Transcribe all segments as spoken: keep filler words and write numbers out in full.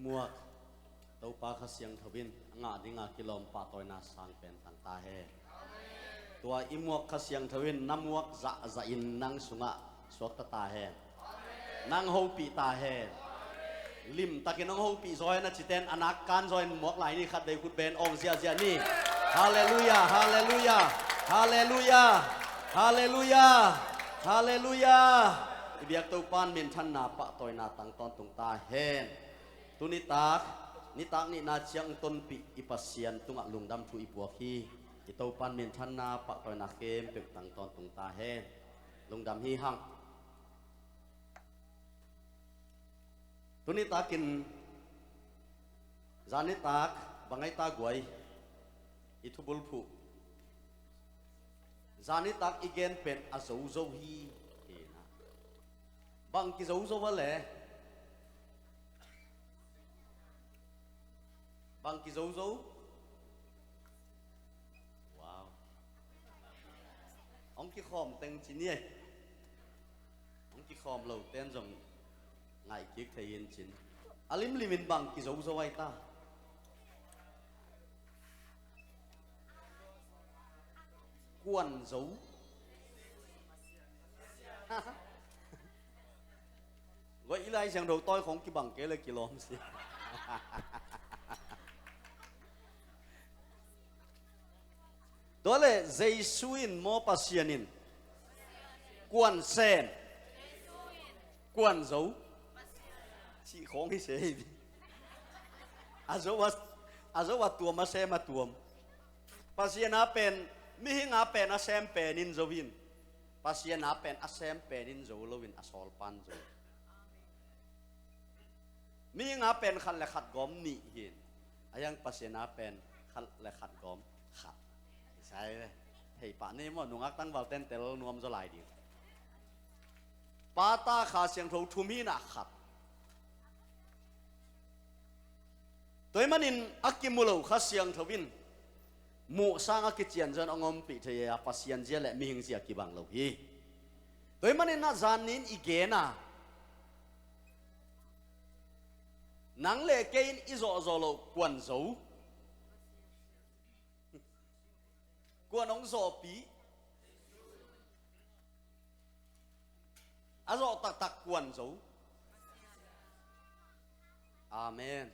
Muak Topa Kha Siangtho in a ngah dinga kilawm pahtawina sang pen tang ta hen. Tua i muak Kha Siangtho in na muak zahzahin nang sungah suakta ta hen. Nang hopih ta hen. Limtakin hong hopih zaw hen a citen a nak kan zaw hen muak lai ni, khat vei khut beng awng ziahziah ni. Halleluiah, halleluiah, halleluiah, halleluiah, halleluiah. I biak Topa in minthanna pahtawina tang tawntung ta hen. Tunitak, nitak nihna ciang tonpih i Pasian tungah lungdam thu i puak hi. I Topa in minthanna pahtawina khempeuh tang tawntung ta hen. Lungdam hi hang. Tunitakin zanitak bang ai ta guai, i thubulphuh. Zanitak i gen pen a zozo hi. Hi na. Bang kizozo a le? Bang kizozo? Wow. Hong kikhawm teng ci ni ei. Hong kikhawm lo ten zong ngaih kik thei in cin. A limlimin bang kizozo ai ta? Kuan zo. Goih i Lai Siangtho tawi khong kibang kei le kilawm si. Tua le Jesu in maw, Pasian in kuan sem, kuan zo. Cih khong hi se hi. A zo a, a zo a tuam, a sem a tuam. Pasian a pen, mihing a pen a sem pen in zo in. Pasian a pen a sem pen in zo lo in, a sawl pan zo. Mihing a pen khat le khat gawm nih hi in. A hiang Pasian a pen khat le khat gawm khat. Isai le. Thei pah ni maw, nungak tangval ten tel nuam zaw lai ding. Pa, Ta, Kha Siangtho thum hi na khat. Tua ahih manin a kimu lo Kha Siangtho in muh sang a kician zon a ngompih thei a, Pasian zia le mihing zia kibang lo hi. Tua ahih manin a zan ni in i gen a, nang le kei in i zawhzawh loh kuan zo. Kuan hong zawhpih. A zawh taktak kuan zo. Amen.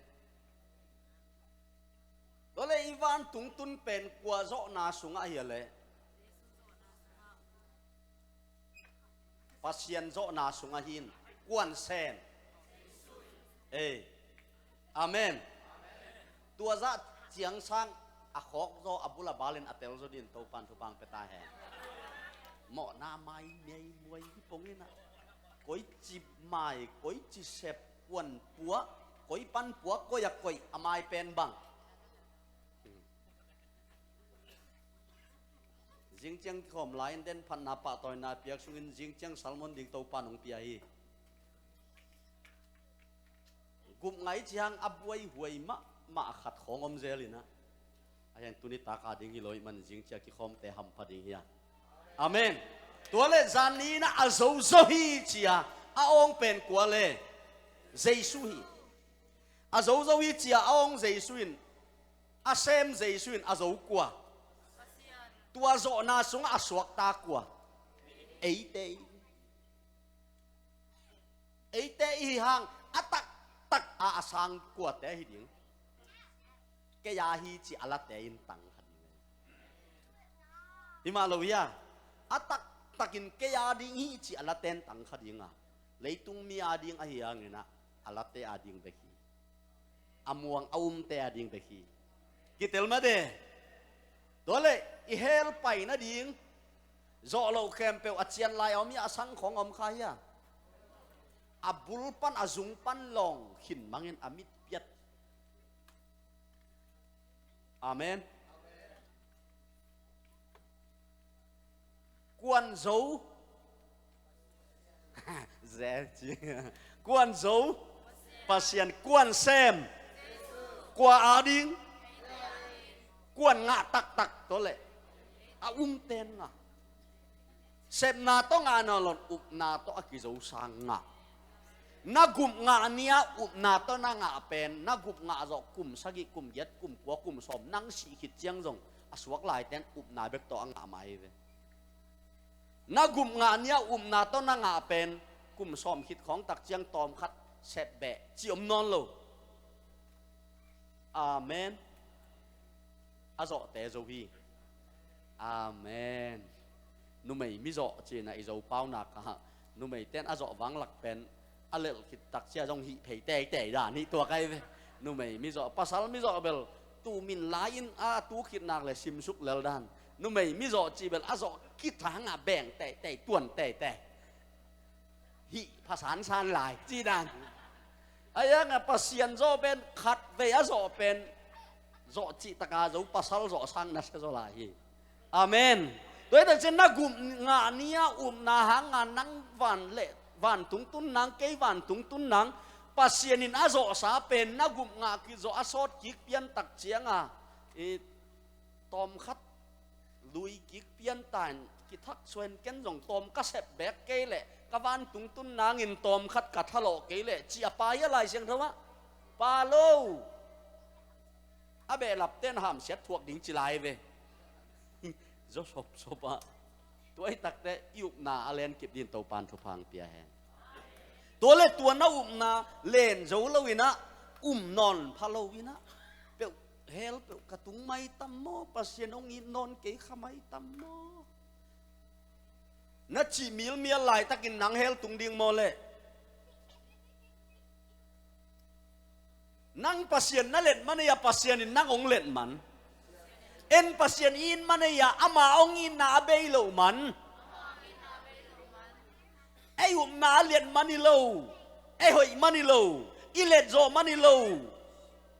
Tua le i vantung tun pen kua zawhna sungah hi a le? Pasian zawhna sungah hi in, kuan sem. Ei. Amen. Tua zah ciang sang a khawk zaw, a bul a balin a tel zaw din Topan thupha pia ta hen. Mawhna mai mei muai hi pong in a. Koici mai, koici sep, kuan pua, koi pan pua, koi a koih, a mai pen bang. Zingciang kikhawm lai in den phatna pahtawina piak sungin zingciang salmon ding Topa nong pia hi. Gup ngai ciang a buai huai mahmah khat khawng om zel in a. A hiang tuni taka ding hi lo ahih man zingciang kikhawmte hampha ding hi a. Amen. Tua le zan ni in a zozo hi ci a, a awng pen kua le? Jesu hi. A zozo hi ci a, a awng Jesu in, a sem Jesu in, a zo kua? Tua zawhna sungah a suakta kua? Eite. Eite i hi hang a taktak a a sang kuate hi ding? Kei a hi ci a late in tang kha ding. Hi mah lo hia? A taktakin kei a ding hi ci a late in tang kha ding a. Leitung mi a ding ahi hangin a, a late a ding bek hi. A muang a umte a ding bek hi. Kitel mah de. Tua le i hel pai nading zawh loh khempeuh a cian lai a om hi a, a sang khawng a om kha hi a. A bul pan a zung pan lawng khin mangin a mit piat. Amen. Kuan zo. Zel ci. Kuan zo. Pasian. Kuan sem. Kua a ding? Kuan ngah taktak tawh le a umten ngah. Sepna tawh ngah na lon, upna tawh a kizo sang ngah. Na gupngah ni-a upna tawh na ngah pen, na gupngah zawh kum sagih, kum giat, kum kua, kum sawm, nang sih khit ciang zong a suak laite'n upna bek tawh a ngah mah hi ve. Na gupngah ni-a upna tawh na ngah pen, kum sawm khit khawng tak ciang tawmkhat sep beh ci om nawn lo. Amen. A zawhte zo hi. Amen. Numei mizawh ci-in ah i Zopau nak ah, numeite'n a zawh vanglak pen a lelh khit tak ciang zong hih phei teitei dan hi tuak ahi ve. Numei mizawh, pasal mizawh bel tu min lai-in a tu khit nak leh simsuk lel dan. Numei mizawh cih bel a zawh khit hang a beng teitei, tuan teitei. Hih pha sansan lai ci dan. A hiang a Pasian zawh pen khatvei a zawh pen, zawh cih tak a zo pasal zawh sang nasia zaw lai hi. Amen. Tua hi tak ciang na gupngah ni-a upna hang a nang van leh vantung tun nang, kei vantung tun nang, Pasian in a zawhsa pen na gupngah kik zawh a sawt kik pian tak ciang a, i tawmkhat lui kik pian ta in, kithak suan ken zong tawm ka sep bek kei leh, ka vantung tun nangin tawmkhat ka thalawh kei leh ci a pha hi a Lai Siangtho ah. Pha lo. A behlapte'n hamsiat thuak ding ci lai ve. Zaw sawpsawp ah. Tua hi tak teh i upna a len kip dingin Topa'n thupha hong pia hen. Tua leh tua na upna len zo lo-in ah, um nawn pha lo-in ah, peuh, hell peuh ka tung mai tam maw, Pasian hong it nawn kei kha mai tam maw? Na cih milmial laitakin nang hell tung ding maw leh? Nang Pasian na let man ei a, Pasian in nang hong let man. En Pasian i it man ei a, ama hong itna a bei loh man. Ei upna a liat man hi lo. Ei hoih man hi lo. I let zawh man hi lo.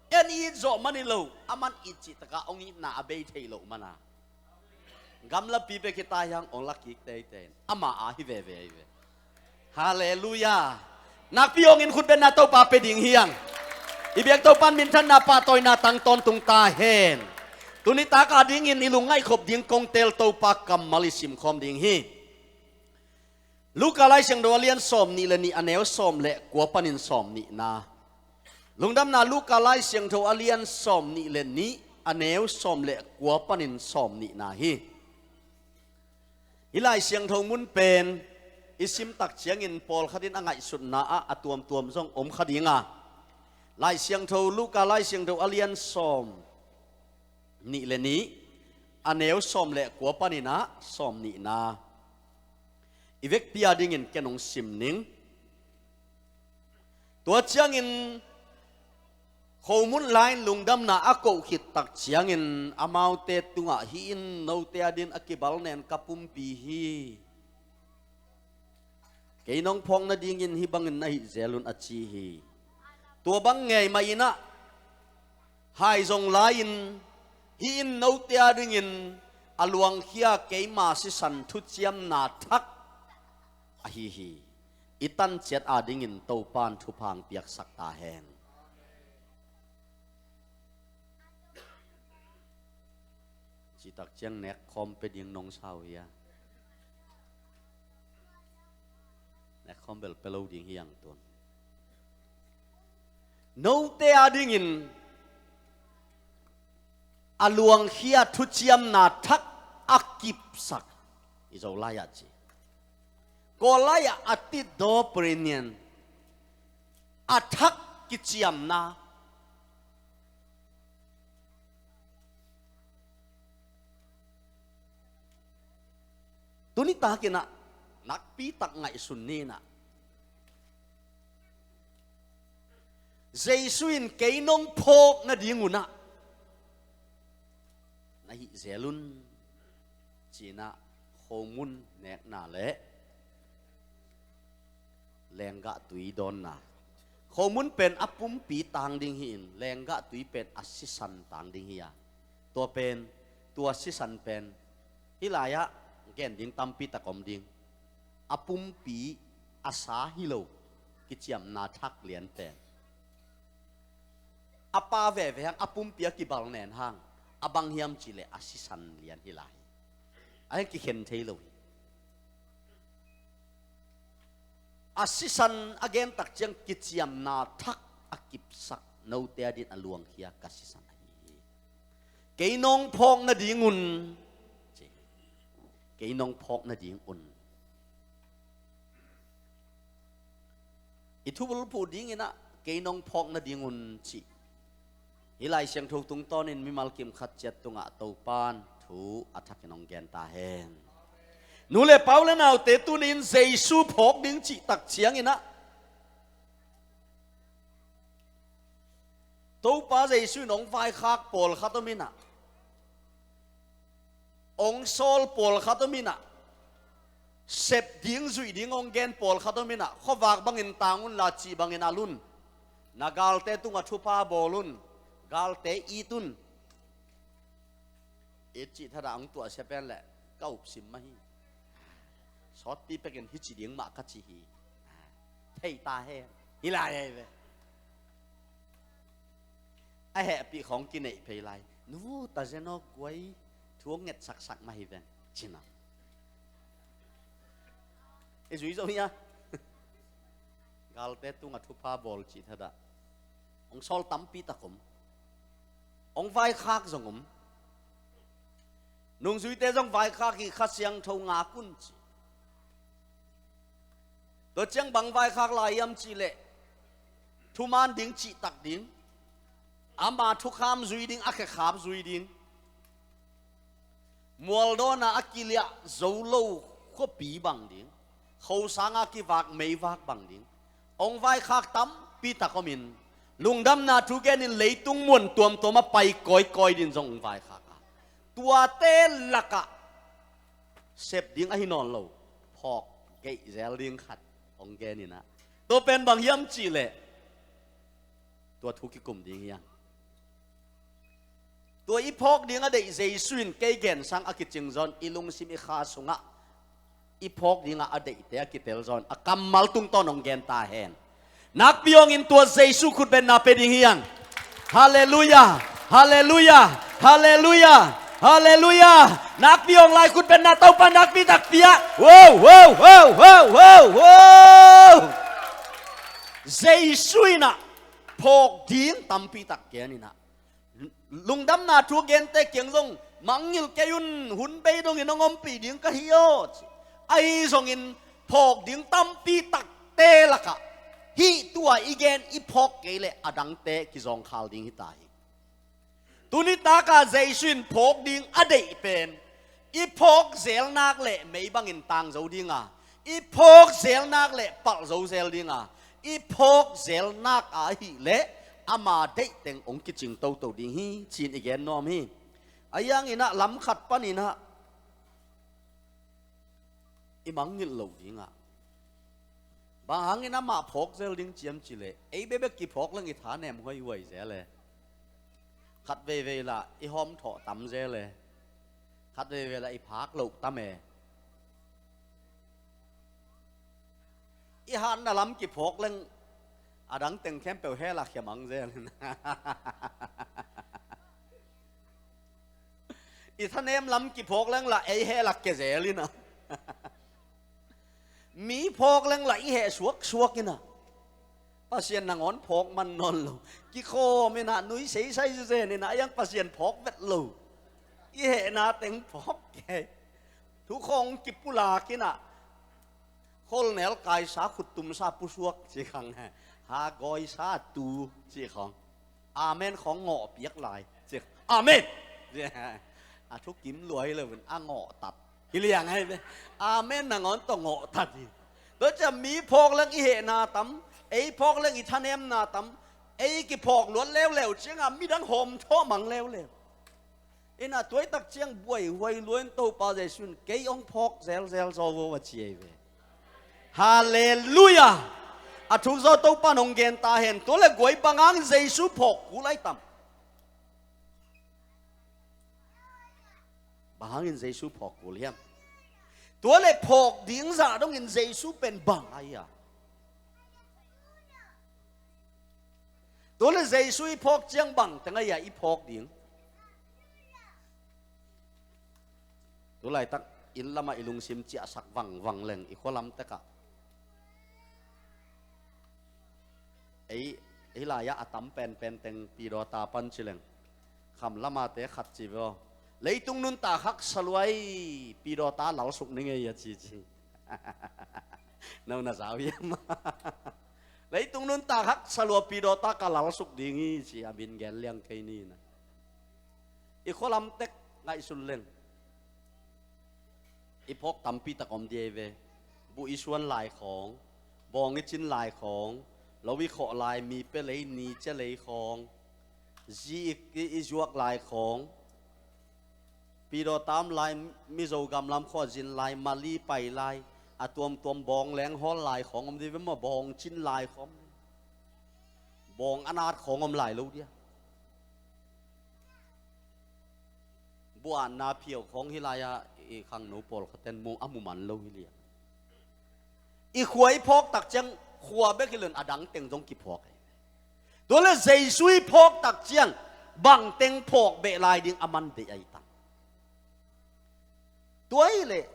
En i it zawh man hi lo. Aman it cih tak a hong itna a bei thei loh man a, gamlapi pek hi ta hiang, hong la kik teitei in. Ama a hi veve hi ve. Halleluiah. Nakpi hong in khutbetna Topa pia ding hiang. I biak Topa'n minthanna pahtawina tang tawntung ta hen. Tuni tak a dingin i lungngaih khop ding kong teel Topa kammal i simkhawm ding hi. Luka Lai Siangtho a lian sawm nih leh nih, a neu sawm leh kua panin sawm nihna. Lungdamna Luka Lai Siangtho a lian sawm nih leh nih, a neu sawm leh kua panin sawm nihna hi. Hih Lai Siangtho mun pen i sim tak ciangin pawlkhat in a ngaihsutna ah a tuamtuam zong om kha ding a. Lai Siangtho, Luka Lai Siangtho a lian sawm nih leh nih, a neu sawm leh kua panin ah sawm nihna. I vekpi a dingin ken hong sim ning. Tua ciangin khomun lai-in lungdamna a koh khit tak ciangin amaute tungah, "Hih in note a dingin a kibalnen ka pumpi hi. Kei nong phawk nadingin hih bangin na hih zel un," a ci hi. Tua bang ngei mah in ah, hai zong lai-in, "Hih in note a dingin a luangkhia keima sisan thuciamna thak ahi hi." I tanciat a dingin Topa'n thupha hong piaksak ta hen. Citak ciang nekkhawm pia ding nong sa uh hia? Nekkhawm bel pia lo ding hiang tun. Note a dingin a luangkhia thuciamna thak a kipsak, i Zolai ah ci. Kawl lai-ah a ti dawpri nian, a thak kiciamna. Tuni takin ah nakpi tak ngaihsun ni in ah, Jesu in kei nong phawk nading un ah na hih zel un, ci-in ah khomun nekna leh lenggah tui dawnna. Khomun pen a pumpi tang ding hi-in, lenggah tui pen a sisan tang ding hi a. Tua pen, tua sisan pen, hih lai-ah gen ding tampi tak om ding. A pumpi a sa hi lo, kiciamna thak lian pen. A pa veve hang a pumpi a kibalnen hang, a bang hiam cih leh a sisan lian hi lai. A hang kikhen thei lo hi. a sisan a gen tak ciang kiciamna thak a kipsak note a din a luangkhia ka sisan ahi hi. Kei nong phawk nadingun ci. Kei nong phawk nadingun. I thubulphuh dinginah kei nong phawk nadingun cih hih Lai Siangtho tungtawnin mimal kim khat ciat tungah Topan thu a thakin hong gen ta hen. Nu le pau le naute, tuni-in Jesu phawk ding cih tak cianginah Topa Jesu in hong vaikhak pawlkhat om inah, hong sawl pawlkhat om inah, sep ding zuih ding hong gen pawlkhat om inah, khuavak bangin tang unla cih bangin al un. Na galte tungah thupha bawl un. Galte it un. It cih thadah hong tuahsia pen leh ka upsim mah hi. Sawtpi pekin hih ci ding mah ka ci hi. Thei ta hen. Hi lai ahi ve. A hehpih khawng kineih phei lai. Nu ta zen aw guai, thu hong nget saksak mah hi ven. Cina. I zui zo hia? Galte tungah thupha bawl cih thadah hong sawl tampi tak om. Hong vaikhak zong om. Nungzuite zong vaikhak hi, Kha Siangtho ngak un ci. Tua ciang bang vaikhak lai hiam cihleh, thuman ding cihtak ding, ama thukham zui ding, a khekhap zui ding, mualdawn a kiliah zo lo khuapi bang ding, khosang a kivak meivak bang ding, hong vaikhak tampi tak om in, lungdamna thu genin leitung muan tuamtuam a pai kawikawi din zong hong vaikhak a, tuate lakah sep ding ahi nawn lo, phawk geih zel ding khat hong gen inah, tua pen bang hiam cihleh, tua thu kikum ding hi hang. Tua i phawk ding a deih Jesu in kei gensang a kicing zawn, i lungsim i kha sungah i phawk dingah a deihte a kitel zawn, a kammal tungtawn hong gen ta hen. Nakpi hawngin tua Jesu khutbetna pe ding hi hang. Halleluiah. Halleluiah. Halleluiah. Halleluiah. Nakpi hawng lai khutbetna Topa nakpi takpi ah. Wow, wow, wow, wow, wow, wow. Jesu inah phawk ding tampi tak gen inah, lungdamna thu a gente kiang zong mangngilh kei un, hun bei dongin hong ompih ding ka hi aw ci. Ahi zongin phawk ding tampi takte lakah hih tua i gen i phawk kei leh a dangte kizawngkhal ding hi ta hi. Tuni takah Jesu in phawk ding a deih pen i phawk zelnak leh mei bangin tang zo dinga, i phawk zelnak leh palh zo zel dinga, i phawk zelnak ahih leh ama deih teng hong kicing toto ding hi, ci-in i gen nuam hi. A hianginah lam khat paninah i mangngilh loh dingah, bang hangin amah phawk zel ding ciam cileh, ei bekbek kiphawk leng i thanem huaihuai zel e. Khat veivei lah i hawmthawh tam zel e. Khat veivei lah i phak loh tam e. I hatna lam kiphawk leng a dang teng khempeuh hell ah khia mang zel in. I thanem lam kiphawk leng lah ei hell ah kia zel in a. Mi phawk leng lah i heh suaksuak in a. Pasian nangawn phawk man nawn lo. Kikhawm in a, nui seisai zuzen in a, a iang Pasian phawk vet lo. I hehna teng phawk kei. Thukhawng kipulak in a. Kholnel kaisa, khuttumsa pusuak ci khang. Ha gawisa tu ci khang. Amen khawng ngawh piak lai ci. Amen. A thukim luai lo in a ngawh tat. Hi liang ahi ve. Amen nangawn tawh ngawh tat hi. Tua ciang mi phawk leng i hehna tam, ei phawk leng i thanemna tam, ei kiphawk luat leuleu ciangin midang hawmthawh mang leuleu. In a tuaitak ciang buaihuai luain Topa Jesu in kei hong phawk zelzel zaw vo a ci ahi ve. Halleluiah. A thuk zaw Topa in hong gen ta hen. Tua le guai bang hangin Jesu phawk kul ahi tam? Bang hangin Jesu phawk kul hiam? Tua le phawk ding zah dongin Jesu pen bang ahi a? Tua le Jesu i phawk ciang bang teng ahi a i phawk ding? Tulaitak inn lamah i lungsim ciahsak vangvang leng i khualam tekah Ei, ei lai-ah a tam penpen teng pidawta pan ci leng, kham lamate khat ci ve aw. Leitung nuntak haksa lua ei, pidawta lalsuk ni ngei a ci ci. No na zau hiam? Leitung nuntak haksa lua pidawta ka lalsuk ding hi ci a min gen liang kei ni na. I khualam tek ngaihsun leng i phawk tampi tak om ding ei ve. Buh i suan lai khawng, bawng i cin lai khawng, lo i khawh lai, mi pia lei, ni cia lei khawng, zi i, i, i zuak lai khawng, pidawta om lai, Mizo gam lam khua zin lai, Mali pai lai, a tuamtuam bawng leng hawl lai khawng om ding ve maw, bawng cin lai khawng, bawng a nat khawng om lai lo dia. Buanna phiau khawng hi lai-ah i khangno pawlkhat ten mu, a mu man lo hi liang. I khua i phawk tak ciang khua bek hi lo in a dang teng zong kiphawk ei. Tua le Jesu i phawk tak ciang bang teng phawk beh lai ding a man deih ai tam. Tua i leh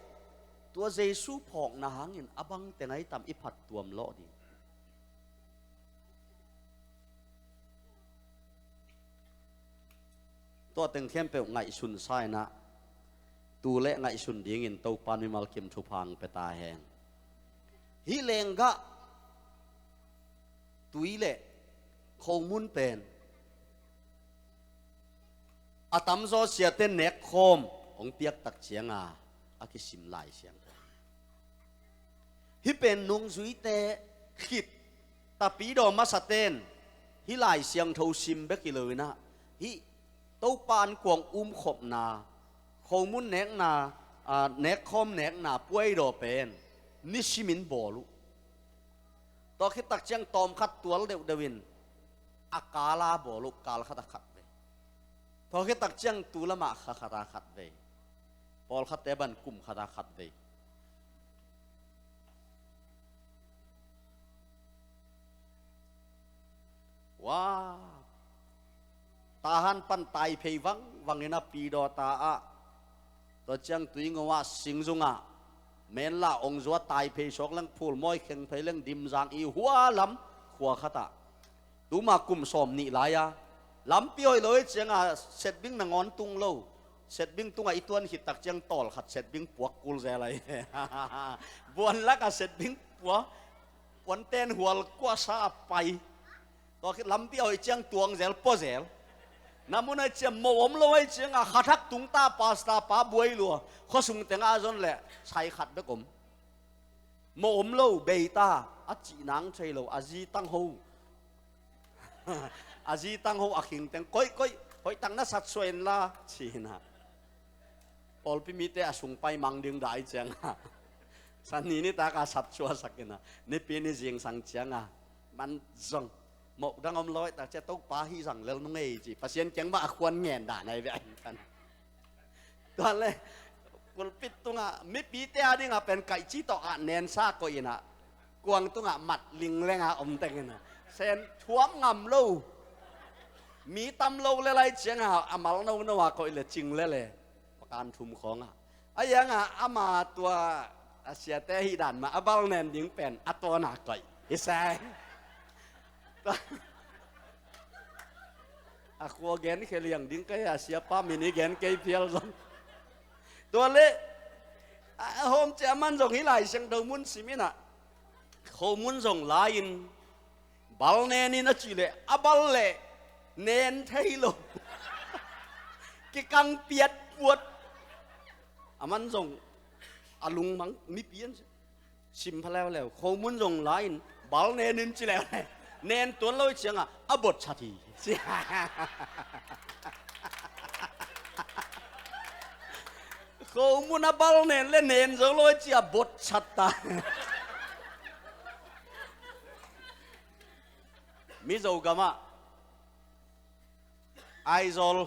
tua Jesu phawkna hangin a bang teng ai tam i phattuam lawh ding. Tua teng khempeuh ngaihsun sa in ah, tu le ngaihsun dingin Topa mimal kim thupha hong pia ta hen. Hih lenggah tui le khomun pen a tamzaw siate nekkhawm hong piak tak cianga a kisim Lai Siangtho. Hih pen nungzuite khit, tapi daw masaten hih Lai Siangtho sim bek hi lo in ah, hih Topa ankuang umkhopna, khomun nekna, aa, nekkhawm nekna puai daw pen nisimin bawl uh. Tua khit tak ciang tawmkhat tual deuhdeuh in a kala bawl uh, kal khat a khat vei. Tua khit tak ciang tu lamah kha khat a khat vei. Pawlkhatte ban kum khat a khat vei. Wow. Tahan pan Taiphei vangvang in a pidawta ah, tua ciang Tuingo ah, Singzung ah, Menla, Ongzua, Taiphei sawk leng, Phulmawi, Khengphei leng, Dimzang i hua lam khua khat ah. Tuma kum sawm nih lai-a lampi hoih lo i cianga setbing nangawn tung lo. Setbing tungah i tuan khit tak ciang tawlkhat setbing puak kul zel ai. Buan lakah setbing pua, puanten hual kuasa a pai. Tua khit lampi a hoih ciang tuang zel, pua zel. Na mun ai ciang mo om lo ai cianga khathak tungta pasta pa buai lua. Khuasung tengah a zon leh sai khat bek om. Mo om lo, beita, a cih nang thei lo, a zi tang ho. A zi tang ho a khing teng, koih, koih, hoih tak na sat suah in la, ci-in ah. Pawlpi mite a sung pai mang ding dai cianga. San ni nitak a sat suahsak in ah. Nipi ni zingsang cianga. Man zong. Mawh dang om lo, tak cia Topa hi zang lel nung ei ci. Pasian kiang mah a khuan ngen dan ai ve ahi kan. Tua le, pulpit tungah, mipite a dingah pen kaihci tawh ah nensa koih in ah, kuang tungah mat lingleng a om teng in ah, sen thuam ngam lo. Mi tam lo le lai ciangah a mal nono a koih le cing le le. Pakan thum khawngah. A iangah ama tua a siate hih dan mah a bal nen ding pen a tawna koih. Hi sai. A khua gen khia liang ding ka hi a, siapa min i gen kei phial zong. Tua le, a, a hawm cia man zong hih Lai Siangtho mun sim in ah, khomun zong lai-in, bal nen in a cih leh, a bal leh, nen thei lo. Kikang piat puat. A man zong, a lungmang mipi an sim pha leuleu, khomun zong lai-in, bal nen in ci leuleu. Nen tuan lo i ciangah, a bot chat hi. Khomun a bal nen le nen zo lo i ci a bot chat ta. Mizo gamah, Aizawl,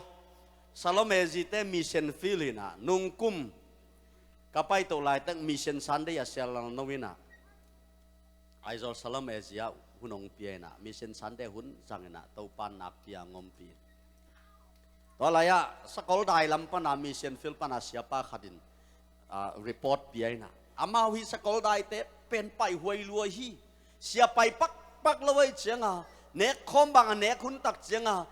Salome zite mission field in ah, nungkum ka paitoh laitak mission Sunday a sial lalno in ah, Aizawl Salome zi ah hun hong pia in ah, mission Sunday hun zang in ah, Topa nakpi a hong ompih. Tua lai-ah, Sakoldai lam pana mission field pana siapa khat in, ah, report pia in ah, amau hi Sakoldaite pen paihuai lua hi. Sia pai pakpak lo ai cianga, Nek khawm bang a nek hun tak cianga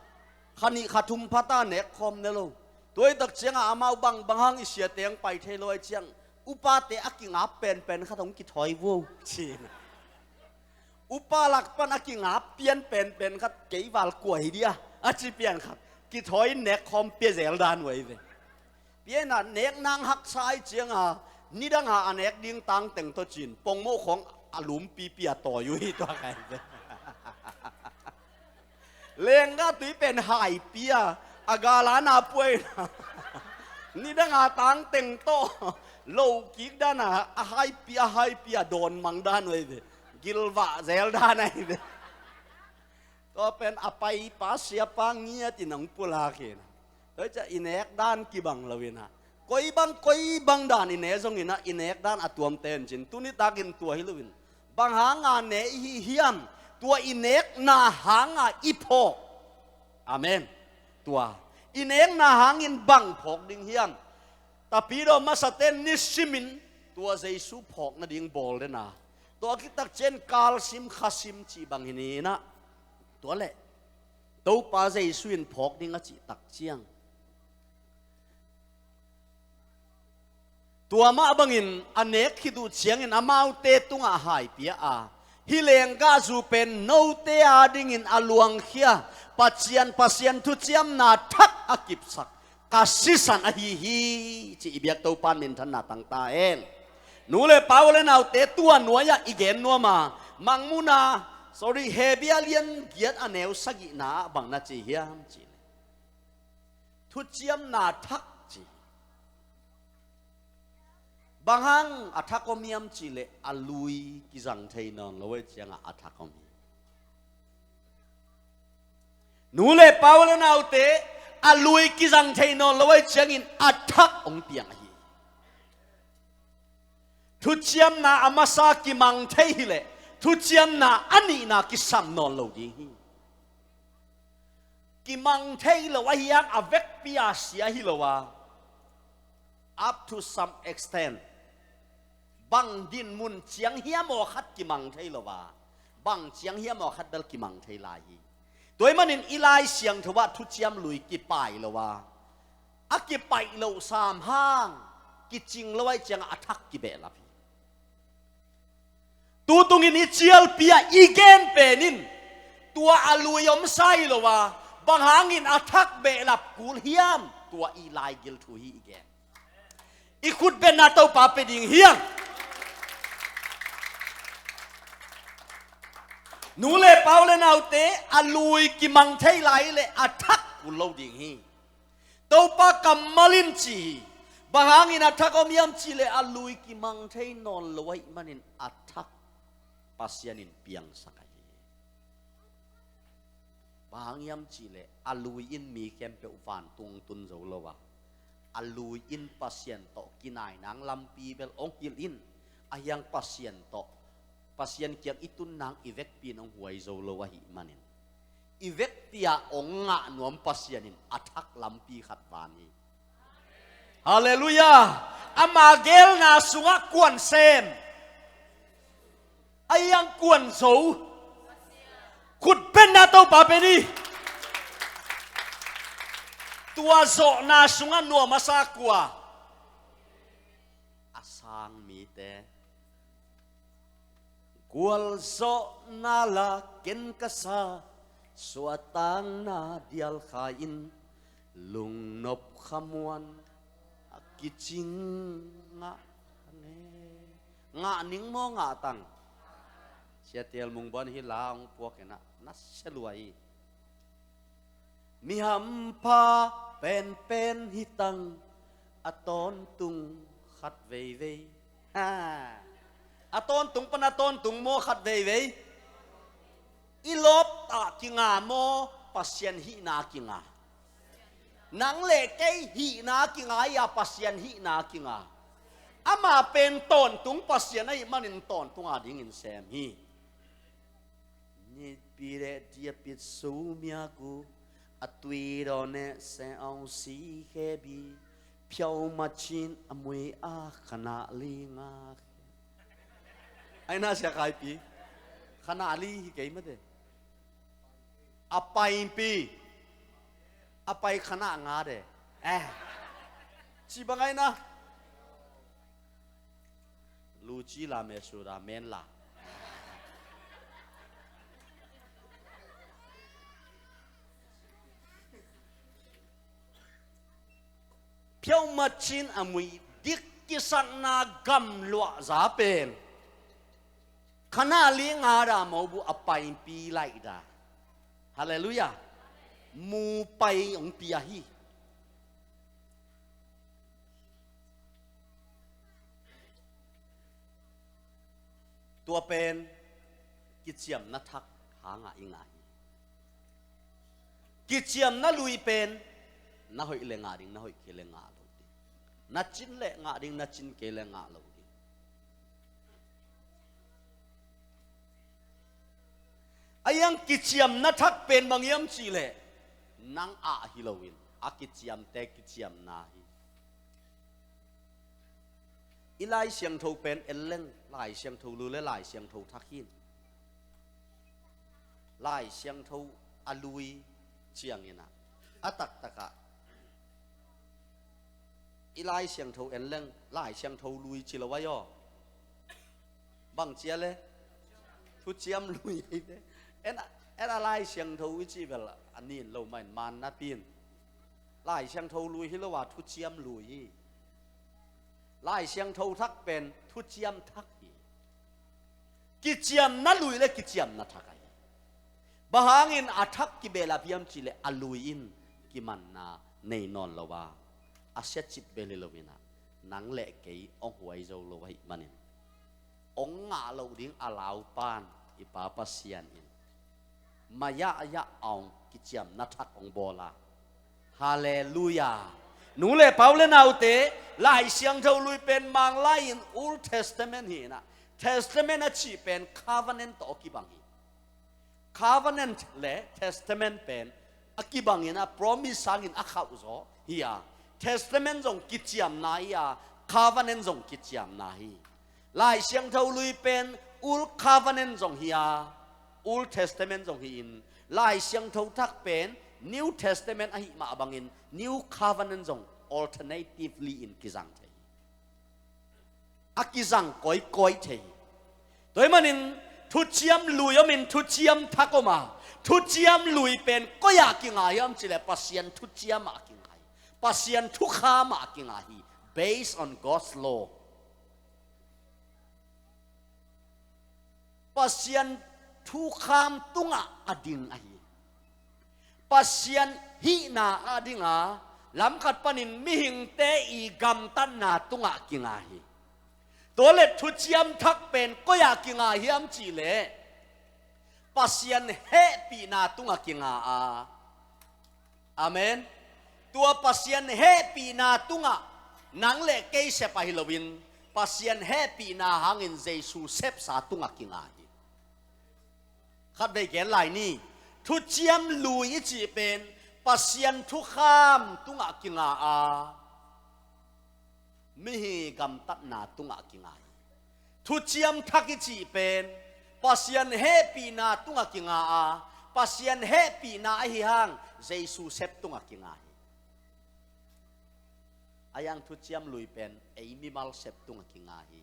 kha nih kha thum phata nek khawm ne lo. Tuai tak cianga amau bang bang hang i siate ang pai thei lo ai ciang, upate a kingap penpen khat hong kithawi vuo ci. Upa lak pan a kingap pian penpen khat kei val kua hi dia a ci pian khat kithawi nek khawm pia zel dan uai ve. Pianah nek nang haksa ai cianga nidanga a nek ding tangteng tawh cin pongmoh khawng a lumpipi a tawi uh hi tua kai ve. Lenggah tui pen haipia a galana puaina nidanga tangteng tawh lo kik dana a haipia haipia dawn mang dan uai ve. Gilvah zel dan ai ve. Tua pen a paipa siapa ngiatin hong pulak hi. Tua hi ciah i nek dan kibang lo inah koi bang koi bang dan i ne zong inah i nek dan a tuamte in cin tuni takin tua hi lo in bang hanga ne i hi hiam? Tua i nekna hanga i phawk. Amen. Tua i nekna hangin bang phawk ding hiam? Tapidaw masaten nisimin tua Jesu phawk nading bawl dena tua kitak cian kalsim khasim cih bang hi ni inah tua leh Topa Jesu in phawk ding a cih tak ciang tua mah bangin a nek khit uh ciangin amaute tungah haipia a, hih lenggahzu pen note adingin a luangkhia Pasian, Pasian thuciamna thak a kipsak ka sisan ahi hi, ci i biak Topa in minthanna tangta hen. Nu le pa u le naute tua nuai-ah i gen nuama Mangmuhna, sorry, Hebia lian giat a neu sagihna ah bang na ci hiam ci le thuciamna thak ci. Bang hang a thak om hiam ci le a lui kizang thei nawn lo ai ciangah a thak om hi. Nu le pa u le naute a lui kizang thei nawn lo ai ciangin a thak hong piang ahi. Thuciamna a masa kimang thei hileh thuciamna a nihna kisam nawn lo ding hi. Kimang thei lo ahi hang a vekpi a sia hi lo a, up to some extent, bang dinmun ciang hiam aw khat kimang thei lo a, bang ciang hiam aw khat bel kimang thei lai hi. Tua ahih manin i Lai Siangtho ah thuciam lui kipai lo a, a kipaih loh sam hang kicing lo ai ciangah a thak kibehlap hi. Tutungin i cialpi ah i gen pen in tua a lui omsa hi lo a, bang hangin a thak behlap kul hiam? Tua i laigil thu hi i gen. I khutbenna Topa pe ding hiang. Nu le pa u le naute a lui kimang thei lai le a thak kul lo ding hi. Topa kammal in ci hi. Bang hangin a thak om hiam ci le a lui kimang thei nawn lo ahih manin a thak Pasian in piangsak ahi. Bang hang hiam ci le a lui in mi khempeuh vantung tun zo lo a, a lui in Pasian tawh kinainang lampi bel hong hilh in, ahi hang Pasian tawh, Pasian kiang i tunnang i vekpi in hong huai zo lo ahih manin i vekpi ah hong ngah nuam Pasian in a thak lampi khat van hi. Halleluiah. Ama gelna sungah kuan sem, ahi hang kuan zo. Khutbenna Topa pe ni. Tua zawhna sungah nuam a sa kua? A sang mite. Gualzawhna la ken ka sa, suahtakna dial kha in, lungnop khamuan a kicing ngah ne. Ngah ning maw ngah tang? Sia Tial Mung Buan hi la hong puak inah na sia lua hi. Mi hampha penpen hi tang, a tawntung khat veivei. Ha. A tawntung pan a tawntung maw khat veivei? I lawp ah kinga maw, Pasian hihna kinga? Nang le kei hihna kinga hi a, Pasian hihna kinga. Ama pen tawntung Pasian ahih manin tawntung a dingin sem hi. Nitpi le diapit sumia gu a tui dawn ne se aung si khe bi phiau machin a mui a khana li nga. Ai na sia kaipi khana li hi kei mate. A paipi. A pai khanah nga de. Eh. Ci bang ai na. Luci la mesura men la. Phiau macin a mui dik kisakna gamluah za pen. Khana li nga da mo bu a paipi laih da. Halleluiah. Mu pai ong pia hi. Tua pen kiciamna thak hangah i ngah hi. Kiciamna lui pen na hoih le ngah ding, na hoih kei le ngah lo ding. Na cin le ngah ding, na cin kei le ngah lo ding. A iang kiciamna thak pen bang hiam cihleh nang ah hi loin a kiciamte kiciamna hi. I Lai Siangtho pen en leng, Lai Siangtho lui le Lai Siangtho thak hi. Lai Siangtho a lui ciangin ah a taktakah i Lai Siangtho en leng Lai Siangtho lui ci lo ai aw. Bang cia le thuciam lui hi te. En a, en a Lai Siangtho i ci bel a nin lo main man na pin. Lai Siangtho lui hi lo a thuciam lui hi. Lai Siangtho thak pen thuciam thak hi. Kiciamna lui le kiciamna thak ahi. Bang hangin a thak kibelap hiam cihleh a lui in kimanna nei nawn lo a, a siacip bel hi loin ah nang le kei ong huai zo lo ahih manin ong ngah loh ding a laupan i Pa Pasian in mayahya a ong kiciamna thak ong bawl a. Halleluiah. Nu le pa u le naute, Lai Siangtho lui pen Manglai in Old Testament hi in ah, Testament a cih pen covenant tawh a kibang hi. Covenant le Testament pen a kibang in ah promise sangin a khauh zaw hi a, Testament zong kiciamna hi a, covenant zong kiciamna hi. Lai Siangtho lui pen Old Covenant zong hi a, Old Testament zong hi in, Lai Siangtho thak pen New Testament ahih mah bangin New Covenant zong alternatively in kizang thei hi. A kizang kawikawi thei hi. Tua ahih manin thuciam lui om in thuciam thak om a, thuciam lui pen koi ah kinga hiam cihleh Pasian thuciam ah kinga hi. Pasian thukham ah kinga hi. Based on God's law. Pasian thukham tungah a ding ahi. Pasian hihna a ding a, lamkhat panin mihingte i gamtatna tungah kinga hi. Tua le thuciam thak pen koi ah kinga hiam cihleh Pasian hehpihna tungah kinga a. Amen. Tua Pasian hehpihna tungah nang le kei sep ahi loin Pasian hehpihna hangin Jesu sepsa tungah kinga hi. Khatvei gen lai ni. Thuciam lui i cih pen Pasian thukham tungah kinga a, mihi gamtatna tungah kinga hi. Thuciam thak i cih pen Pasian hehpihna tungah kinga a, Pasian hehpihna ahi hang Jesu sep tungah kinga hi. A iang thuciam lui pen ei mimal sep tungah kinga hi.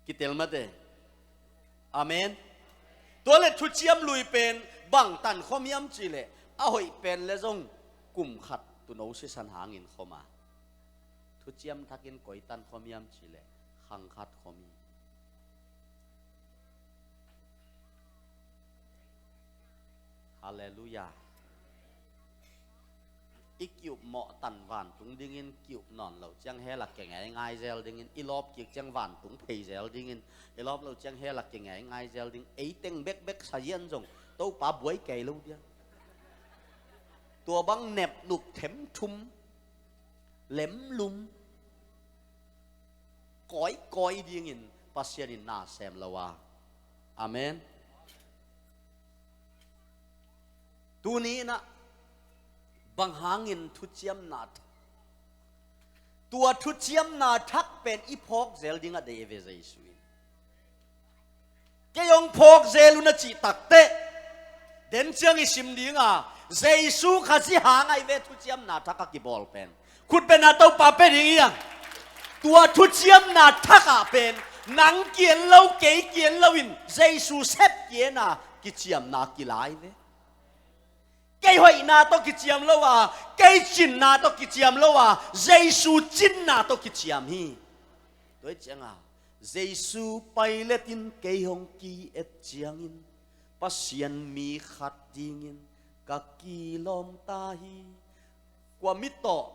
Kitel mate. Amen. Tua le thuciam lui pen bang tan khawm hiam cihleh a hoih pen le zong kum khat tuuno sisan hangin khawm a, thuciam thakin koi tan khawm hiam cihleh khang khat khawm hi. Halleluiah. I kiup mawh tan vantung dingin kiup nawn loh ciang hell ah kia ngeingai zel dingin, i lawp kik ciang vantung phei zel dingin, i lawp loh ciang hell ah kia ngeingai zel ding. Ei teng bekbek sazian zong Topa buai kei lo dia. Tua bang nepnuk themthum lemlum kawikawi dingin Pasian in na sem lo a. Amen. Tuni in ah bang hangin thuciamna thak, tua thuciamna thak pen i phawk zel ding a deih ve Jesu in. Kei hong phawk zel un a cih takteh Den ciang i sim ding a, Jesu Khazih hang ahi ve thuciamna thak a kibawl pen. Khutbetna Topa pia ding hi a. Tua thuciamna thak ah pen nang ki-en lo, kei ki-en lo in Jesu sep ki-en a kiciamna kila hi ve. Kei hoihna tawh kiciam lo a, kei cinna tawh kiciam lo a, Jesu cinna tawh kiciam hi. Tua hi ciang a, Jesu pilot in kei hong ki-et ciangin Pasian mi khat dingin ka kilawm ta hi. Kua mit tawh?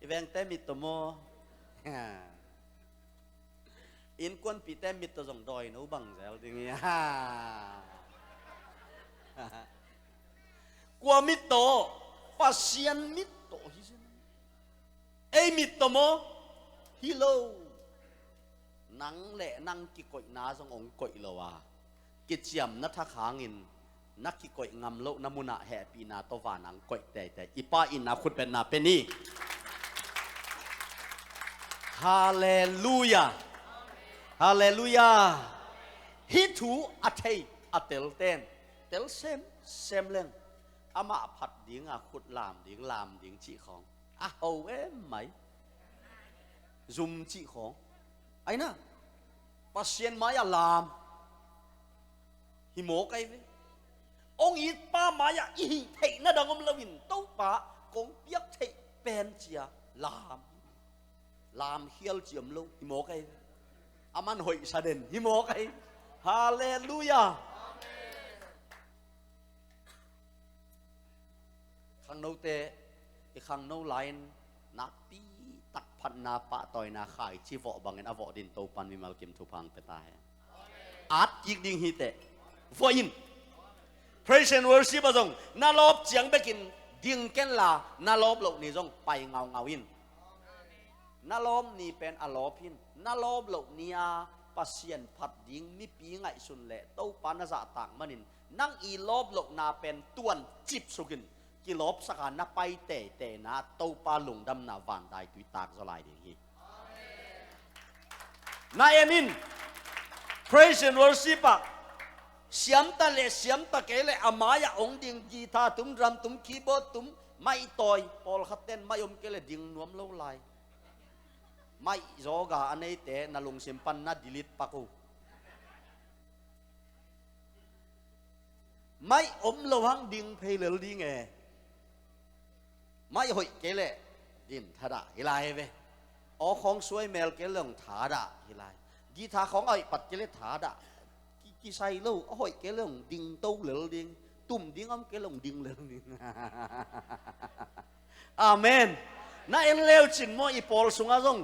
I vengte mit tawh maw? Innkuanpihte mit tawh zong dawi no bang zel ding hi. Kua mit tawh? Pasian mit tawh hi. Ei mit tawh maw? Hi lo. Nang le nang kikoihna zong hong koih lo a, kiciamna thak hangin na kikoih ngam lohna munah hehpihna tawh van hong koih teitei. I Pa itna khutbetna pia ni. Halleluia. Halleluia. Hih thu a thei a telten tel semsem leng amah phat dinga khut lam ding, lam ding cih khawng a ho em mai. Zum cih khawng aina, Pasian mai-ah lam hi mawk ahi ve. Hong itpa mai-ah i hih theihna dang om loin Topa kong piak theih pen cia lam. Lam khial ci om lo hi mawk ahi ve. A man hoihsa den hi mawk ahi. Halleluia. Khangnote, i khangno lai-in nakpi tak phatna pahtawina khaici vawh bangin a vawh din Topan mimal kim thupha hong pia ta hen. At kik ding hi teh. Vawh in. Praise and worship ah zong na lawp ciang bekin ding kenla, na lawp loh ni zong pai ngaungau in. Na lawp ni pen a lawp hin, na lawp loh ni-a Pasian phat ding mipi ngaihsun leh Topa na zahtak manin nang i lawp lohna pen tuan cipsukin kilawpsak a na pai teitei na Topa lungdamna van daitui tak zaw lai ding hi. Na en in, praise and worship ah siamta le siamta kei le a mai-ah hong ding guitar tum, drum tum, keyboard tum, maih tawi, pawlkhat ten maih om kei le ding nuam lo lai. Maih zawga a neite na lungsim pan na delete pak uh. Maih om lo hang ding phei lel ding e. Maih hoih kei leh din thadah hi lai ve. Aw khawng suai mel kei leh hong thadah hi lai. Guitar khawng a hoih pat kei leh thadah. Ki, kisai lo, a hoih kei leh hong ding to lel ding. Tum ding om kei leh hong ding lel ding. Amen. Na en leu cin maw i pawl sungah zong.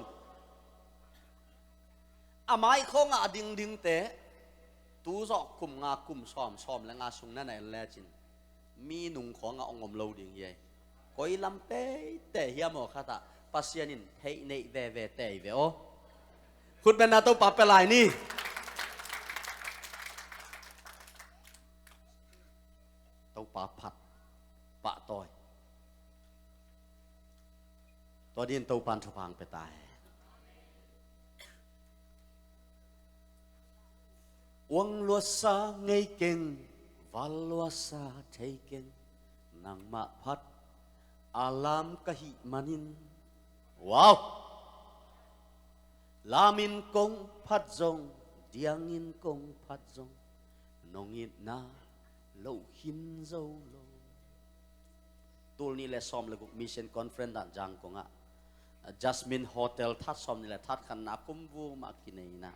A mai khawngah a dingdingte, tu zawh kum nga, kum sawm, sawm le nga sung na na en lecin mi nung khawngah hong om lo ding hi ei. Koi lam teitei hiam aw khatah Pasian in theih neih veve tei ve aw. Khutbetna Topa pia lai ni. Topa phat, pahtawi. Tua din Topan thupha hong pia ta hen. Uang luasa ngei keng, val luasa thei keng, nangmah phat a lam ka hih manin. Wow! Lamin kong phat zong, diangin kong phat zong, nong itna loh khin zo lo. Tul nih le sawm le guk Mission Conference dan Zangkong ah Jasmine Hotel that sawm nih le that khatna kum vum a kineina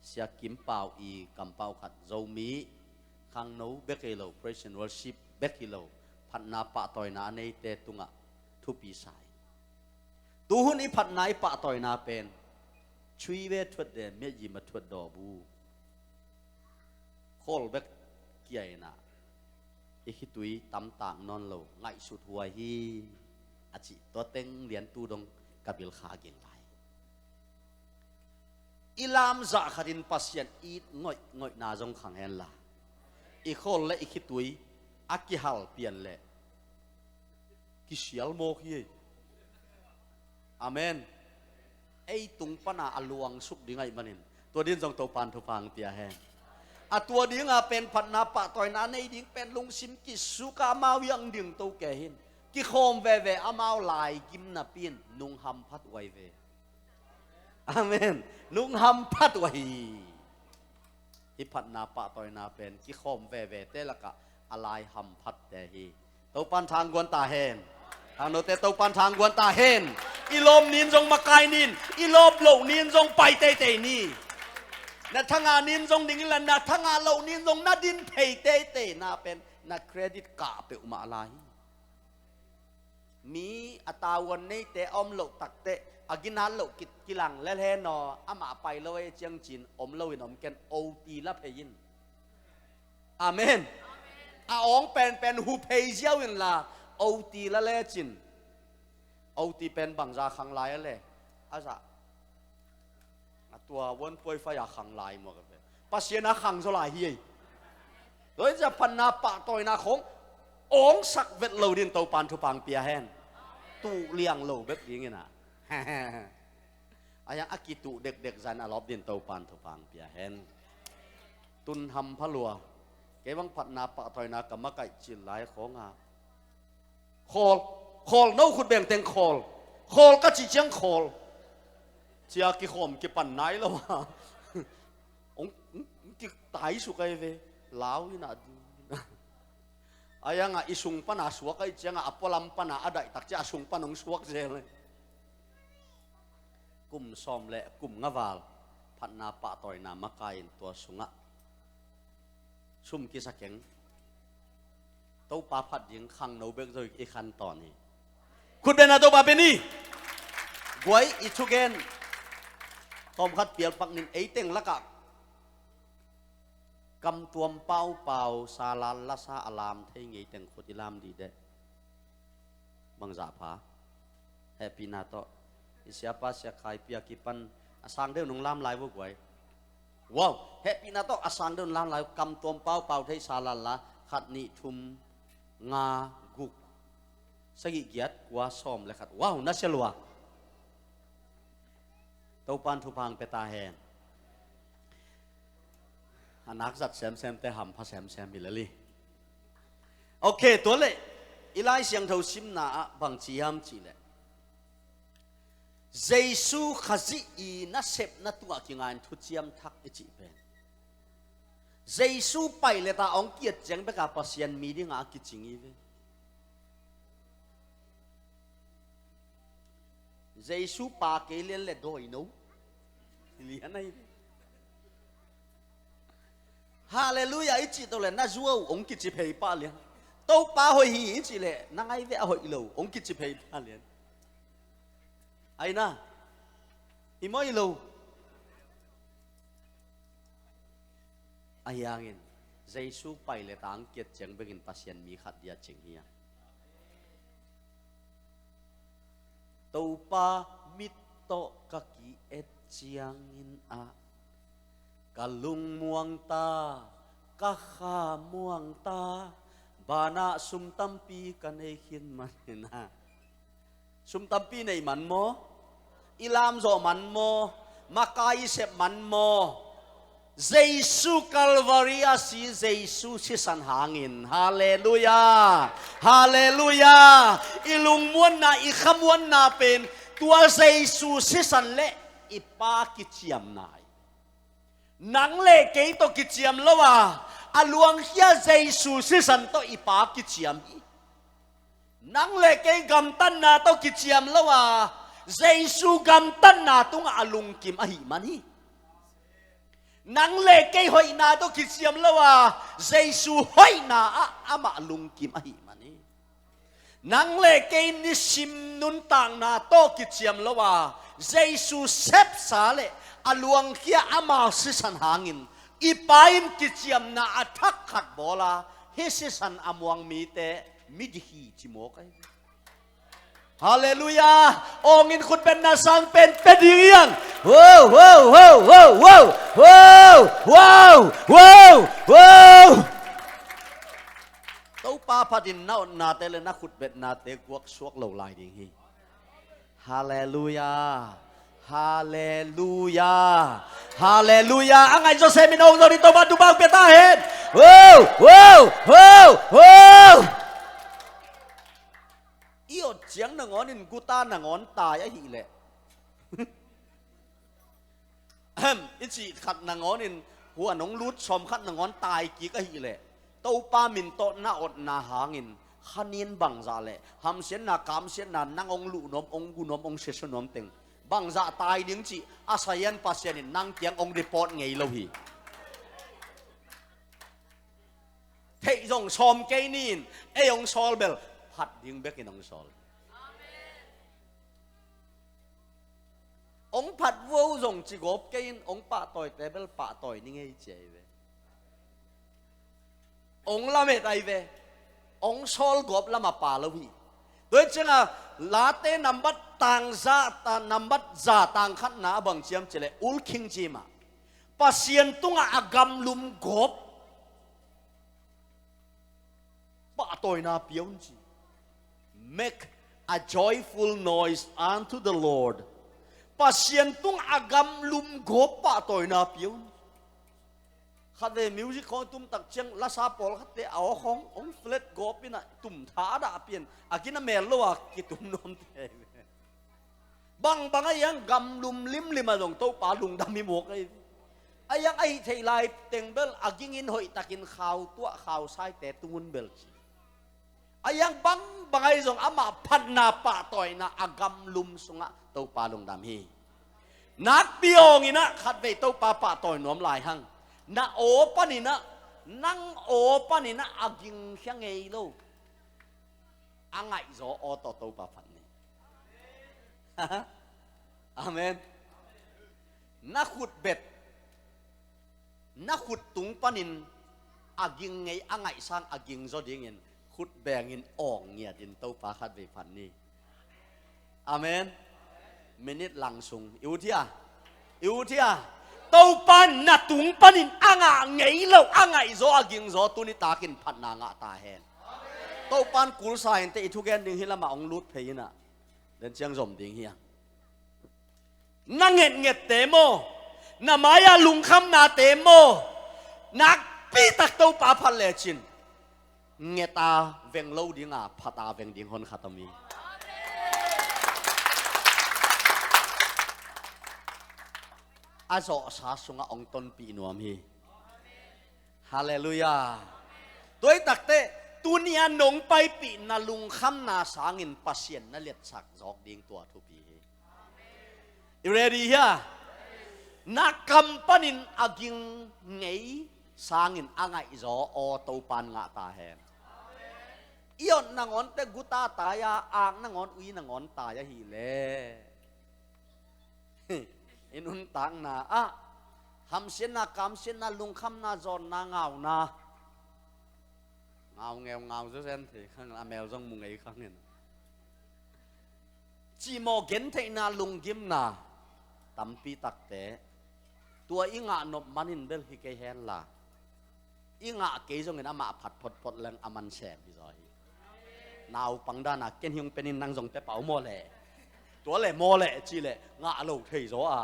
Sia Kim Pau i kampau khat Zomi khangno bek hi lo, praise and worship bek hi lo, phatna pahtawina a neite tungah thupi sa hi. Tuhun i phatna i pahtawina pen chui ve thuat de, miat yim a thuat dawbu. Khawl bek kia inah i khitui tamtak nawn lo, ngaihsut huai hi a cih tua teng liantu dong ka bilkha ging lai. I lam zah khatin Pasian it ngoih ngoihna zong khang henla, i khawl le i khitui a kihal pian leh kisial mawk hi. Amen. Ei tung pana a luang suk ding ahih manin tua din zong Topan thupha hong pia hen. A tua dinga pen phatna pahtawina nei ding pen lungsim kisuk a amau hiang ding to kei hin. Kikhawm veve amau lai gim napi in nung hamphat uai ve. Amen. Nung hamphat uai hi. Hih phatna pahtawina pen kikhawm vevete lakah a lai hamphatte hi. Topan thangguan ta hen. Khangnote Topan thangguan ta hen. I lawm nin zong makai nin, i lawp loh nin zong pai teitei ni. Na thanga nin zong ding inla, na thanga loh nin zong na din phei teitei na pen na credit kah peuhmah lai hi. Mi a tavuan neite a om loh takteh a ginat loh kit kilang lel hen aw, amah pai lo ei ciang cin om loin om ken O T la phei in. Amen. A awng penpen hu phei ziau inla O T la lecin. O T pen bangza khang lai a le. A zah. A tua one point five a khang lai maw ka ve. Pasian a khang zaw lai hi ei. Tua in zah phatna pahtawina khong awngsak vet lo din Topan thupha hong pia hen. Tuh liang lo bek dingin ah. A hiang a kituh dekdek zan a lawp din Topan thupha hong pia hen. Tun hampha lua. Kei bang phatna pahtawina ka makaih cil lai khong ah. Khawl, khawl, no khut beng teng khawl. Khawl ka cih ciang khawl. Cia kikhawm kipan nai lo a. Ong, ong, ong kitai suk ai ve. Lau hi na ding. A hiang a i sung pana suak ai ciang a a pualam pana a daih tak cia a sung pan ong suak zel. Kum sawm le kum nga val phatna pahtawina makai in tua sungah sum kisa keng. Topa phat ding khangno bek zo i khan tawn hi. Khut beng a Topa pe ni. Guai i thugen tawmkhat pialpak nin ei teng lakah kamtuam paupau sa lal lasa a lam thei ngei teng khut i lam dih deh. Bangzah pha. Hehpihna tawh i siapa Sia Khai Pia kipan a sang deuh nong lam lai vua guai. Wow, hehpihna tawh a sang deuh nong lam lai, kamtuam paupau thei sa lal la, khat nih thum nga guk sagih giat kua sawm le khat. Wow, na sia lua. Topan thupha hong pia ta hen. A nak zat semsemte hampha semsem hi lel hi. Ok, tua leh i Lai Siangtho simna ah bang ci hiam cih leh Jesu Khazih i nasepna tungah kinga in thuciam thak i cih pen Jesu paileta hong kiat ciang beka Pasian mi dinga a kicing hi ve. Jesu pa kei lian le dawino lian ahi ve. Halleluiah i cih tawh le na zuau hong kici phei pah lian. Topa hoih hi i cih le na ngai ve a hoih lo hong kici phei pah lian. Aina i mawi lo. Ahi hangin Jesu paileta hong kiat ciang bekin Pasian mi khat dia cing hi a. Topa mit tawh ka ki-et ciangin ah ka lungmuang ta, ka kha muang ta, banah sum tampi ka nei khin manin ah. Sum tampi nei man maw? I lamzawh man maw? Makai i sep man maw? Jesu Calvary a si, Jesu sisan hangin. Halleluiah. Halleluiah. I lungmuanna, i khamuanna pen tua Jesu sisan le i Pa kiciamna hi. Nang le kei tawh kiciam lo a, a luangkhia Jesu sisan tawh i Pa kiciam hi. Nang le kei gamtatna tawh kiciam lo a, Jesu gamtatna tungah a lungkim ahih man hi. Nang le kei hoihna tawh kiciam lo a, Jesu hoihna ah amah lungkim ahih man hi. Nang le kei nisim nuntakna tawh kiciam lo a, Jesu sepsa le a luangkhia ama sisan hangin i Pa in kiciamna a thak khat bawl a, hih sisan a muang mite midik hi ci mawk ahi. Halleluiah. Awngin khutbetna sang pen pia ding hiang. Wow, wow, wow, wow, wow. Wow, wow, wow, wow. Topa phatin na otnate le na khutbetnate guaksuak lo lai ding hi. Halleluiah. Halleluia. Halleluia. A ngaih zawsem in ong zo ding Topa thupha pia ta hen. Wow, wow, wow, wow. I ot ciang nangawn in guta nangawn tai ahih leh, ahem, i cih khat nangawn in huan hong lut sawm khat nangawn tai kik ahih leh, Topa min tawh na otna hangin khanin bangzah leh hamsiatna kamsiatna nang hong luh nuam, hong gu nuam, hong siasia nuam teng bangzah tai ding cih a sayan Pasian in nang kiang hong report ngei lo hi. Theih zong sawm kei ni in ei hong sawl bel phat ding bekin hong sawl. Hong phat vo zong ci gawp kei in hong pahtawite bel pahtawi ni ngei ci ahi ve. Hong lamet ahi ve. Hong sawl gawp lam a pa lo hi. Tua hi cianga Late nambat tangza, ta, nambat za tangkhatna a bang ciam cileh, Old King James ah Pasian tungah a gamlum gawp pahtawina pia un ci. Make a joyful noise unto the Lord. Pasian tungah a gamlum gawp pahtawina pia un. Khatvei music khawng tum tak ciang lasa pawlkhatte a aw khawng hong flat gawp in a tum tha a dah pian a kin a mel lo a kitum nuamte. Bangbang a iang gamlum limlim a zong Topa lungdam hi mawk ahi. A iang ahi thei lai teng bel a gingin hoihtakin khau tuah khau saite tungun bel ci. A iang bangbang ahi zong amah phatna pahtawina a gamlum sungah Topa lungdam hi. Nakpi awngin ah khatvei Topa pahtawi nuam lai hang. Na aw panin ah, nang aw panin ah a gingkhia ngei lo a ngaihzaw aw tawh Topa phat ni. Amen. Na khut bet, na khut tung panin a ging ngei a ngaihsang a ging zaw dingin khut bengin awng ngiatin Topa khatvei phat ni. Amen. Minit lang sung i ut hia? I ut hia? Topa na tung panin a ngah ngei lo a ngaihzaw a gingzaw tuni takin phatna ngah ta hen. Topan kulsa in te i thugen ding hi lamah hong lut phei inah den ciang zom ding hi a. Na ngetngette maw, na mai-a lungkhamnate maw, nakpitak Topa phat lecin ngeta veng lo dinga phata veng ding hon khat om hi. A zawhsa sungah hong tonpih nuam hi. Halleluia. Tua hi takte, tunia nong paipih na lungkhamna sangin Pasian na liatsak zawk ding tua thupi hi. I ready hia? Na kam panin a ging ngei sangin a ngaihzaw aw Topan ngah ta hen. I ot nangawn te guta tai a, ak nangawn ui nangawn tai ahileh, i nuntakna ah hamsiatna, kamsiatna, lungkhamna, zawnna, ngauna, ngau ngeu ngau zawzen thei khang a mel zong mu ngei khang in. Cihmawh gentheihna, lunggimna tampi takte tua i ngah nop manin bel hi kei henla, i ngah kei zongin amah phat photphot leng a man sem hi zaw hi. Naupang dana ken hi hong penin nang zong pia pau maw leh, tua leh maw leh cih leh ngah lo thei zaw a.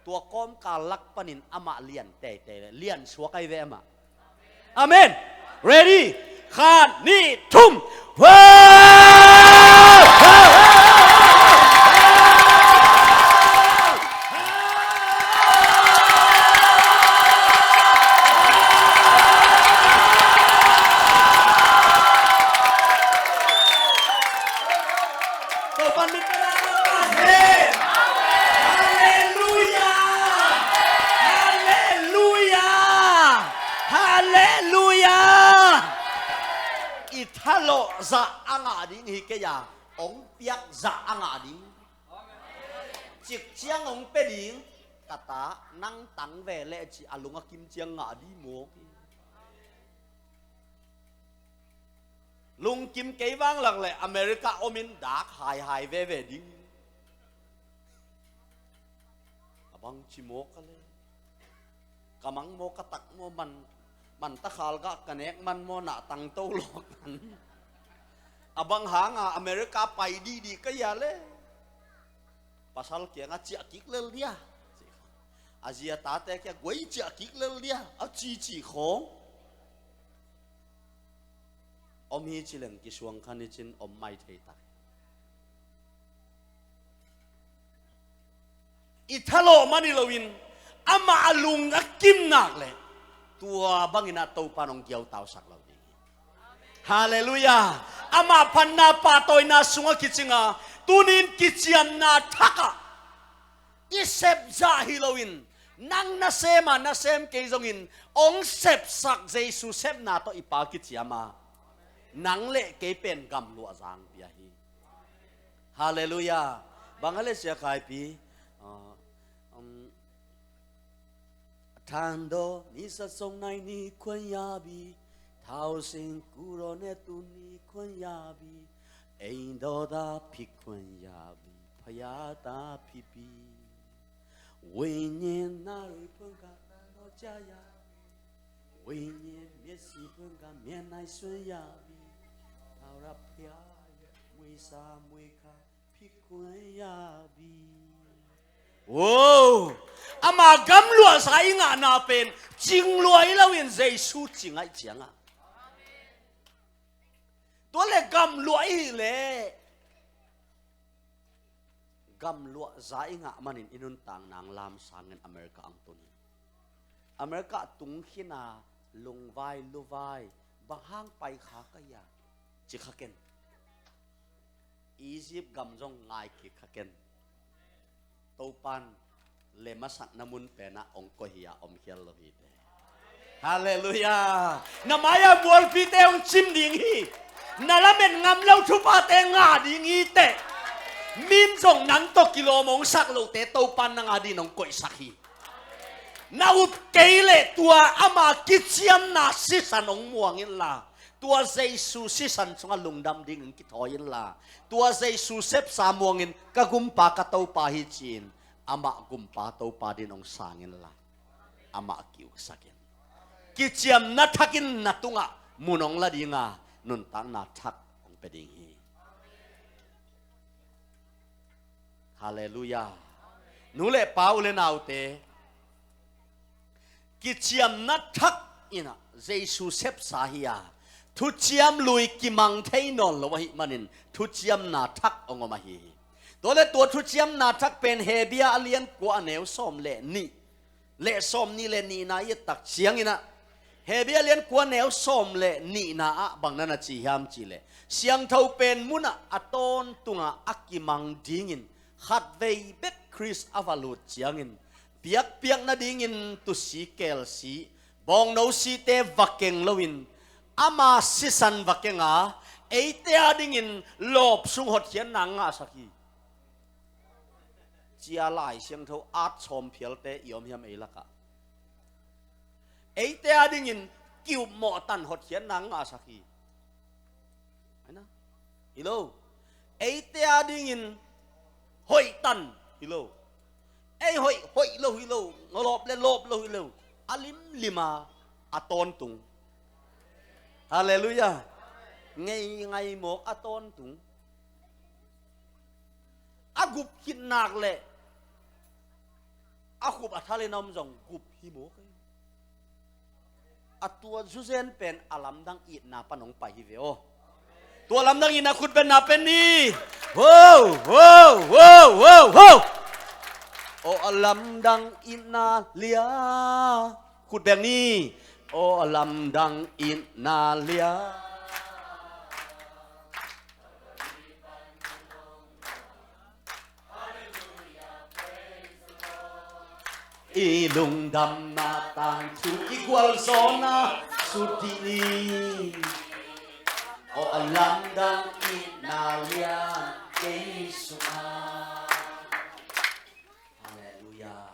Tua kawmkal lak panin amah lian teitei leh lian suak ahi ve amah. Amen. Ready? Khat, nih, thum. Wow! Topan min pia ta hen. Halleluia! Halleluia! Halleluia! I thalawh zah a ngah ding hi kei a, hong piak zah a ngah ding. Cik ciang hong pia ding. Ka ta, nang tang ve leh ci a lung a kim ciang ngah ding mawk hi. Lungkim kei vanglak leh America omin dak haihai veve ding. A bang ci maw ka le, ka mang maw, ka tak maw, man, man takhal gah ka nek man maw, na tangto lawk man. A bang hanga America pai dihdih ka hia le? pasal kiangah ciah kik lel dia, a zi a tate kiangah guai ciah kik lel dia a cici khawng om hi ci leng kisuang kha ni cin om mai thei tak. I thalawh man hi loin amah a lung a kim nak leh tua bangin ah Topa in hong giautausak lo ding hi. Halleluiah. Amah phatna pahtawina sungah kicinga tunin kiciamna thakah i sepzah hi loin nang nasem a nasem kei zongin hong sepsak Jesu sepna tawh i Pa kiciam a, nang le kei pen gamluah zang pia hi. Halleluiah. Bang a le sia khaipi, uh, um, 谈到你是从哪里困呀比，讨生苦肉的土地困呀比，爱到大地困呀比，怕呀大地比。为你那日本个大老家呀，为你面西本个面来顺呀比，到了偏为啥没看 Pi kuan ya bi. Wow! Ama gamluahza i ngahna pen cing lua i loin Jesu cing aih cianga. Tua le gamluah i hih leh gamluahza i ngah manin i nuntak nang lam sangin America ang tun hi. America tung khina lungvai luvai bang hang pai kha ka hia ci kha ken. Egypt gam zong ngai kik kha ken. Topan le masakna mun penah ong koih hi a om khial lo hi te. Halleluiah. Na mai-ah mualpite ong cim ding hi. Na lamet ngam lo thuphate ngah ding hi te. Min zong nang tawh kilawm ong sak lote Topan nang a din ong koihsak hi. Na up kei leh tua ama kiciamna sisan ong muang inla, tua Jesu sisan sungah lungdam dingin kithawi inla, tua Jesu sepsa muangin ka gumpa ka Topa hi ci-in amah gumpa Topa din ong sang inla, amah kiuksak in. Kiciamna thakin na tungah mun ong la dinga nuntakna thak ong pia ding hi. Halleluiah. Nu le pa, u le naute, kiciamna thak inah Jesu sepsa hi a, thuciam lui kimang thei nawn lo ahih manin thuciamna thak ong om ahi hi. Tua le tua thuciamna thak pen Hebru a lian kua a neu sawm le nih le sawm nih le nihna i et tak cianginah, Hebru a lian kua neu sawm le nihna ah bang na na ci hiam cihleh, siangtho pen munah a tawntungah a kimang dingin khatvei bek Khrist a va lut ciangin biakpiak nadingin tusi kelsi bawngno site va keng loin ama sisan va kenga eite adingin lawp sung hotkhiatna ngahsak hi. Cia Lai Siangtho at sawm phialte i om hiam ei lakah? Eite adingin kiupmawh tan hotkhiatna ngahsak hi. Hi lo. Eite adingin hoih tan hi lo. Ei hoih hoih lo hi lo. Lawp le lawp lo hi lo. A limlima a tawntung. Halleluiah. Ngei ngai mawk a tawntung. A gup khit nak leh a khup a thalin a om zong gup hi mawk ei. A tua zuzen pen a lamdang itna pan hong pai hi ve aw. Tua lamdang itna khut beng na pen ni. Ho, ho, ho, ho, ho. Aw a lamdang itna lia. Khut beng ni. Aw a lamdang itna lia. I lungdamna tangthu i gualzawhna sut dih ni. Aw a lamdang itna lian kei sungah. Halleluiah.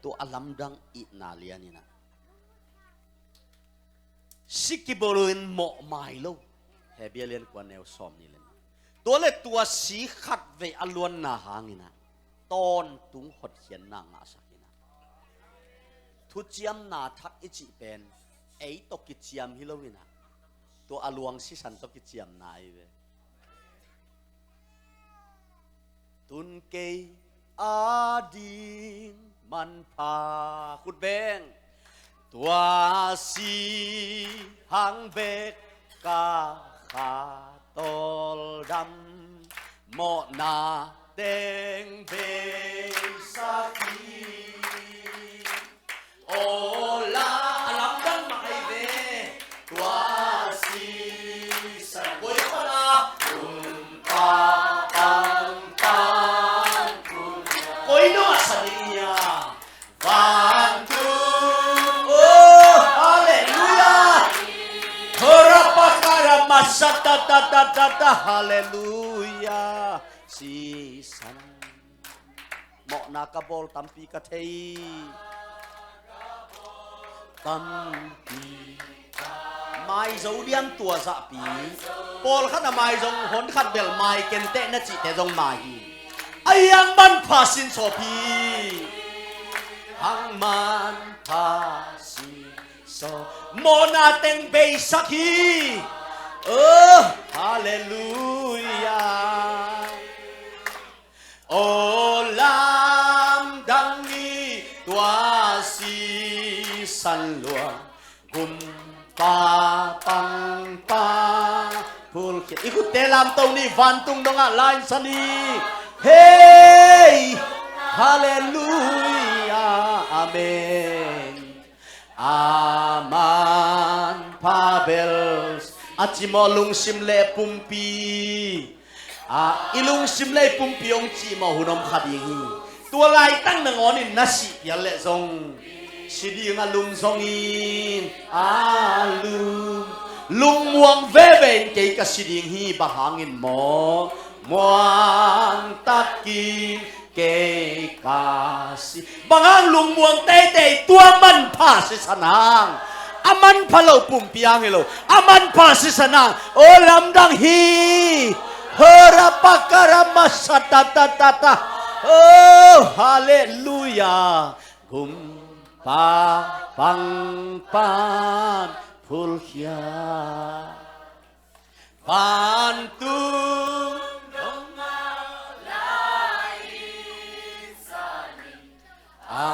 Tua a lamdang itna lian inah si kibawl in mawh mai lo. Hebru a lian kua neu sawm nih le nih. Tua le tua si khatvei a luanna hanginah tawntung hotkhiatna ngahsak inah thuciamna thak i cih pen ei tawh kiciam hi lo inah tua a luang sisan tawh kiciamna ahi ve. Tun kei ading manpha. Khut beng. Tua si hang bek ka kha tawldam, mawhna teng beisak hi. Aw la, a lamdang mah ahi ve. Tua sisan koi pana kumpa pangpang. Koi nong a sa ding hia? Vantung. Oh, hallelujah. Hora pakara masa ta ta ta ta ta. Hallelujah. Sisan. Mawhna ka bawl tampi ka thei. Tampi. Mai zo diam tua zahpi. Pawlkhat a mai zong hon khat bel mai kenteh na cihte zong mai hi. A hiang manpha sin sawpi. Hang manpha sin saw. Mawhna teng beisak hi. Oh, hallelujah. Aw lamdang ni tua sisan luang, kumpa pangpang phulkhia. I khutte lamto ni, vantung dongah lainsa ni. Hei! Halleluia. Amen. A manpha bel a cimawh lungsim le pumpi. A, i lungsim le i pumpi hong cimawh hun om kha ding hi. Tua laitak nangawnin na sih pial leh zong si ding a lum zongin a lum. Lungmuang veve in kei ka si ding hi, bang hangin maw? Muang takin kei ka si. Bang hang lungmuang teitei? Tua manpha sisan hang. A manpha lo pumpi hang hi lo. A manpha sisan hang. Aw lamdang hi. Hora pakara masa ta ta ta ta. Oh, halleluia. Kumpa pangpang phulkhia. Vantung dongah lainsa ni. A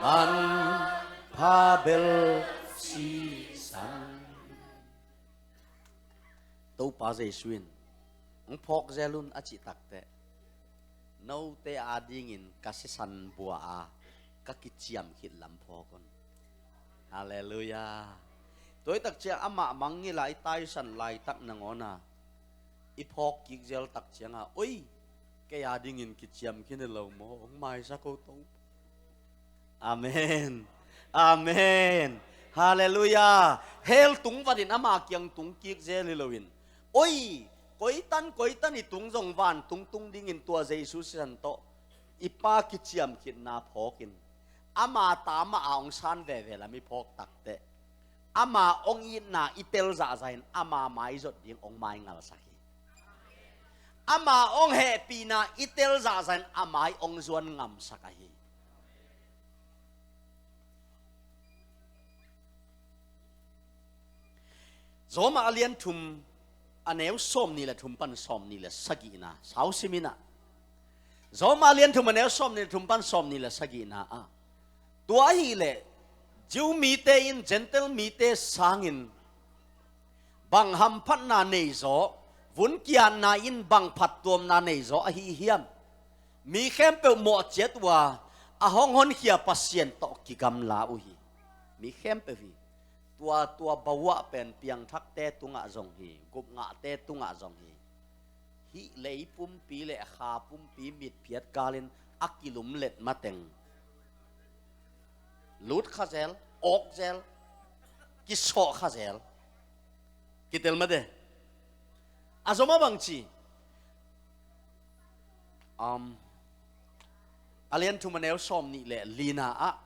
manpha bel sisan. Topa Jesu in, hong phawk zel un a cih takteh, note adingin ka sisan bua a ka kiciam khit lam phawk un. Halleluia. Tua hi tak ciang amah mangngilh a i taisan laitak nangawn a i phawk kik zel tak cianga, oi, kei adingin kiciam khin hi lo maw, hong maisak o Topa. Amen. Amen. Halleluia. Hell tung vatin ama kiang tung kik zel hi loin, oi, koitan koitan i tung zong vantung tung dingin tua Jesu sisan tawh i Pa kiciam khitna phawkin, ama ta mah a hong san veve lam i phawk takteh, ama hong itna i tel zahzahin ama maizot ding hong maingalsak hi. Ama hong hehpihna i tel zahzahin a mai hong zuan ngamsak ahi. Roma a lian thum, a neu sawmnih le thum pan sawmnih le sagihna sau simin ah. Roma a lian thum, a neu sawmnih le thum pan sawmnih le sagihna ah, tua ahih leh Jew mite in Gentile mite sangin bang hamphatna nei zaw, vun kiatna in bang phattuamna nei zaw ahi hiam? Mi khempeuh mawh ciat uh a, a hong honkhia Pasian tawh kigamla uh hi. Mi khempeuh hi. Tua, tua bauah pen piangthakte tungah zong hi, gupngahte tungah zong hi. Hih lei pumpi le kha pumpi mitphiat kalin a kilumlet mateng, lut kha zel, awk zel, kisawh kha zel. Kitel mate. A zom a bang ci? Um, a lian thum, a neu sawmnih le lina ah.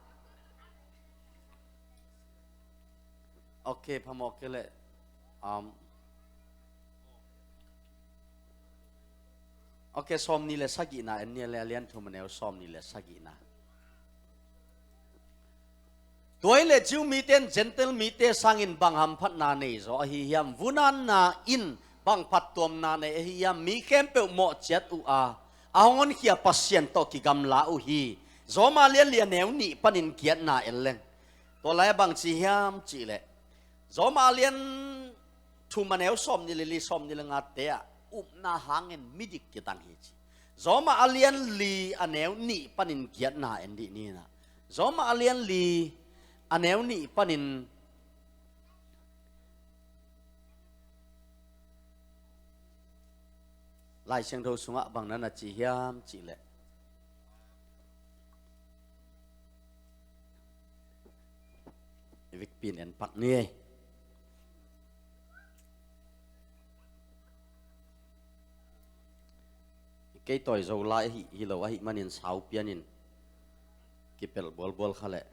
Ok, phamawh kei leh, um, ok, sawmnih le sagihna en ni le, a lian thum, a neu sawmnih le sagihna. Tua hi leh Jew mite in Gentile mite sangin bang hamphatna nei zaw ahi hiam? Vunatna in bang phattuamna nei ahi hiam? Mi khempeuh mawh ciat uh a, a hong honkhia Pasian tawh kigamla uh hi. Roma lian li a neu nih panin giatna en leng, tua lai a bang ci hiam cihleh, Roma lian thum a neu sawm nih le li, sawm nih le ngate ah upna hangin midik kidang hi ci. Roma a lian li a neu nih panin giatna en dih ni in ah. Roma a lian li a neu nih panin Lai Siangtho sungah bang na na ci hiam cihleh, i vekpi in en pak ni ei. Kei tawi zo lai ahi, hi lo ahih manin sau pianin kipelh bualbual kha leh.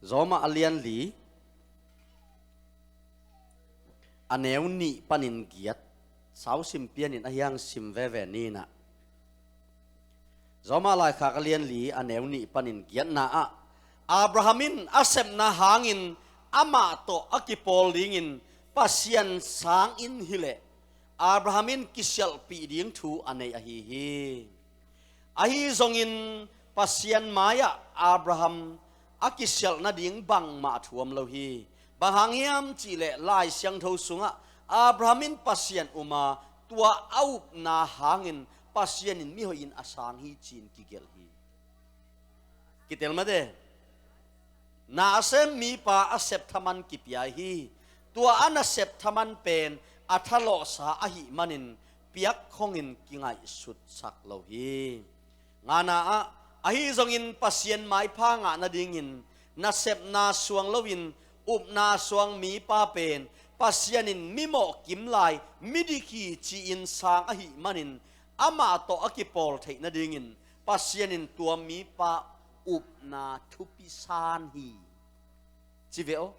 Roma a lian li a neu nih panin giat, sau sim pianin a hiang sim veve ni in ah. Roma laikhak a lian li a neu nih panin giatna ah, Abraham in a sepna hangin amah tawh a kipawl dingin Pasian sangin hileh Abraham in kisialhpih ding thu a nei ahi hi. Ahi zongin Pasian mai-ah Abraham a kisialh nading bangmah thuam lo hi. Bang hang hiam cihleh Lai Siangtho sungah Abraham in Pasian um a, tua a upna hangin Pasian in mihoihin a sang hi ci-in kigelh hi. Kitel mate. Na a sem mipa a sep thaman kipia hi. Tua a na sep thaman pen a thalawhsa ahih manin piak khongin kingaihsutsak lo hi. Ngana ah, ahi zongin Pasian maipha ngah nadingin nasepna suang loin upna suang mipa pen Pasian in mimawh kim lai midik hi ci-in sang ahih manin amah tawh a kipawl theih nadingin Pasian in tua mipa upna thupi san hi. Ci ve aw.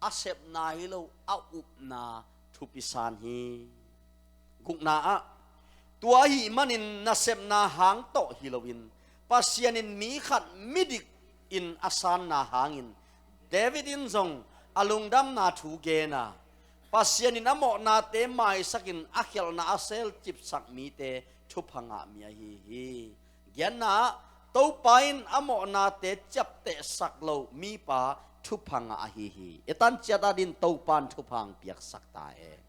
A sepna hi lo, a upna thupi san hi. Gukna ah, tua ahih manin nasepna hang tawh hi loin Pasian in mi khat midik in a sanna hangin David in zong a lungdamna thu gen a, Pasian in a mawhnate maisakin a khialhna a selcipsak mite thupha ngah mi ahi hi. Giatna ah, Topa in a mawhnate ciaptehsak lo mipa thupha ngah ahi hi. I tan ciat adingin Topa in thupha hong piaksak ta hen.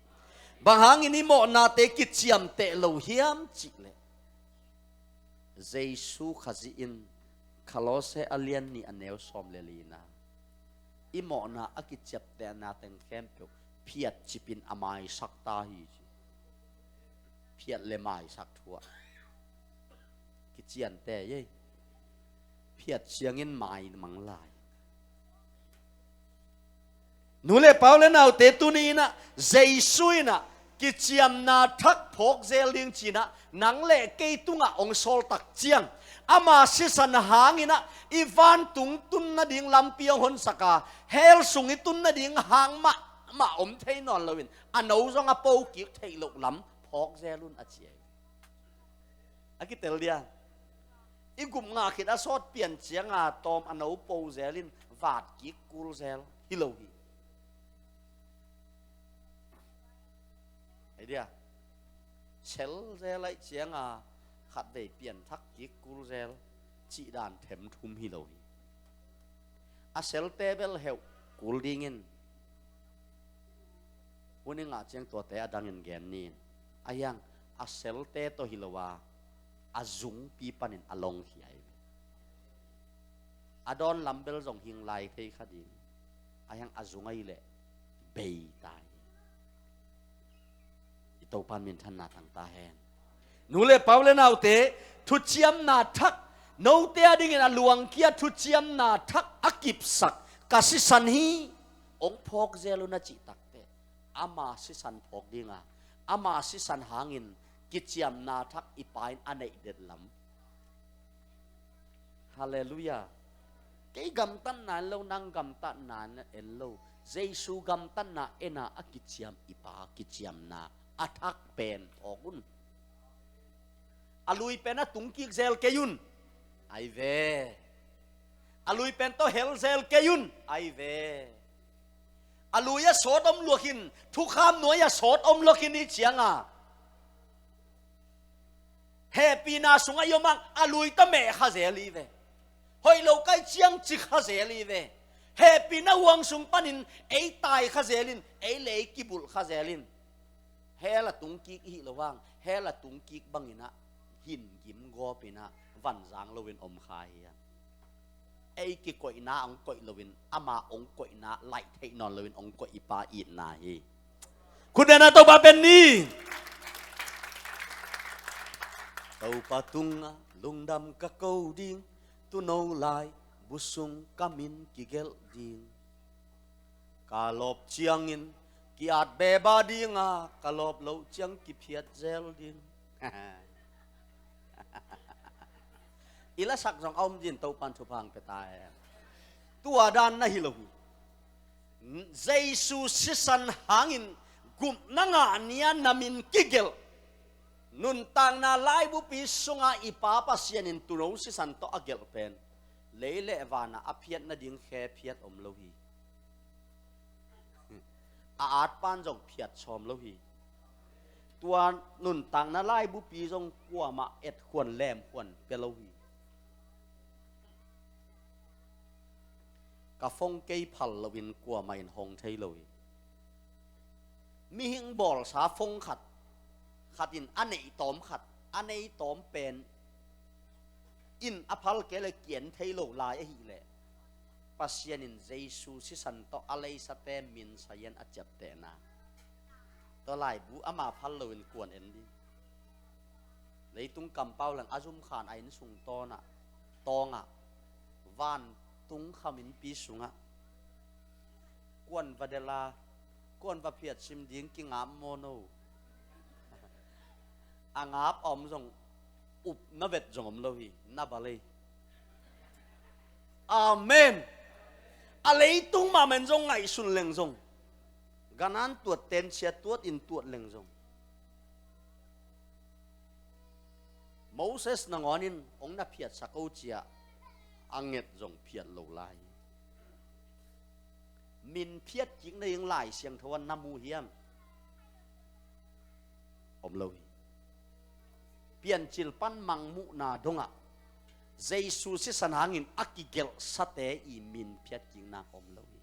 Bang hangin i mawhnate kiciamteh lo hiam cihleh, Jesu Khazih in Kolose a lian nih a neu sawm le li-na, i mawhna a kiciaptehna teng khempeuh phiatcipin a maisak ta hi ci. Phiat le maisak thu ah kiciamteh ei. Phiat ciangin mai mang lai. Nu le pa u le naute, tuni in ah Jesu in ah kiciamna thak phawk zel ding ci-in ah nang le kei tungah hong sawl tak ciang, ama sisan hangin ah i vantung tun nading lampi hong honsak a, hell sung i tun nading hang mahmah om thei nawn loin a no zong a po kik theih loh lam phawk zel un a ci hi. A kitel dia. I gup ngah khit a sawt pian ciang a tawm a no po zel in vat kik kul zel hi lo hi. Ei dia. Sel zel ahih ciang a khatvei pianthak kik kul zel cih dan themthum hi lo hi. A selte bel heuh kul dingin hun i ngah ciang tuate a dangin gen ni in. A hiang, a selte tawh hi lo a, a zungpi panin a longkhia hi ve. A dawn lam bel zong hing lai thei kha ding. A hiang, a zung ahih leh bei ta hi. I Topa in minthanna tang ta hen. Nu le pa u le naute, thuciamna thak, note adingin a luangkhia thuciamna thak a kipsak ka sisan hi, hong phawk zel un a cih takteh, ama sisan phawk ding a, ama sisan hangin kiciamna thak i Pa in a neih det lam. Halleluiah. Kei gamtatna en lo, nang gamtatna en lo. Jesu gamtatna en a, a kiciam i Pa kiciamna a thak pen phawk un. A lui pen a tungkik zel kei un. Ai ve. A lui pen tawh hel zel kei un. Ai ve. A lui a sawt om luakin, thukham nuai a sawt om luakin i cianga, hehpihna sungah i om ang, a lui tawh meh kha zel i ve. Hoih lo kai ciang ci kha zel i ve. Hehpihna huang sung panin ei tai kha zel in, ei le ei kibulh kha zel in. Hell a tung kik i hi lo hang, hell a tung kik banginah hin gim gawpinah vanzang loin om kha hi hang. Ei kikoihna hong koih loin, ama hong koihna laih theih nawn loin hong koih i Pa itna hi. Khut bengna Topa pen ni. Topa tungah lungdam ka ko ding, tuuno laibu sung ka min kigelh ding. Ka lawp ciangin ki-at beba dinga, ka lawp loh ciang kiphiat zel ding. I lasak zong a om din, Topan thupha hong pia ta hen. Tua dan na hi lo hi. Jesu sisan hangin gupna ngah ni-a na min kigelh, nuntakna laibupi sunga i Pa Pasian in tuuno sisan tawh a gelh pen, lei le vanah a phiat nading khe phiat om lo hi. A at pan zong phiat sawm lo hi. Tua nuntakna laibupi zong kuamah etkhuan lemkhuan pia lo hi. Ka phone kei phal loin kuamah in hong thei lo hi. Mihing bawlsa phone khat, khat in a neih tawm khat, a nei tawm pen in a phal kei le kian thei lo lai ahih leh, Pasian in Jesu sisan tawh a leisate min sayan a ciaptehna. Tua laibu ama phal loin kuan en ding. Leitung kampau leng a zumkhan a innsung tawnah, tawngah, vantung khaminpi sungah kuan va delh a, kuan va phiatsim ding kingap maw no? A ngap a om zong, upna vet zong om lo hi, na balei. Amen. A leitung mahmah in zong ngaihsun leng zong, ganan tuat tensia tuat in tuat leng zong, Moses nangawn in hong na phiatsak o cia, a nget zong phiat lo lai. Min phiat kik nading Lai Siangtho ah na mu hiam? Om lo hi. Piancil pan mangmuhna dongah Jesu sisan hangin a kigelhsate i min phiat kikna om lo hi.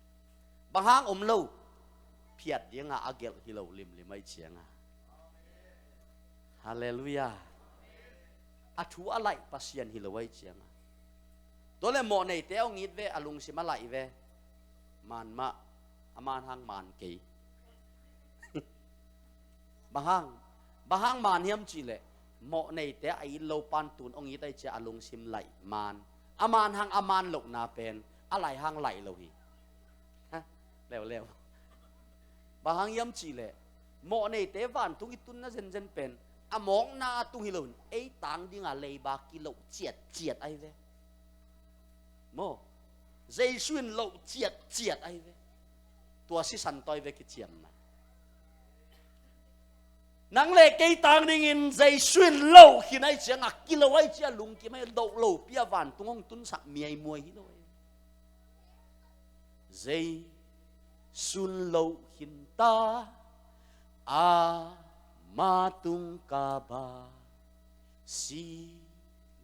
Bang hang om lo? Phiat dinga a gelh hi lo limlim ahih cianga. Halleluiah. A thu a laih Pasian hi lo ahih cianga. Tua le mawhneite hong it ve, a lungsim a laih ve. Man mah, a man hang man kei. Bang hang, bang hang man hiam cihleh, mawhneite a it lo pan tun hong it ahih cia a lungsim laih man. A man hang a man lohna pen a laih hang laih lo hi. Ha? Leuleu. Bang hang hiam cihleh, mawhneite vantung i tunna zenzen pen a mawkna a tung hi loin ei tang dinga leiba kiloh ciatciat ahi ve. Maw? Jesu in loh ciatciat ahi ve. Tua sisan tawh ahi ve kiciamna. Nang le kei tang dingin Jesu in loh khin ahih cianga, kilo ahih cia lungkim ahi, loh lopi a vantung hong tunsak miaimuai hi lo ahi. Jesu in loh khin ta, ama tung ka ba, si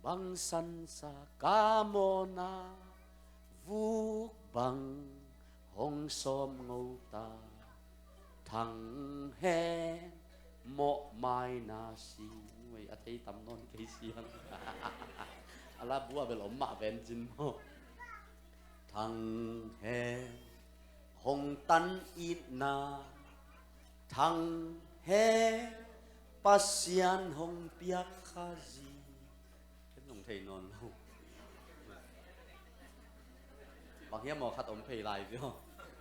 bang sansa ka mawhna, vuk bang hong sawm ngo ta. Thang hen, mawh maina si. Nuai a thei tam nawn kei siang. A la bu a bel om mah ven cin maw? Thang hen, hong tan itna. Thang hen, Pasian hong piak kha zi. Ken nong thei nawn lo. Bang hiam aw, khat om phei lai viau.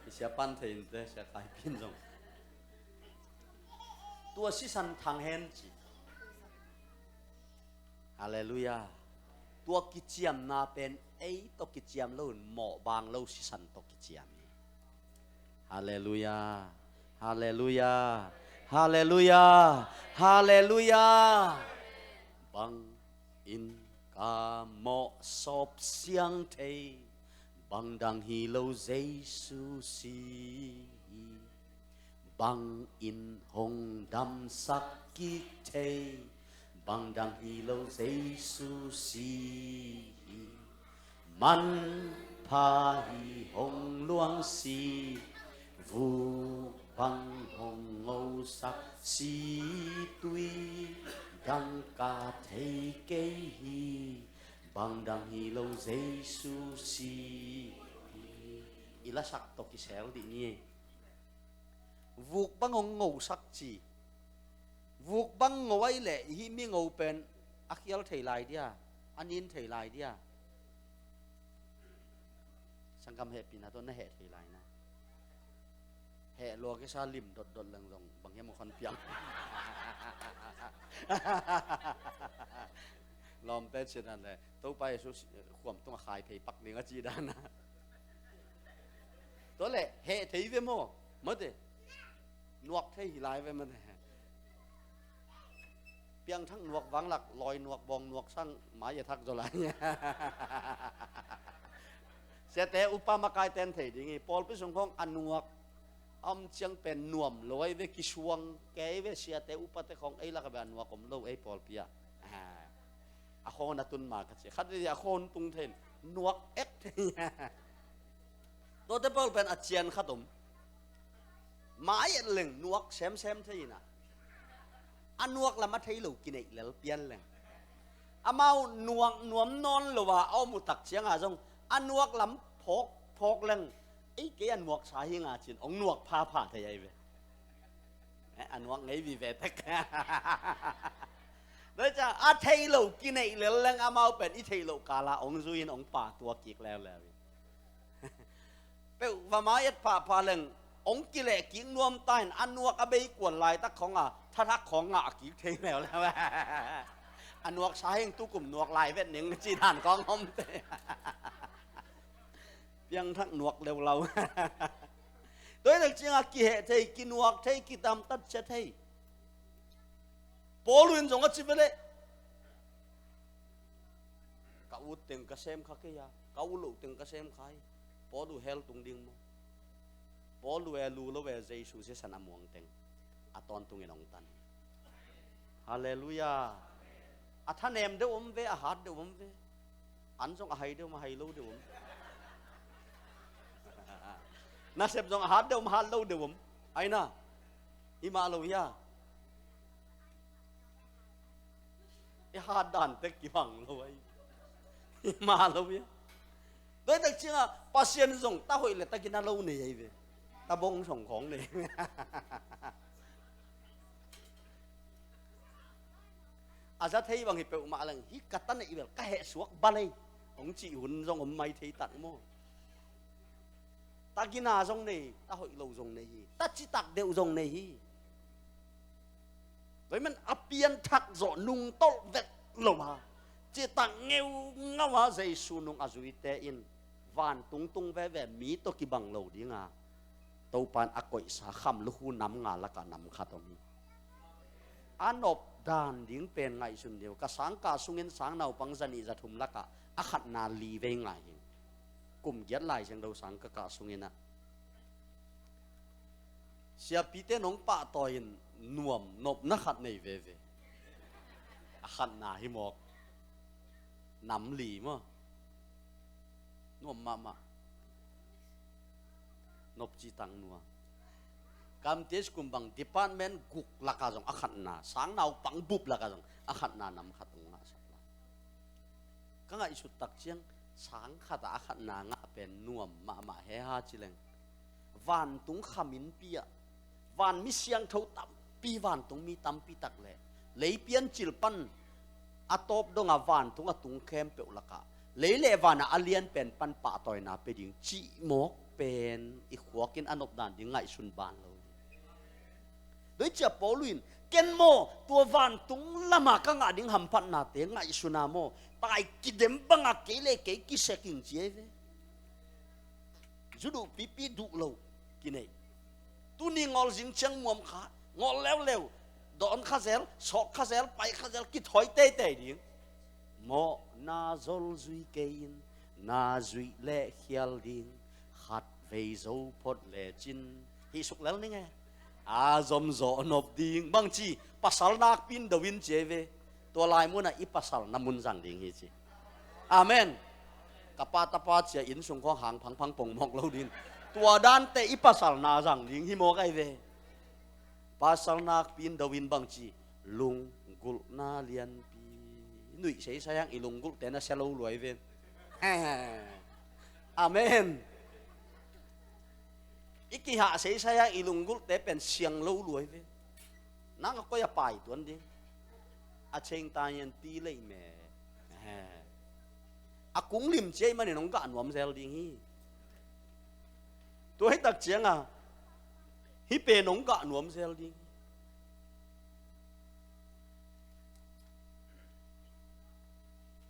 I sia pan thei inte, sia kai pin zong. Tua sisan thang hen ci. Halleluiah. Tua kiciamna pen ei tawh kiciam loin mawh bang lo sisan tawh kiciam hi. Halleluiah. Halleluiah. Halleluiah. Halleluiah. Bang in ka mawh sawp siang thei, bang dang hi lo Jesu si. Bangin hong damsak kik thei, bang dang hi lo Jesu si hi. Manpha hi hong luang si, vuk bang hong ngosak si, tui dang ka thei kei hi, bang dang hi lo Jesu si hi. I lasak tawh kisel dih ni. Vuk bang hong ngosak ci. Vuk bang ngo ai leh i hih mi ngo pen a khial thei lai dia, a nin thei lai dia. Sanggam hehpihna tawh na heh thei lai na. Heh lua kisa lim dotdot leng zong bang hiam a khon piang. Lawmte cinan le Topa Jesu khuam tungah khai phei pak ding a ci dan a. Tua leh heh thei ve maw? Mate. Nuak thei hi lai ve mate. Piangthak nuak vanglak, lawi nuak, bawng nuak sang mai a thak zaw lai. Siate upa makai ten thei ding hi. Pawlpi sung khawng a nuak a om ciang pen nuam lo ai ve, kisuang kei ve, siate upate khawng ei lak a ve a nuak om lo ei pawlpi ah. A khawn a tun ma ka ci. Khat ve a khawn tung thei, nuak ek thei. Tuate pawl pen a cian khat om. Mai et leng nuak semsem thei ina. A nuak lam a thei lo kineih lel pian leng. Amau nuak nuam nawn lo a a om uh tak cianga zong a nuak lam phawk phawk leng. Ei kei a nuak sa hi nga cin ong nuak phapha thei ai ve. Eh, a nuak ngei vive tek. Doi ca a thei lo kineih lel leng amau pen i thei lo kala ong zui in ong pa tua kik leuleu in. Peuh va mai et phapha leng ong kileh kik nuam ta in a nuak a bei kuan laitak khawng a thathak khawng ngah kik thei leuleu. A nuak sa heng tukum nuak lai vet ning ci dan khawng om te. Piangthak nuak leulau. Tuaitak cianga kiheh thei, kinuak thei, kitamtat cia thei. Paul in zong a ci veleh ka ut teng ka sem kha kei a, ka ut loh teng ka sem kha hi. Paul uh hell tung ding maw? Paul uh e lu lo e Jesu sisan a muang teng a tawntungin ong tan hi. Halleluiah. A thanem deuh om ve, a hat deuh om ve. An zong a hai deuh om, a hai lo deuh om. Nasep zong a hat deuh om, hat lo deuh om. Aina. Hi mah lo hia. I hat dan tek kibang lo ai. Hi mah lo hia. Doi tak cianga Pasian zong ta hoih le ta gina lo nei ai ve. Ta bong song khawng nei. A za thei bang hi peuhmah leng hi ka ta neih bel ka heh suak balei hong cih hun zong om mai thei tak maw? Ta gina zong nei, ta hoih lo zong nei hi, ta citak deuh zong nei hi. Tua hi man a pianthak zawh nungtolh vet lo a, citak ngeungau a Jesu nung a zuite in vantung tung veve mi tawh kibang lo dinga Topa in a koihsa kham lukhu nam nga lakah nam khat om hi. A nop dan ding pen ngaihsun dih uh. Ka sangkah sungin sang naupang zanih zathum lakah a khatna li vei ngai hi. Kum giat lai siang do sang ka kah sungin ah siapite nong pahtawi in nuam nopna khat nei veve. A khatna hi mawk. Nam li maw? Nuam mahmah. Nopci tang nua. Kam tes kum bang department guk laka zong a khatna, sang naupang bup laka zong a khatna nam khat ong ngahsak lai. Ka ngaihsut tak ciang sang khatah a khatna ngah pen nuam mahmah he ha ci leng. Vantung khaminpi ah vanmi siangtho tampi, vantung mi tampi tak le leipian cil pan a tawp donga vantung a tung khempeuh lakah lei le vanah a lianpen pan pahtawina pe ding cih mawk pen i khuakin a nopdan ding ngaihsun ban lo. Doi cia Paul in ken maw tua vantung lama ka ngah ding hamphatnate ngaihsuna maw, tai kidem banga kei le kei kisek ing ci ei ve. Zu duh pipi duh lo kinei. Tuni ngol zing ciang muam kha, ngol leuleu, dawn kha zel, sawk kha zel, pai kha zel, kithawi teitei ding. Mawh na zol zui kei in, na zuih leh khial ding, khat vei zo phot lecin, Hih suk lel ning e. A zom zawh nop ding. Bangci, pasal nakpi in do in ci ei ve. Tua lai munah i pasal na mun zang ding hi ci. Amen. Ka pa tapa cia inn sung khawng hang phangphang pong mawk lo ding. Tua dante i pasal na zang ding hi mawk ai ve. Pasal nakpi in do in bangci. Lunggulhna lianpi. Nuih seisai hang i lunggulhte na sia lo luai ve. Amen. I kihah seisai a i lunggulhte pen siang lo luai ve. Nang a koi a pai tuan ding. A cheng ta hian ti lei me. A kung lim ciai manin hong gah nuam zel ding hi. Tua hi tak cianga hih pen hong gah nuam zel ding hi.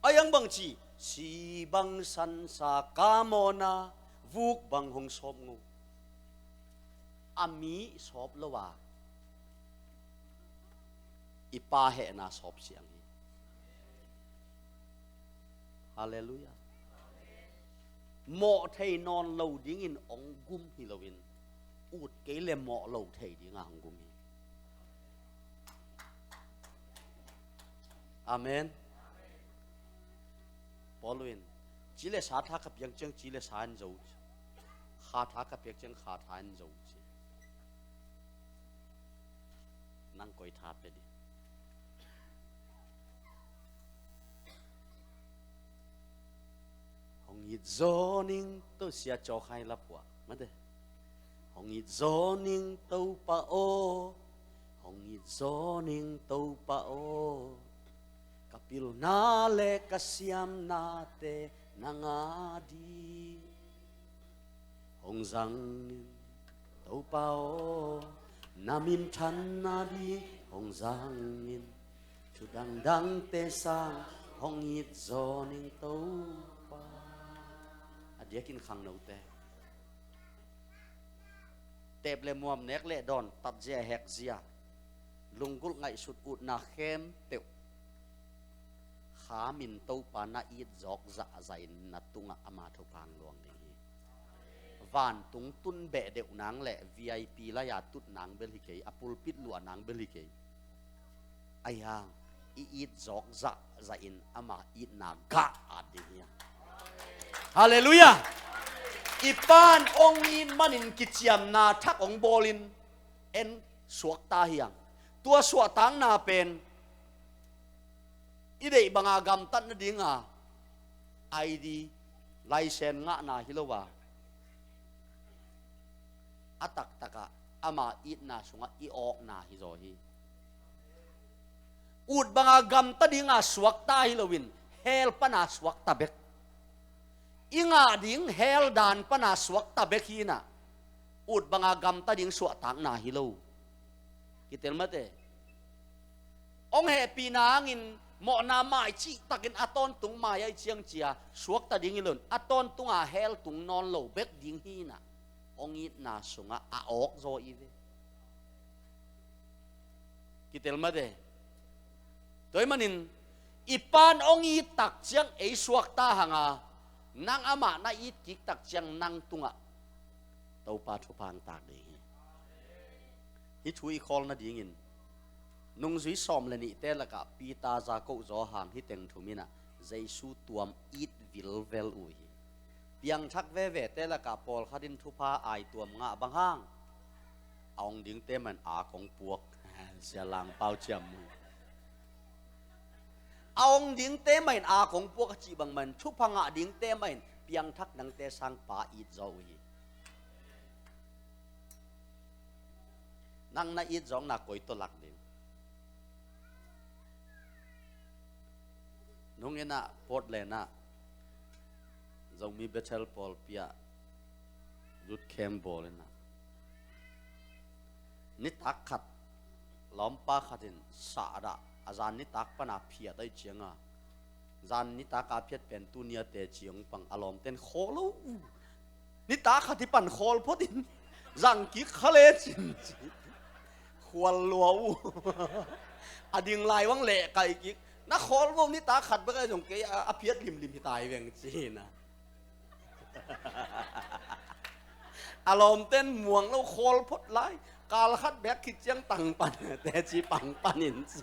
A yang bangci, si bang sansa ka mawna vuk bang hong sawp ngo. A mi sawp lo a, i pa hehna sawp siang hi. Halleluiah. Mawh thei nawn lo dingin hong gum hi loin, ut kei le mawh lo thei dinga hong gum hi. Amen. Paul in, ci le sa tha ka piak ciang ci le sa in zo ci. Kha tha ka piak ciang kha tha in zo ci. Nang koi tha pe di. Hong it zaw ning Topa, sia cawkhai lapuah mate. Hong it zaw ning Topa aw. Hong it zaw ning Topa aw. Ka pilna le ka siamnate nang a di. Hong zang in Topa aw, na minthanna ding hong zang in. Thu dangdangte sang hong it zaw ning Topa. A diakin khangnote, tep le muam, nek le dawn, tatzia hekzia, lunggulh ngaihsut, utna khempeuh khamin Topa na it zawk zahzah in na tungah ama thupha hong luang ding hi. Vantung tun beh deuh nang le V I P lai-a tut nang bel hi kei, a pulpit luah nang bel hi kei. Ahi hang i it zawk zahzah in ama itna gah at ding hi. Halleluiah. I pan hong it manin kiciamna thak hong bawlin en suakta hi hang. Tua suahtakna pen i deih banga gamtat nadinga I D, license ngahna hi lo a, a taktakah ama itna sungah i awkna hi zaw hi. Ut banga gamta dinga suakta hi loin hell pana suakta bek. I ngah ding hell dan pana suakta bek hi inah, ut banga gamta ding suahtakna hi lo. Kitel mate. Hong hehpihna hangin mawhna mai cihtakin a tawntung mai ahi ciang cia suakta ding hi loin, a tawntunga hell tung nawn lo bek ding hi inah, hong itna sungah a awk zaw i ve. Kitel mate. Tua ahih manin i pan hong it tak ciang ei suakta hanga, nang amah na it kik tak ciang nang tungah Topa thupha hong tak ding hi. Hih thu i khawl nadingin nungzui sawm le nihte lakah Peter, Jakob, Johan hih teng thum inah Jesu tuam it vilvel uh hi. Piangthak vevete lakah pawlkhat in thupha aituam ngah bang hang, a hong dingte mah in a kong puak. Sia Lang Pau ciam mu. A hong dingte mah in a kong puak a cih bang mah in thupha ngah dingte mah in piangthak dangte sang Pa it zaw uh hi. Nang na it zawkna koi tawh lak ding? Nung inah Portland ah Zomi Bethel pawlpi ah youth camp bawl inah, nitak khat lawmpa khat in sahdah a, zan nitak pana phiat ahih cianga, zan nitak a phiat pen tuni a teci hong pang, a lawmten khawl lo uh. Nitak khat hi pan khawl phot in zang kik kha lecin ci. Khual lua uh. A ding lai vang leh kai kik. Na khawl vo, nitak khat bek ahi zong kei a, a phiat limlim hi tai veng ci hi na. A lawmten muang lo khawl phot lai. Kal khat bek khit ciang tang pan teci pang panin ci.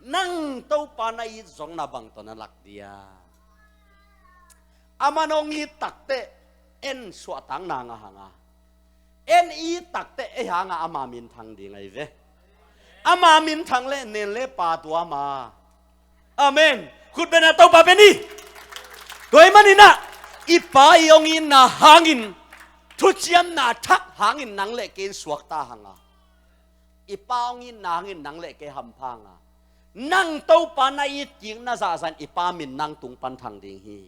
Nang Topa na it zong na bang tawh na lak dia? Aman hong it takteh en suahtakna ngah hanga, en it takteh ei hanga ama minthang ding ahi ve. Ama minthang le nen le pa tuama. Amen. Khut bena Topa beni. Tua ahih maninah i Pa i hong itna hangin, thuciamna thak hangin nang le kei in suakta hanga, i Pa hong itna hangin nang le kei hampha hanga, nang Topa na it kik na zahzah in i Pa min nang tung pan thang ding hi.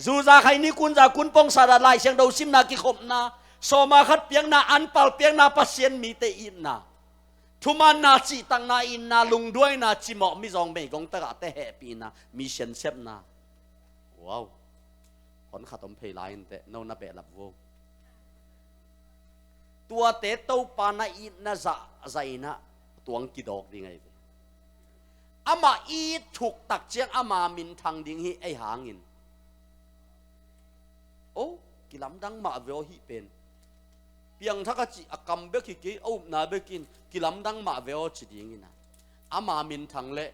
Zu za khaini kun za kun pawng sa dah Lai Siangtho simna kikhopna, sawma khat piakna, anpal piakna, Pasian mite itna, thumanna, cihtakna, itna, lungduaina, cimawh, mizawng meigong tagahte hehpihna, mi siansepna. Wow. Hon khat om phei lai inteh, no na behlap vo. Tuate Topa na itna zahzah inah tuang kidawk ding ahi ve. Amah it thuk tak ciang ama minthang ding hi ei hangin. O, kilamdang mah ve aw hih pen. Piangthak a cih a kam bek hi kei, a upna bekin kilamdang mah ve aw ci dingin a, ama minthang leh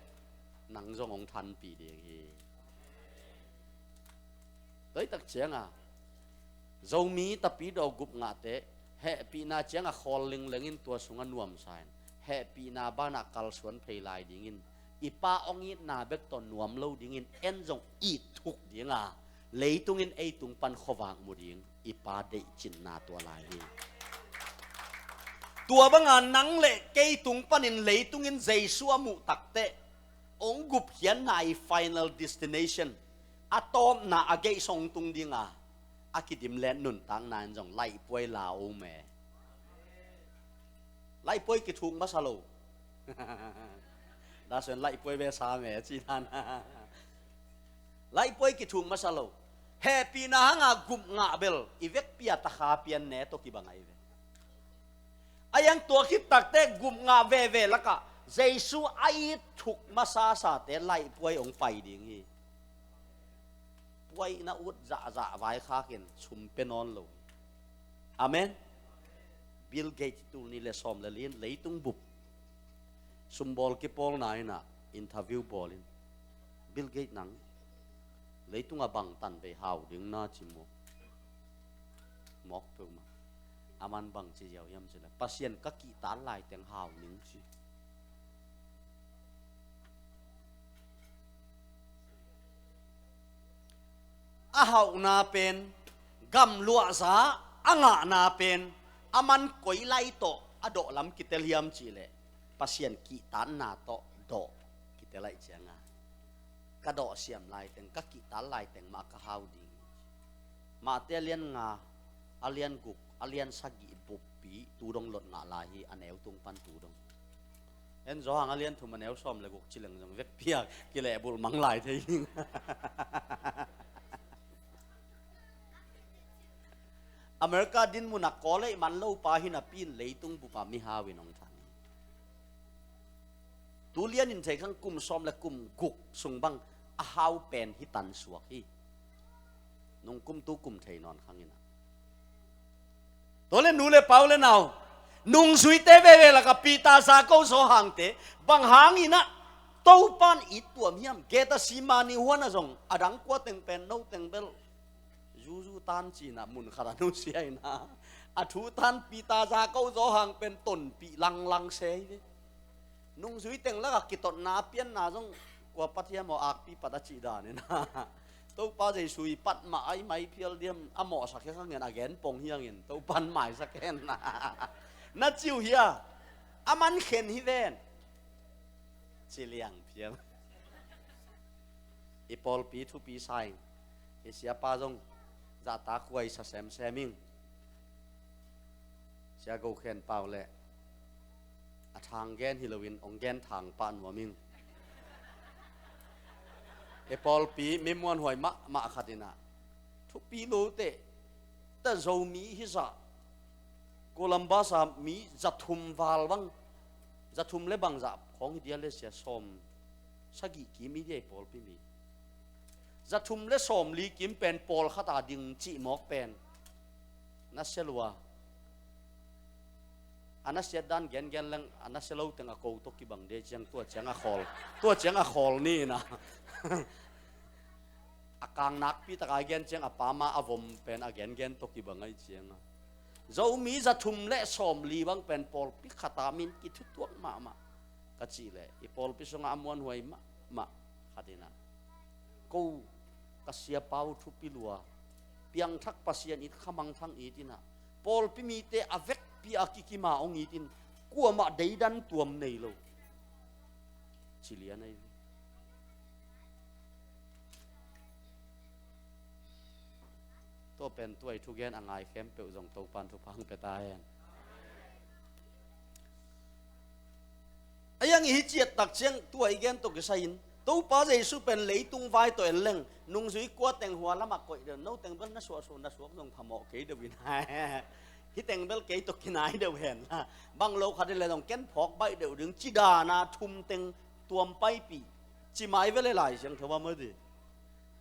nang zong hong thanpih ding hi. Tua hi tak cianga Zomi Tapidaw gup ngahte hehpihna cianga khawl linglengin tua sunga nuamsa in, hehpihna banah kalsuan phei lai dingin i Pa hong itna bek tawh nuam lo dingin en zong it thuk dinga, leitungin ei tung pan khuavak mu ding i Pa deihcinna tua lai hi. Tua banga nang le kei tung panin leitungin Jesu a muh takteh hong gupkhiatna i final destination, a tawpna a gate sung tung dinga a kidim le nuntakna in zong laihpuai la om e. Laihpuai kithuk masa lo. Dah suan laihpuai ve sa me a ci dan. Laihpuai kithuk masa lo. Hehpihna hanga gup ngah bel i vekpi a takha pian ne tawh kibang ahi ve. A yang tua khit takteh gup ngah veve lakah Jesu a it thuk masasate laihpuai hong pai ding hi. Puaina ut zahzah vaikhakin sum pia nawn lo. Amen. Bill Gates tul nih le sawm le li in leitung bup sumbawl kipawlna inah interview bawlin, Bill Gates, nang leitungah bang tanvei hau ding na ci maw? Mawk peuhmah. Aman bang ci ziau hiam cileh, Pasian ka kihtan laiteng hau ning ci. A hauhna pen gamluahza, a ngahna pen aman koi lai tawh a dawh lam kitel hiam cihleh, Pasian kihtanna tawh dawh kitel aih cianga, ka dawh siam laiteng, ka kihtan laiteng mah ka hau ding. Mahte a lian nga, a lian guk, a lian sagih buppi tu dong lot ngah lai hi, a neu tung pan tu dong. En Johan a lian thum a neu sawm le guk ci leng zong vekpi a kilehbulh mang lai thei ding. America dinmun a Kawlei man lopa hi napi in leitung bupa mihau in hong thang hi. Tu lian in thei khang kum sawm le kum guk sung bang a hau pen hi tan suak hi. Nung kum tu kum thei nawn khang inah. Tua le nu le pau le nau, nungzuite veve lakah Peter, Jakob, Johan te bang hang inah Topan it tuam hiam? Gethsemane huan a zong a dang kua teng pen no teng bel zuzu tan cinah mun khat a nusia inah a thu tan Peter, Jakob, Johan pen tonpih langlang se hi ve. Nungzui teng lakah kitotna a pianna zong kua pat hiam aw, akpi pat a cih danin Topa Jesu i pat mah a i mai phial diam a mawhsak hiang hangin a gen pong hiangin Topan maisak hen. Na ciu hia? A man khen hi ven. Ci liang phial. I pawlpi thupi sa ing. I siapa zong zahtak huai sa semsem ing. Sia Go Khen Pau le a thang gen hi loin hong gen thang pah nuam ing. I pawlpi mi muanhuai mahmah khat inah thupi lote ta Zomi hizah Columbus a mi zathum val bang, zathum le bangzah khawng hi dia le sia, sawm sagih kim hi dia i pawlpi mi. Za thum le sawmli kim pen pawlkhat a ding cih mawk pen na sia lua. A na siat dan gengen leng a na sia lo teng a ko tawh kibang de ciang tua ciang a khawl, tua ciang a khawl ni na. A kang nakpi taka gen ciang a pama a vom pen a gengen tawh kibang ai ciang a. Zomi za thum le sawmli bang pen pawlpi khata min kithutuak mahmah ka cih leh i pawlpi sungah a muanhuai mahmah khat inah ko ka siapa uh thupi lua, piangthak Pasian it, khamangthang it inah pawlpi mite a vekpi a kikima hong it in kuamah deidan tuam nei lo. Ci lian ahi ve. Tua pen tuai thugen a ngai khempeuh zong Topan thupha hong pia ta hen. A yang i hi ciat tak ciang tua i gen tawh kisai in Topa Jesu pen leitung vai tawh en leng nungzui kua teng hua lamah koih deuh, no teng bel na suahsuah na suak zong phamawh kei deuh in. Hih teng bel kei tawh kinai deuh hen la, bang lo khat i le zong ken phawk baih deuh ding ci dana thum teng tuam paipih ci mai ve le Lai Siangtho a mawh di.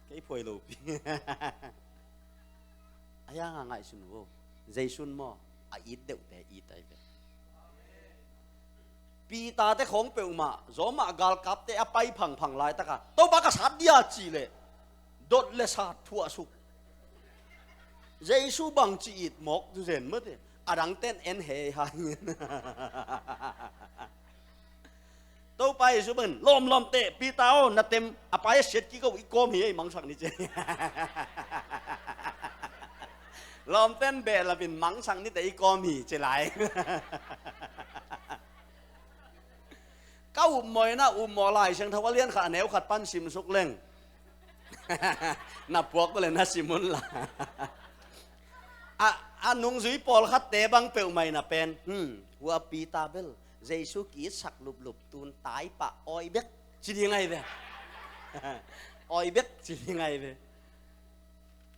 Kei phuai lopi. A yanga ngaihsun vo. Jesu in maw a it deuhte it ai ve. Peter te khawng peuhmah zawmah galkapte a pai phangphang laitaka Topa ka sat dia cih leh dot le sat thuahsuk. Jesu bangci it mawk zuzen mate a dangten en hei hai. Topa Jesu bangin lawmlawmte Peter aw na tem a pai a siat kiko i kawm hi ei mangsak ni ci. Lawmten behlapin mangsak nite i kawm hi ci lai. Ka upmawhna upmawh Lai Siangtho a lian khat a neu khat pan simsuk leng. Na puak le na sim unla. A, a nungzui pawlkhatte bang peuhmah in a pen hmm, hua Peter bel Jesu ki-itsak luplup tun taipah awi bek ci ding ai ve. Awi bek ci ding ai ve.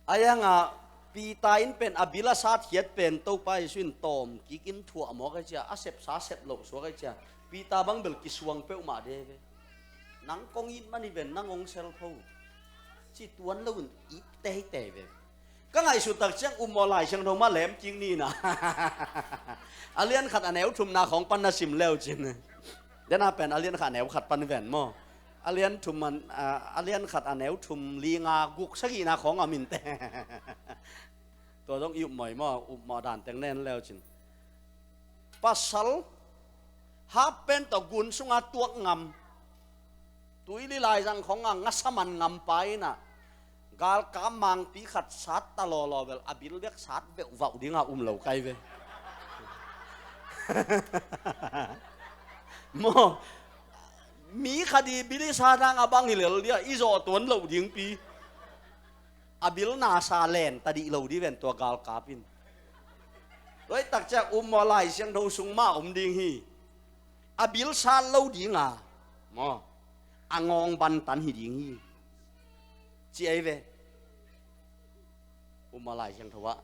A yanga Peter in pen a bil a sat hiat pen Topa Jesu in tawm kikin thuah mawk ai cia a sepsa sep loh suak ai cia Peter bang bel kisuang peuhmah de ve. Nang kong it mani ven nang ong sel pho ci tuan lo in it teitei ve. Ka ngaihsut tak ciang upmawh Lai Siangtho mah lem kik ni na. A lian khat a neu thumna khawng pan na sim leu cin. Dena pen a lian khat a neu khat pan ven maw. A lian thum man, a, a lian khat a neu thum li nga guk sagihna khawng a minte. Tua zong i upmawh maw, upmawh dan teng nen leu cin. Pasal hap pen tawh gun sunga tuak ngam. Tuili laizang khong a ngasa man ngam pa inah galkap mangpi khat sat ta lawlaw bel a bil bek sat veuhvauh dinga um lo kai ve. Maw mi khat i bil i sa dang a bang hi lel dia i zawh tuan loh dingpi. A bil nasa len ta dih lo di ven tua galkap in. Tua i takciak upmawh Lai Siangtho sung mah om ding hi. A bil sat lo dinga maw a ngawng bantan hi ding hi. Ci ei ve. Upmawh Lai Siangtho ah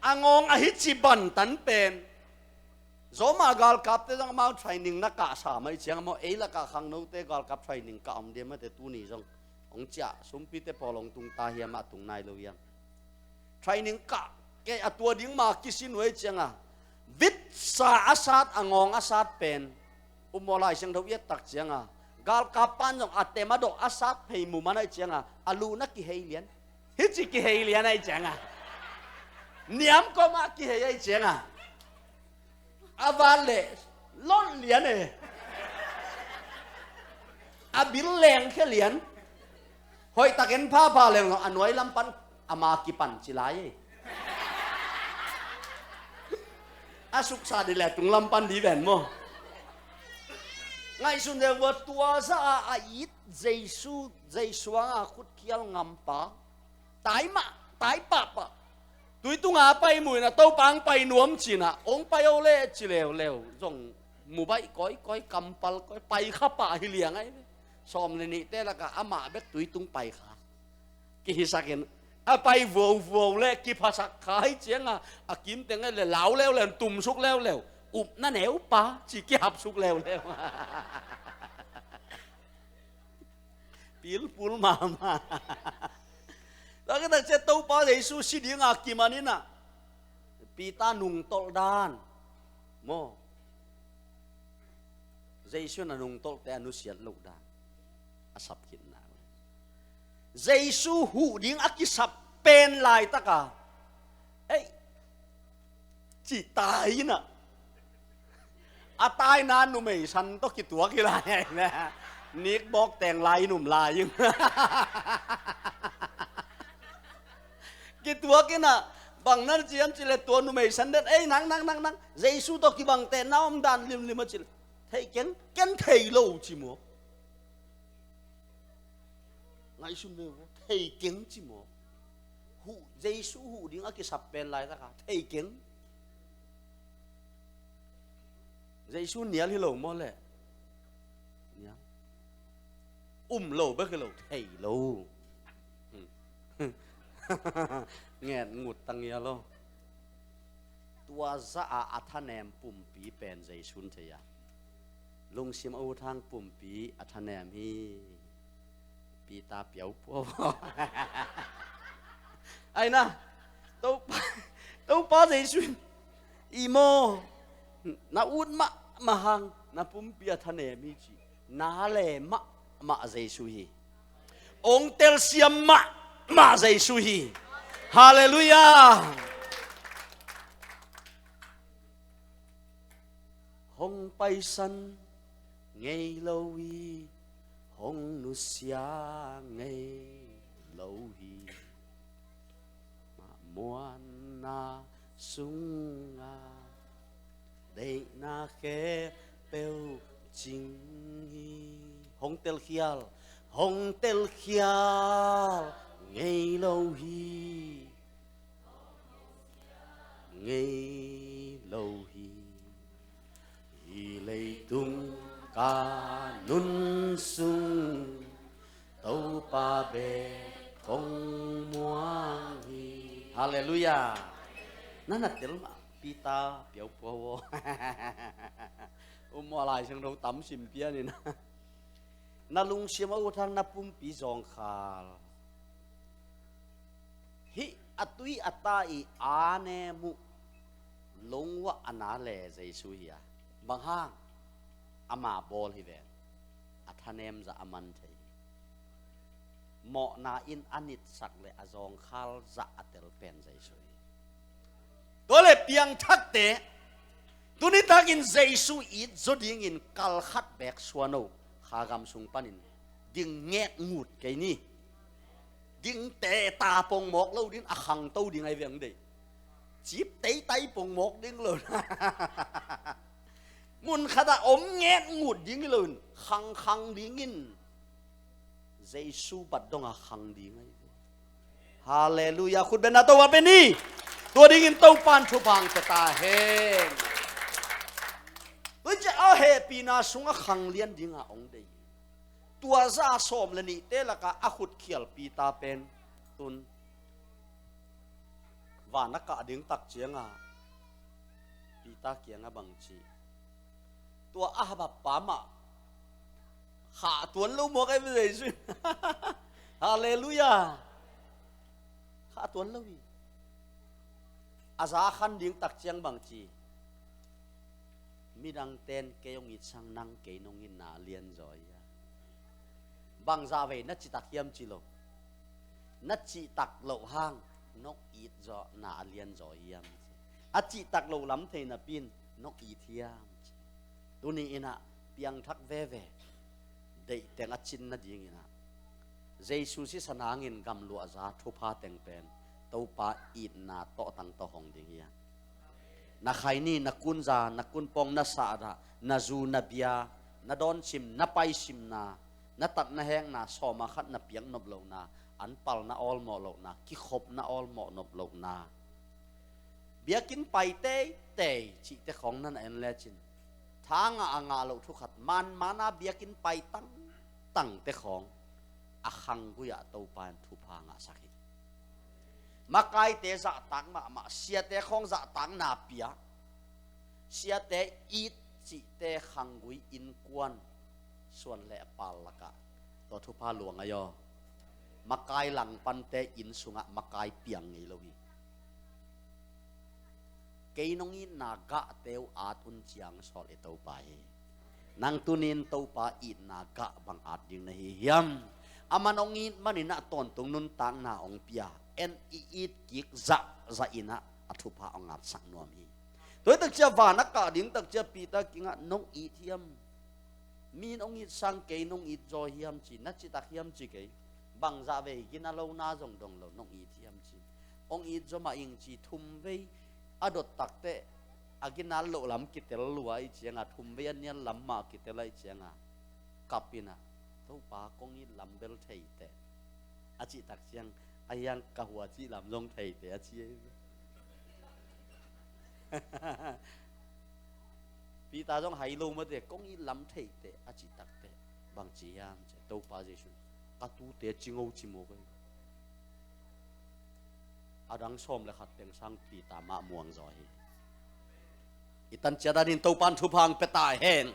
a ngawng a hi ci bantan pen. Zawmah galkapte zong amau training na kahsa mai ciang maw ei lakah khangnote galkap training kah om dia mate tuni zong hong ciah sumpite pawl hong tung ta hiam ah tung nai lo hiam. Training kah kei a tua ding ma kisin uh ei cianga vitsa a sat a ngawng a sat pen upmawh Lai Siangtho i et tak cianga galkap pan zong a tem a dawh a sat phei muman ai cianga a luhna kihei lian. Hici kihei lian ai cianga niam kawmah kihei ai cianga a van leh lon lian e. A bil lengkhia lian. Hoihtak en phapha leng a nuai lam pan ama kipan ci lai e. A suksa di le tung lam pan di ven maw. Ngaihsun deuh vua tua za a a it Jesu, Jesu anga khutkhial ngampa. Tai mah, tai pahpah. Tui tunga pai muina Topa ang pai nuam cina ong pai o le ci leuleu zong mubaih kawikawi kampal kawi pai kha pah hi liang ai ve. Sawm le nihte laka amah bek tui tung pai kha kihisakin a pai vuauvuau le kiphasak kha hi cianga a kimteng ai le lau leuleu tumsuk leuleu upna neupa ci kihapsuk leuleu. Pilpul mahmah. Tua khit tak ciang Topa Jesu si dinga kiman in ah, Peter nungtolh dan maw? Jesu in a nungtolhte a nusiat loh dan, a sap khitna. Jesu huh ding a kisap pen laitaka, ei, ci tai in ah, a taina numei san tawh kituak hi lai. Nikbawk teng lai in um lai in. Kituak in ah, bang na ci hiam cih leh tua numei san den, ei, nang, nang, nang, nang, Jesu tawh kibang teh na om dan limlim a cih leh, thei keng, ken thei lo ci maw? Ngaihsun ve maw, thei keng ci maw? Huh, Jesu huh ding a kisap pen laitaka thei keng. Jesu nial hi lo maw leh? Nial. Um lo bek hi lo, thei lo. Nget ngut ta ngial aw. Tua zah a a thanem pumpi pen Jesu in thei a, lungsim a ut hang pumpi a thanem hi. Peter piaupuau. Ai na, Topa, Topa Jesu in, i maw, na ut mahmah hang na pumpi a thanem hi ci. Na le mahmah Jesu hi. Ong telsiam mahmah Jesu hi. Halleluiah. Hong paisan ngei lo hi, hong nusia ngei lo hi. Muanna sunga deihna khempeuh cing hi. Hong telkhial, hong telkhial ngei lo hi. Ngei lo hi. Hih leitung ka nun sung Topa bek kong muang hi. Halleluiah. Na na tel mah Peter piaupuau aw. Um aw, Lai Siangtho tam sim pian in. Na lungsim a ut hang na pumpi zawngkhal. Hih a tui a ta i a nem uh lungwah a na le Jesu hi a. Bang hang? Ama bawl hi ven. A thanem zah a man thei hi. Mawhna in a nitsak le a zawngkhal zah a tel pen Jesu hi. Tua le piangthakte, tuni takin Jesu it zaw dingin kal khat bek suan o, kha gam sung panin ding nget ngut kei ni. Ding teta pongmawk lo ding, a khangto ding ai veng dei. Cip teitai pongmawk ding lo. Mun khatah om nget ngut ding hi loin, khangkhang dingin Jesu bat donga khang ding ai ve. Halleluiah. Khut beng na Topa pen hi. Tua dingin Topa in thupha hong pia ta hen. Tua ciang a hehpihna sungah khang lian dinga hong dei. Tua zah a sawm le nihte lakah a khutkhial Peter pen tun van a kah ding tak cianga Peter kiangah bang ci? Tua a habap pa mah khah tuan lo maw, kai Jesu in. Halleluiah. Khah tuan lo hi. A za khan ding tak ciang bang ci? Midangte in kei hong it sang nang kei nong itna a lianzaw hi a. Bangzah vei na citak hiam ci lo. Na cihtak loh hang nong it zawhna a lianzaw hiam ci. A cihtak loh lam thei napi in nong it hiam ci. Tuni in ah piangthak veve, deih teng a cin nadingin ah Jesu sisan hangin gamluahza thupha teng pen Topa itna tawhtang tawh hong ding hi a. Na khaini, na kunza, na kunpawng, na sahdah, na zu, na bia, na dawnsim, na paisimna, na tat na hekna, sawma khat na piak nop lohna, an palna awlmawh lohna, kikhopna awlmawh nop lohna, biakinn pai teitei cihte khawng na na en lecin, thangah a ngah loh thu khat, manmana biakinn pai tangtangte khawng a khanggui-ah Topa in thupha ngahsak hi. Makaite zahtak mahmah, siate khawng zahtakna pia, siate it cihte khanggui innkuan suan le pal lakah Tua thupha luang ahi aw. Makai langpante inn sungah makai piang ngei lo hi. Kei nong itna gahte uh at un ciang sawl i Topa hi. Nang tunin Topa itna gah bang at ding na hi hiam? Aman hong it manin ah tawntung nuntakna hong pia. En i it kik zahzah in ah a thupha hong atsak nuam hi. Tua hi takciang van a kah ding takciang Peter kiangah nong it hiam? Mi in hong it sang kei nong it zaw hiam ci, na citak hiam ci kei. Bangzah vei gina lo na zong dong lo nong it hiam ci. Hong it zaw mah ing ci thum vei a dot takteh a ginat loh lam kitel lua i cianga thum vei a nial lam mah kitel a i cianga kap in ah Topa kong it lam bel thei teh a cih takciang a hiang ka hua cih lam zong thei teh a ci. Peter zong hai lo mate kong it lam thei teh a cih takteh bang ci hiam ci Topa Jesu ka tute cingo ci mawk ahi. A dang sawm le khat teng sang Peter mah muang zaw hi. I tan ciat anin Topan thupha hong pia ta hen.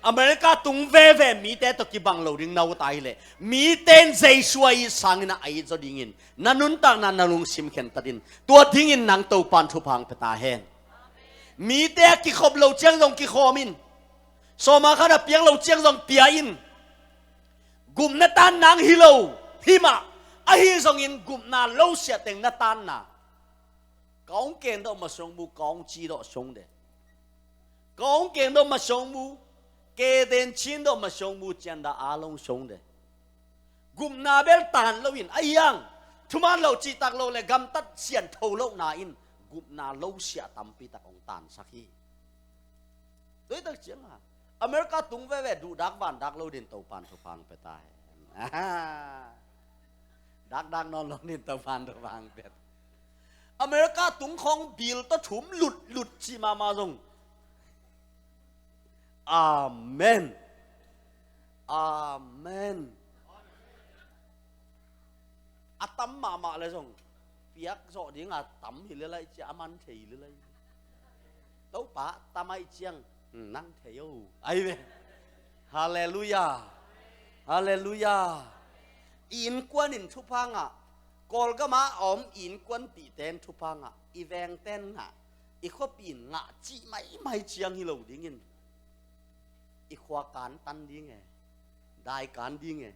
America tung veve mite tawh kibang lo ding na ut ahih leh mite in Jesu a it sangin a it zaw dingin na nuntakna na lungsim khentat in. Tua dingin nang Topan thupha hong pia ta hen. Mite a kikhop lo ciang zong kikhawm in. Sawma khat a piang lo ciang zong pia in. Gupna tan nang hi lo hi mah ahi zongin gupna lo siahteng na tanna. Ka hong kendawh masong mu ka hong cidawh song de. Ka hong kendawh masong mu keden cindawh masong mu cianda a long song de. Gupna bel tan loin a hiang thuman lo cihtak lo le gamtat siantho lohna in gupna lo siah tampitak hong tansak hi. Tua hi takcianga America tung veve duhdak vandak lo din Topan thupha hong pia ta hen. Dakdak nawn lo din Topan thupha hong pia ta. America tung khong bil tawh thum lutlut cih mahmah zong. Amen. Amen. A tam mahmah le zong piak zawh dinga tam hi le lai cia a man thei hi le lai. Topa tam aih ciang nang thei o ai ve. Halleluia. Halleluia. I innkuan in thupha ngah, Kawlgam a om i innkuanpihte in thupha ngah, i vengte in ngah, i khuapi in ngah cih maimai ciang hi lo dingin i khua kantan ding e, dai kan ding e.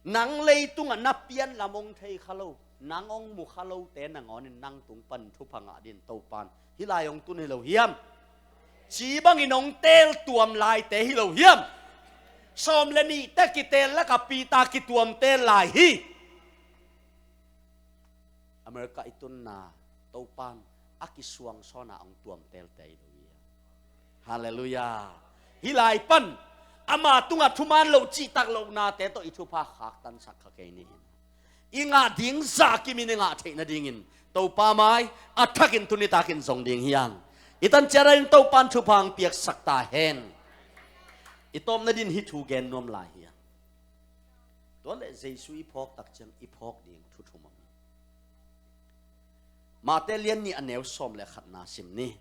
Nang leitungah na pian lam hong thei kha lo, nang hong mu kha lote nangawnin nang tung pan thupha ngah din Topan hih lai hong tun hi lo hiam? Ci bangin hong teel tuam laite hi lo hiam? Sawm le nihte kiteel lakah Peter kituam teel lai hi. America i tunna Topan a kisuang sawnah hong tuam teelte hi lo hi. Halleluia. Hih lai pan ama tungah thuman lo cihtak lohnate tawh i thupha khaktansak kha kei ni. I ngah ding zah kimin i ngah theih nadingin Topa mai a thakin tuni takin zong ding hiang. I tan ciat ahin Topan thupha hong piaksak ta hen. I tawpna din hih thu gen nuam lai hiang. Tua leh Jesu i phawk takciang i phawk ding thu thum om hi. Mate lian nih a neu sawm le khatna sim ni.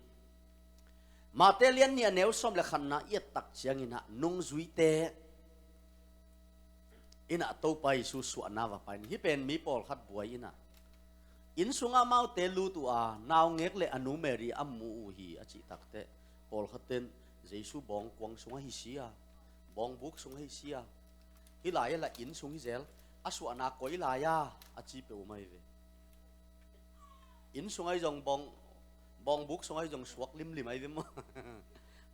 Mate lian nih a neu sawm le khatna i et takciangin ah nungzuite in ah Topa Jesu suahna va pai ni. Hih pen mi pawlkhat buai in ah inn sungah amaute lut uh a naungek le a nu Mary a mu uh hi a cih takteh pawlkhat ten Jesu bawngkuang sungah hi si a, bawngbuk sungah hi si a, hih lai a lah inn sung hi zel, a suahna koi lai a a ci peuh mai ve. Inn sung ahi zong bawng, bawngbuk sung ahi zong suak limlim ahi ve maw?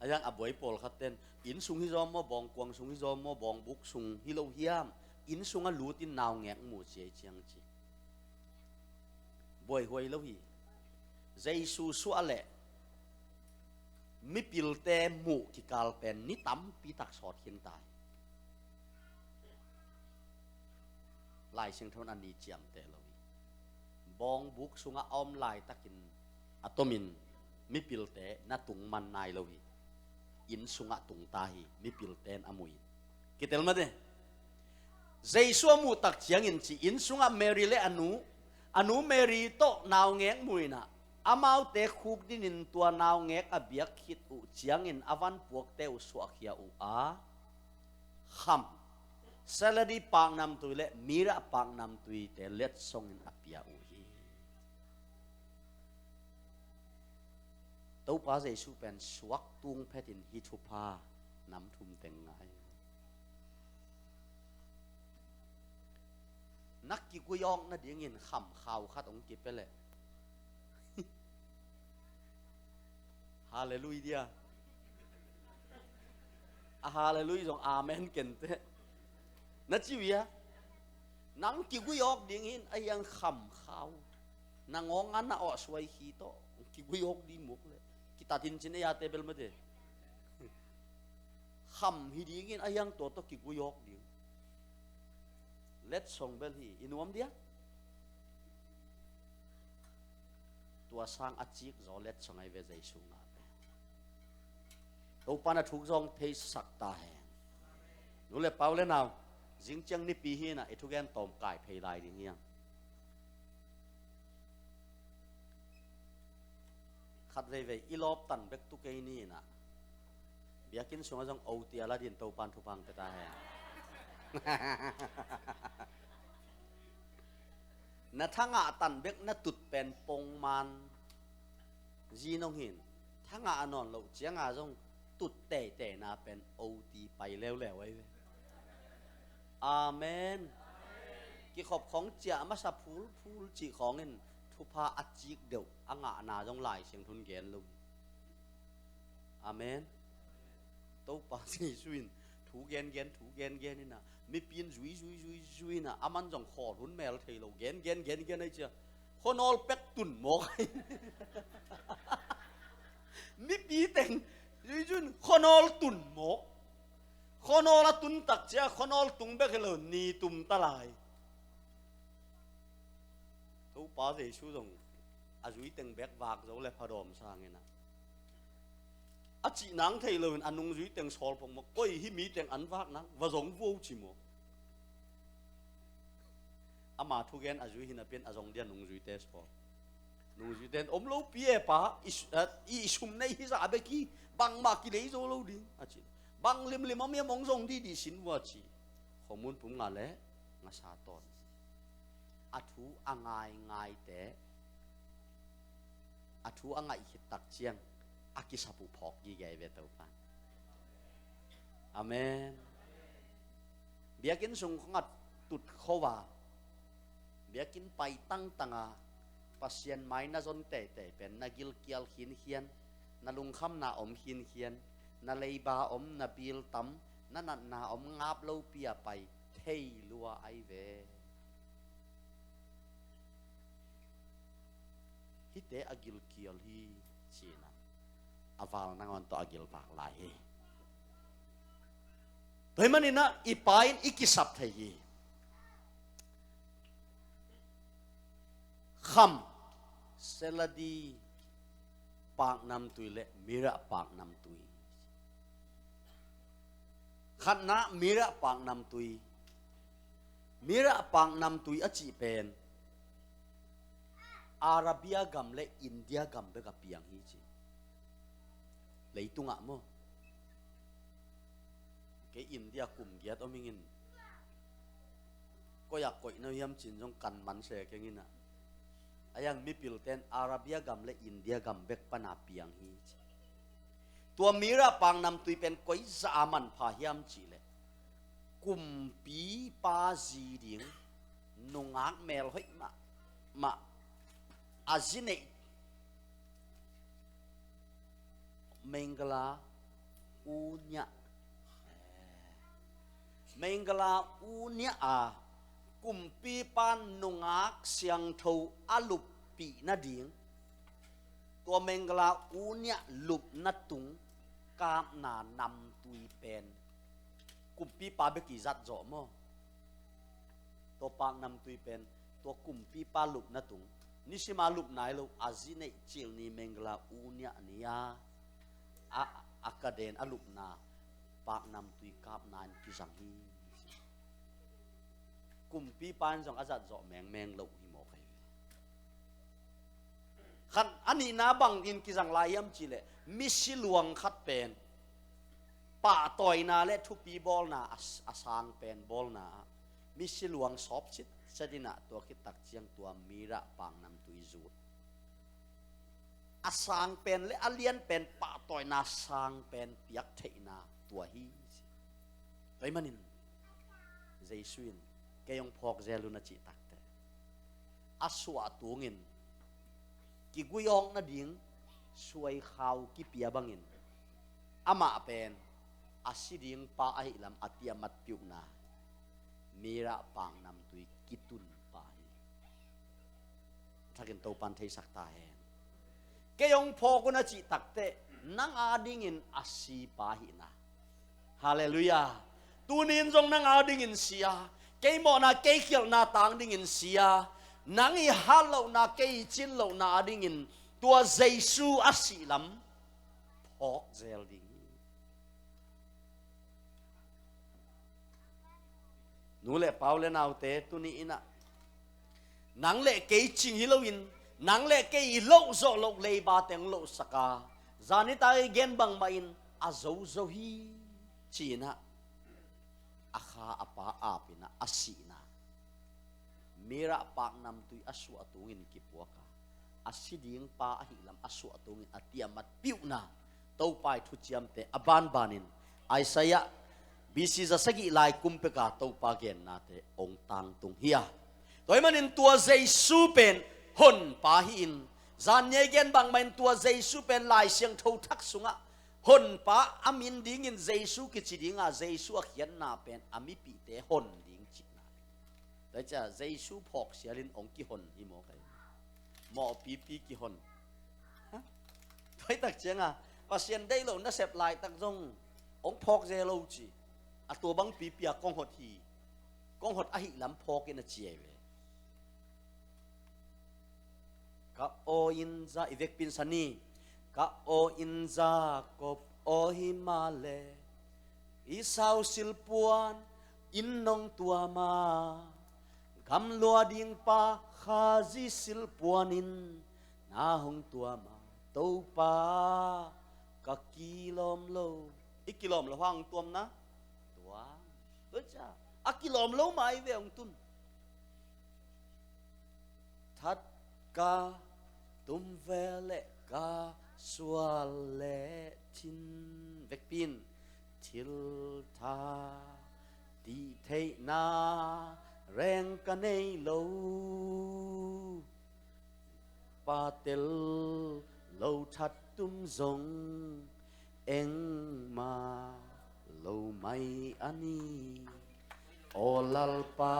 A hiang a buai pawlkhat ten inn sung hi zaw maw, bawnkuang sung hi zaw maw, bawngbuk sung hi lo hiam? Inn sungah lutin naungek mu ci ahi ciang ci. Buaihuai lo hi. Jesu suah leh mipilte muh kikal pen ni tampi tak sawt khin ta hi. Lai Siangtho in a ni ciamteh lo hi. Bawngbuk sungah a om laitakin a tomin mipilte na tung man nai lo hi. Inn sungah tung ta hi, mipilte in a muh in. Kitel mate. Jesu a muh tak ciangin ci inn sungah Mary le a nu, a nu Mary tawh naungek mu in ah, amaute khuk dinin tua naungek a biak khit uh ciangin a vanpuakte uh suahkhia uh a, kham, Saladi paknamtui le mira paknamtuite letsongin a pia uh hi. Topa Jesu pen suak tung phetin hih thupha nam thum teng ngai. Na kiguiawk nadingin khamkhau khat hong kipia leh. Halleluiah dia. A halleluiah zong amen kente. Na ci uh ia? Nang kiguiawk ding hin a hiang khamkhau. Na ngawng a na awh suai khi tawh kiguiawk ding muk le. Kitatin cin ei a tebel mate. Kham hi ding hin a hiang tua tawh kiguiawk ding. Letsong bel hi i nuam dia. Tua sang a cik zaw letsong ai ve Jesu ngah pen. Topa na thuk zawng theisak ta hen. Nu le pau le nau, zingciang nipi hi inah i thugen tawm kai phei lai ding hiang. Khat veivei i lawp tan bek tu kei ni inah. Biakinn sungah zong oti a la din Topan thupha hong pia ta hen. Na thangah tan bek na tut pen pongman zi nong hin. Thangah a nawn loh cianga zong tut teiteina pen oti pai leuleu ai ve. Amen. Kikhop khawng ciah masa phulphul cih khawngin thupha a cik deuh a ngahna zong Lai Siangtho in gen lo. Amen. Topa Jesu in thu gengen thu gengen inah mipi in zui zui zui zui inah aman zong khawl hun mel thei lo gengen gengen ai cia. Khuanawl pek tun mawk. Mipi teng zui zui in khuanawl tun mawk. Khuanawl a tun tak cia khuanawl tung bek hi lo ni tum ta lai. Topa Jesu zong a zui teng bek vak zo le phadawm sang inah. A cih nang thei loin a nungzui teng sawl pong maw, koi hih mi teng an vak nang va zong vuo ci maw? Ama thugen a zui hi napi in a zong dia nungzuite sawl. Nungzuite in om lopi e pa, i su-, a, i sum nei hi zah bek hi, bangmah kilei zo lo ding a ci. Bang limlim om hiam hong zong dih dih sin vua ci. Khuamun pum ngah le ngasa tawn. A thu a ngaingaite a thu a ngaih khit tak ciang a kisap uh phawk gige ve Topa. Amen. Biakinn sung khong a tut kho a, biakinn pai tangtang a, Pasian mai na zon teitei pen na gilkial khinkhian, na lungkhamna om khinkhian, na leiba om, na bil tam, na natna om ngap lopi a pai thei lua ai ve. Hihte a gilkial hi, ci-in ah a val nangawn tawh a gilvak lai hi. Tua ahih manin ah i Pa in i kisap thei hi. Kham, seladi, paknamtui le mirah paknamtui. Khatna, mirah paknamtui. Mirah paknamtui a cih pen Arabia gam le India gam bek a piang hi ci. Leitungah maw? Kei India kum giat om ingin, koi-ah koih na hiam cin zong kan man se keng in ah. A hiang mipilten Arabia gam le India gam bek pana piang hi ci. Tua mirah paknamtui pen koi zah a manpha hiam cih leh kumpipa zi ding nungak melhoih mahmah a zi neih Mengala u niah. Mengala u niah a kumpipa nungak siangtho a luppih nading tua Mengala u niah lupna tung kapna namtui pen kumpipa bek i zat zawh maw? Tua paknamtui pen tua kumpipa lupna tung, nisima lupna hi lo, a zi neih cil ni Mengala u niah ni a, a, a kaden a lupna paknamtui kapna in kizang hi. Kumpipa in zong a zat zawh mengmeng lo hi mawk ahi ve. Khan a nihna bangin kizang lai hiam cih leh misi luang khat pen pahtawina le thupi bawlna a, a sang pen bawlna ah misi luang sawp sitset in ah tua khit tak ciang tua mirah paknamtui zut. A sang pen le a lian pen pahtawina sang pen piak theihna tua hi. Tua ahih manin Jesu in kei hong phawk zel un a cih takteh a suah tungin kiguiawk nading suaikhau kipia bangin amah pen a si ding pa ahih lam a tiamat piuhna mirah paknamtui kitun pa hi. Thakin Topan theisak ta hen. Kei hong phawk un a cih takteh nang adingin a si pa hihna. Halleluiah. Tuni in zong nang adingin si a, kei mawhna kei khialhna tang dingin si a, nang i hat lohna kei i cin lohna adingin tua Jesu a sih lam phawk zel ding hi. Nu le pa u le naute, tuni in ah nang le kei cing hi loin, nang le kei i loh zawh loh leiba teng lohsak a, zan nitak i gen bangmah in a zozo hi ci-in ah a kha a pa ap in ah a sihna mirah paknamtui a suah tungin kipuak a, a si ding pa ahih lam a suah tungin a tiamat piuhna Topa i thuciamte a banbanin Isaiah B C za sagih lai kum peka Topa gennate hong tangtung hi a. Tua ahih manin tua Jesu pen honpa hi-in, zan ni a i gen bangmah in tua Jesu pen Lai Siangtho Thak sungah honpa a min dingin Jesu kici ding a, Jesu a khiatna pen a mipihte hon ding cihna. Tua hi ciah Jesu phawk sialin hong kihon hi maw kai? Mawhpipi kihon. Ha? Tua hi tak cianga Pasian deih lo nasep laitak zong hong phawk zel lo ci. A tua bang pipi a kong hot hi. Kong hot ahih lam phawk in a ci ei ve. Ka aw in za i vekpin sani. Ka aw in za kop aw hi mah le i sau silpuan in nong tuam a, gamlua ding pa Khazih silpuan in na hong tuam a, Topa ka kilawm lo. I kilawm lo hang tuamna tua. Tua ciah a kilawm lo mah i ve hong tun. That ka tum ve le ka sual le thin vekpin thil tha tih theihna reng ka nei lo. Patel lo that tum zong engmah lo mai a ni. Aw Lalpa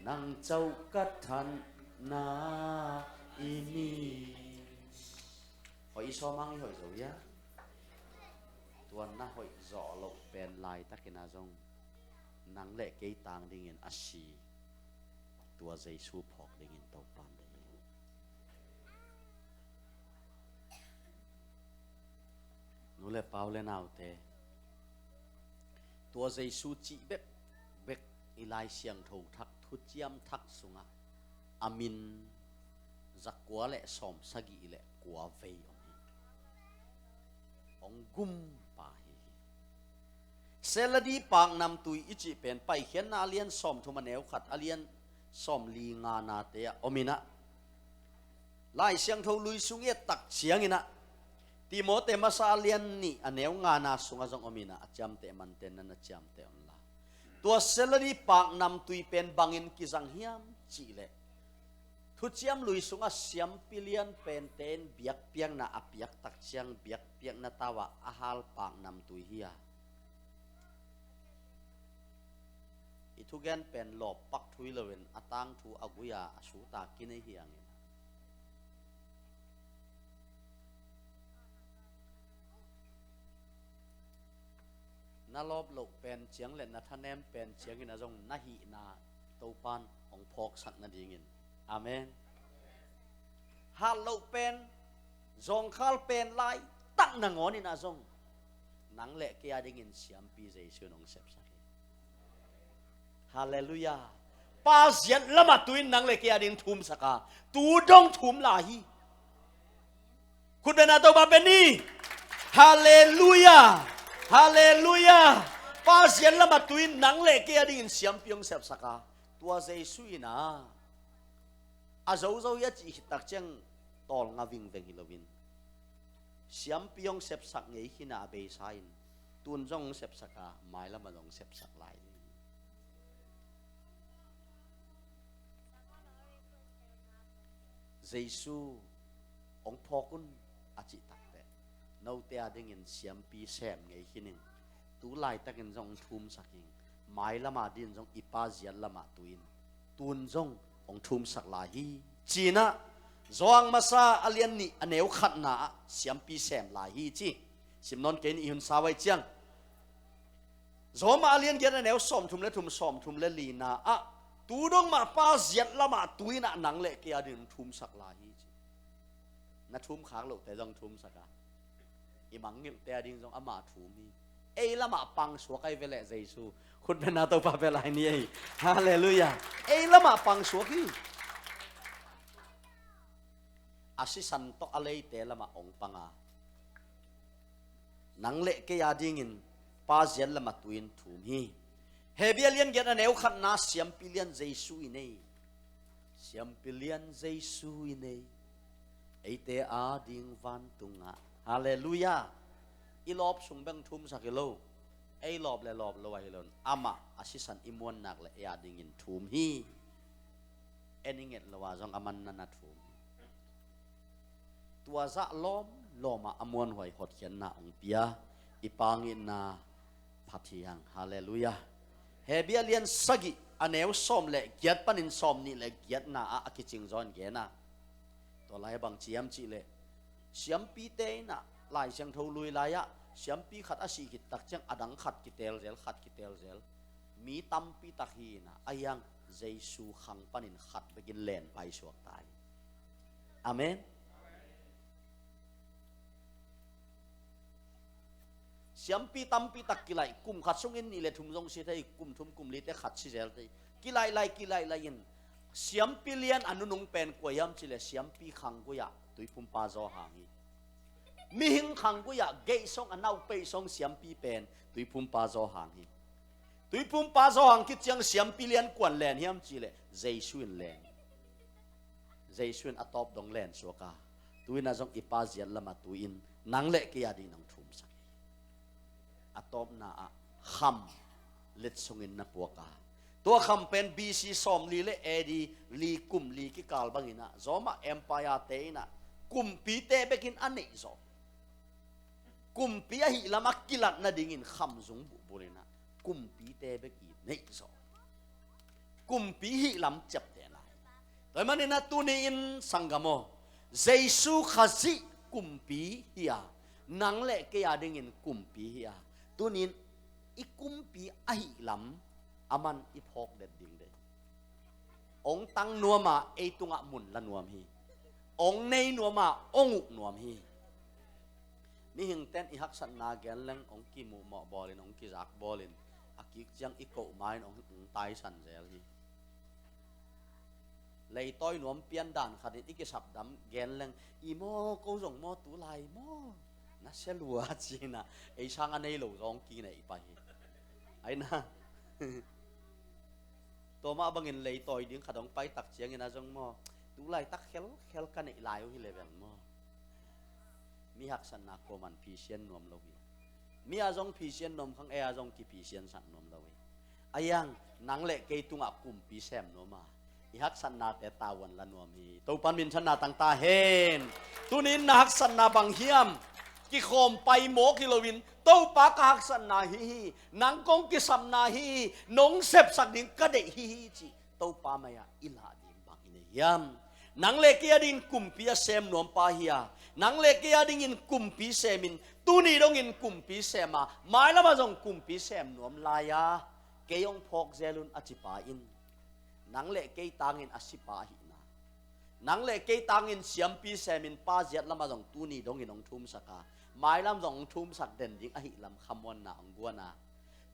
nang cauh ka thanna i ni. Hoih i sawm hang i hoih zo hia? Tua na hoih zawh loh pen laitakin a zong nang le kei tang dingin a si tua Jesu phawk dingin Topan deih hi. Nu le pa u le naute, tua Jesu cih bekbek i Lai Siangtho Thak, Thuciam Thak sungah a min zakua le sawmsagih le kua vei om hi. Hong gumpa hi hi. Seladi paknamtui i cih pen Paikhiatna a lian sawmthum a neu khat, a lian sawmli nganate ah om in ah, Lai Siangtho Lui sung i et tak ciangin ah Timote masa a lian nih a neu ngana sungah zong om in ah, a ciamteh manten nan a ciamteh unla. Tua seladi paknamtui pen bangin kizang hiam cih leh, Thuciam Lui sungah siampi lian pente in biakpiakna a piak tak ciang biakpiakna tau ah a hal paknamtui hi a, i thugen pen lawppak thu hi loin a tangthu a gui a a suta kinei hi hangin, na lawp loh pen ciang le na thanem pen ciangin a zong na hihna Topan hong phawksak nadingin. Amen. Hat loh pen, zawngkhal pen laitak nangawnin a zong nang le kei a dingin siampi Jesu in hong sepsak hi. Halleluiah. Pa ziat lamah tu-in nang le kei a ding thumsak a, tu dong thum lai hi. Khut bengna Topa beng ni. Halleluiah. Halleluiah. Pa ziat lamah tu-in nang le kei a dingin siampi hong sepsak a, tua Jesu in a, a zozo hi a cih khit tak ciang tawlnga vingveng hi loin siampi hong sepsak ngei khin a, a beisa in tun zong hong sepsak a, mailamah zong hong sepsak lai. Jesu hong phawk un a cih takteh note a dingin siampi sem ngei khin ing. Tu laitakin zong hong thumsak ing. Mailama din zong i Pa ziat lamah tu-in tun zong hong thumsak lai hi. Cinah Johan masa a lian nih a neu khatna ah siampi sem lai hi ci. Simnawn kei nih i hun sa vai ciang Roma a lian giat a neu sawmthum le thum, sawmthum le lina ah tu dong mah Pa ziat lamah tu-in ah nang le kei a ding thumsak lai hi ci. Na thum khak lohte zong thumsak a, i mangngilhte a ding zong amah thum hi. Ei lamah pangsuak ahi ve leh Jesu. Khutbetna Topa bel ahi ni ei. Halleluiah. Ei lamah pangsuak hi. A sisan tawh a leite lamah hong panga nang le kei a dingin Pa ziat lamah tu-in thum hi. Hebru a lian giat a neu khatna siampi lian Jesu i nei. Siampi lian Jesu i nei. Eite a ding vantungah. Halleluiah. I lawp sung beng thumsak hi lo. Ei lawp le lawp lo ahi lo in amah a sisan i muannak le ei a dingin thum hi. En i nget lo a zong a man nana thum hi. Tua zah lawmlawmah a muanhuai hotkhiatna hong pia i Pa ngitna phat hi hang. Halleluiah. Hebru a lian sagih a neu sawm le giat panin sawm nih le giatna ah a kicing zaw in gen a, tua lai a bang ci hiam cih leh siampite in ah Lai Siangtho lui lai-ah siampi khat a sih khit tak ciang a dang khat kitelzel, khat kitelzel. Mi tampi tak hi in ah a hiang Jesu khang panin khat bekin len paisuak ta hi. Amen. Siampi tampi tak kilaih, kum khat sungin nih le thum zong si thei, kum thum kum lite khat si zel thei. Kilaih lai, kilaih lai in siampi lian a nunung pen kua hiam cih leh siampi khang gui-ah Tuiphumpa Johan hi. Mihing khang gui-ah geih song a nau peih song siampi pen Tuiphumpa Johan hi. Tuiphumpa Johan khit ciang siampi lian kuan len hiam cih leh Jesu in len. Jesu in a tawp dong len suak a, tu-in ah zong i Pa ziat lamah tu-in nang le kei a ding nong thumsak hi. A tawpna ah kham let sungin na puak a, tua kham pen B C sawmli le A D li kum li kikal bangin ah Roma Empire te in ah kumpite bekin a neih zawh. Kumpi ahih lam a kilat nadingin khamzung buhbulh in ah kumpite bek i neih zawh. Kumpi hih lam ciapteh lai. Tua ahih manin ah tuni-in sanggam aw, Jesu Khazih kumpi hi a, nang le kei a dingin kumpi hi a, tuni-in i kumpi ahih lam a man i phawk det ding dei. Hong tang nuam a, ei tungah mun la nuam hi. Hong nei nuam a, hong uk nuam hi. Mihingte'n i haksatna gen leng hong kimuhmawh bawlin, hong kizak bawlin, a kik ciang i koh ma-in hong, hong taisan zel hi. Leitawi nuam pian dan khatin i kisapdam gen leng, i maw, ko zong maw, tulai maw, na sia lua ci-in ah ei sang a nei lo zong kineih pah hi. Ai na. Tua mah bangin leitawi ding khat hong pai tak ciangin a zong maw, tulaitak khelkhel ka neih lai uh hi le bel maw. Mi haksatna kuaman phisian nuam lo hi. Mi a zong phisian nuam khang, ei a zong kiphisiansak nuam lo hi. A hiang nang le kei tungah kumpi sem nuam a, i haksatnate tavuan la nuam hi. Topa'n minthanna tang ta hen. Tuni-in na haksatna bang hiam? Kikhawm pai mawk hi loin, Topa ka haksatna hi hi, nang kong kisapna hi hi, nong sepsak ding ka deih hi hi ci Topa mai-ah i lah ding bang i nei hiam? Nang le kei a dingin kumpi a sem nuam pa hi a, nang le kei a dingin kumpi semin, tuni dongin kumpi sem a, mailamah zong kumpi sem nuam lai a, kei hong phawk zel un a ci pa in, nang le kei tangin a si pa ahihna, nang le kei tangin siampi semin Pa ziat lamah zong tuni dongin hong thumsak a, mailam zong hong thumsak den ding ahih lam khamuanna hong guan a,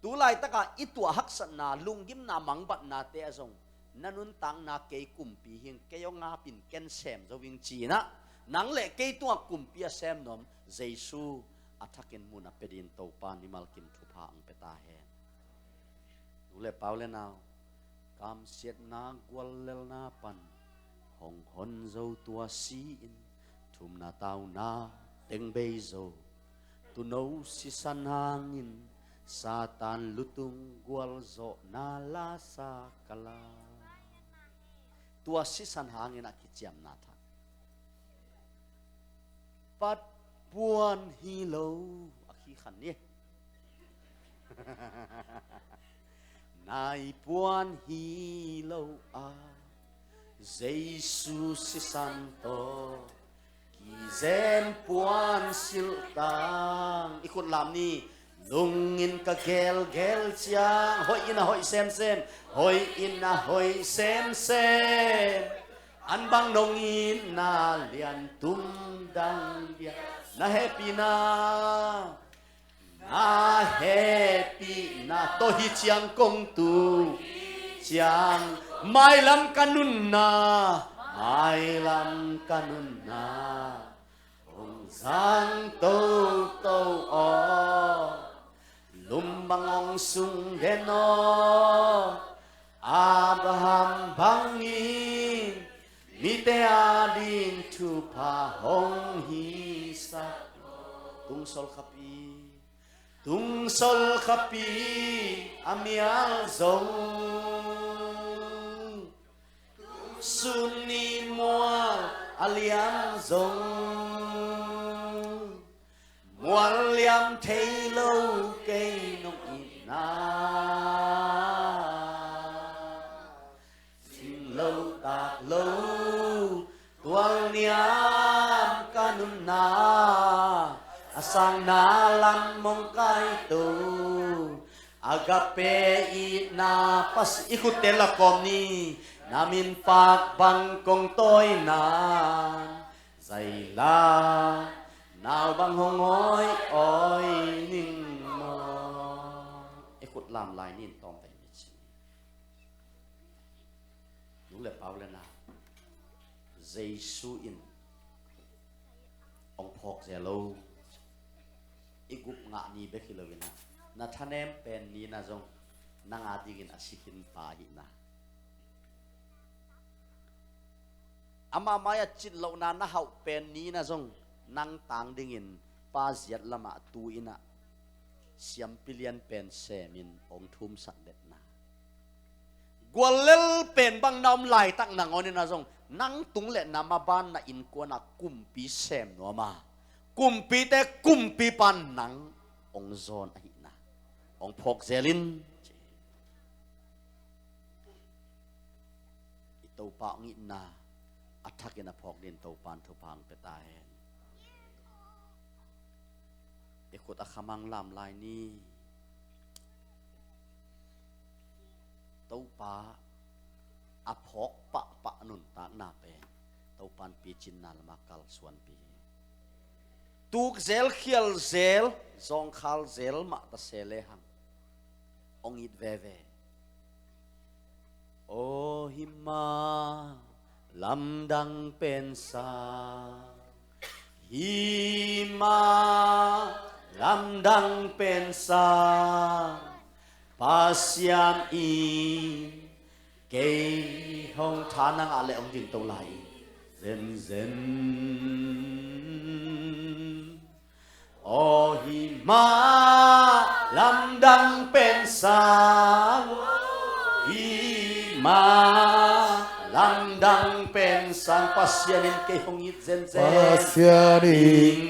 tu laitakah i tuah haksatna, lunggimna, mangbatnate ah zong na nuntakna kei kumpi hi ing, kei hong ap in, ken sem zo ing ci-in ah, nang le kei tungah kumpi a sem nuam Jesu a thakin mun a pia dingin Topa mimal kim thupha hong pia ta hen. Nu le pa u le nau, kamsiatna guallelhna pan hong hon zo tua si-in, thumna tauna teng bei zo, tuuno sisan hangin Satan lutung gualzawhna lasa kala. Tua sisan hangin a kiciamna thak. Pat puan hi lo a khi khan ni. Nai puan hi lo a Jesu sisan tawh kizem puan silh tang. I khut lam ni. Lungin ka gelgel ciang, hoih in a hoih semsem, hoih in a hoih semsem. An bang nong itna lian tum dang dia, na hehpihna, na hehpihna tawh hi ciang kong tu ciang, mailam ka nunna, mailam ka nunna hong zang toto aw. Lum bang hong sung den aw. Abraham bangin mite ading thupha hong hisak. Tungsol khapi, tungsol khapi a mial zong, sun ni mual a liam zong, mual liam thei lo kei nong itna. Zing lo tak lo tual niam ka nunna, a sangna lam mong kai to. Agape itna Pasian, i khutte la kawm ni. Na min pak bang kong tawi na, zaila nau bang hong awi awi ning maw. I khut lam lai ni in tawm pen mi ci. Nu le pa u le nau, Jesu in hong phawk zel lo. I gup ngah ni bek hi lo in ah, na thanem pen ni in ah zong nang adingin a si khin pa hi in ah, amah mai-ah cit lohna na hauh pen ni in ah zong nang tang dingin pa ziat lamah tu in ah siampi lian pen semin hong thumsak detna. Guallel pen bang na om laitak nangawn in ah zong nang tung le na maban na innkuan ah kumpi sem nuam a, kumpite kumpipa nang hong zawn ahihna hong phawk zel in. I Topa hong itna a thakin a phawk dingin Topa in thupha hong pia ta hen. I khut a khamang lam lai ni. Topa a phawk pahpah nuntakna pen Topa in picinna lamah kalsuanpih hi. Tuk zel, khial zel, zawngkhal zel mah ta se lehang hong it veve. Aw hi ma, lamdang pen sang, hi ma, lamdang pen sang, Pasian in kei hong tha na ngah leh hong dingto lai hi zenzen. Aw hi ma, lamdang pen sang, hi ma, lamdang pen sang, Pasian in kei hong it zenzen. Pasian in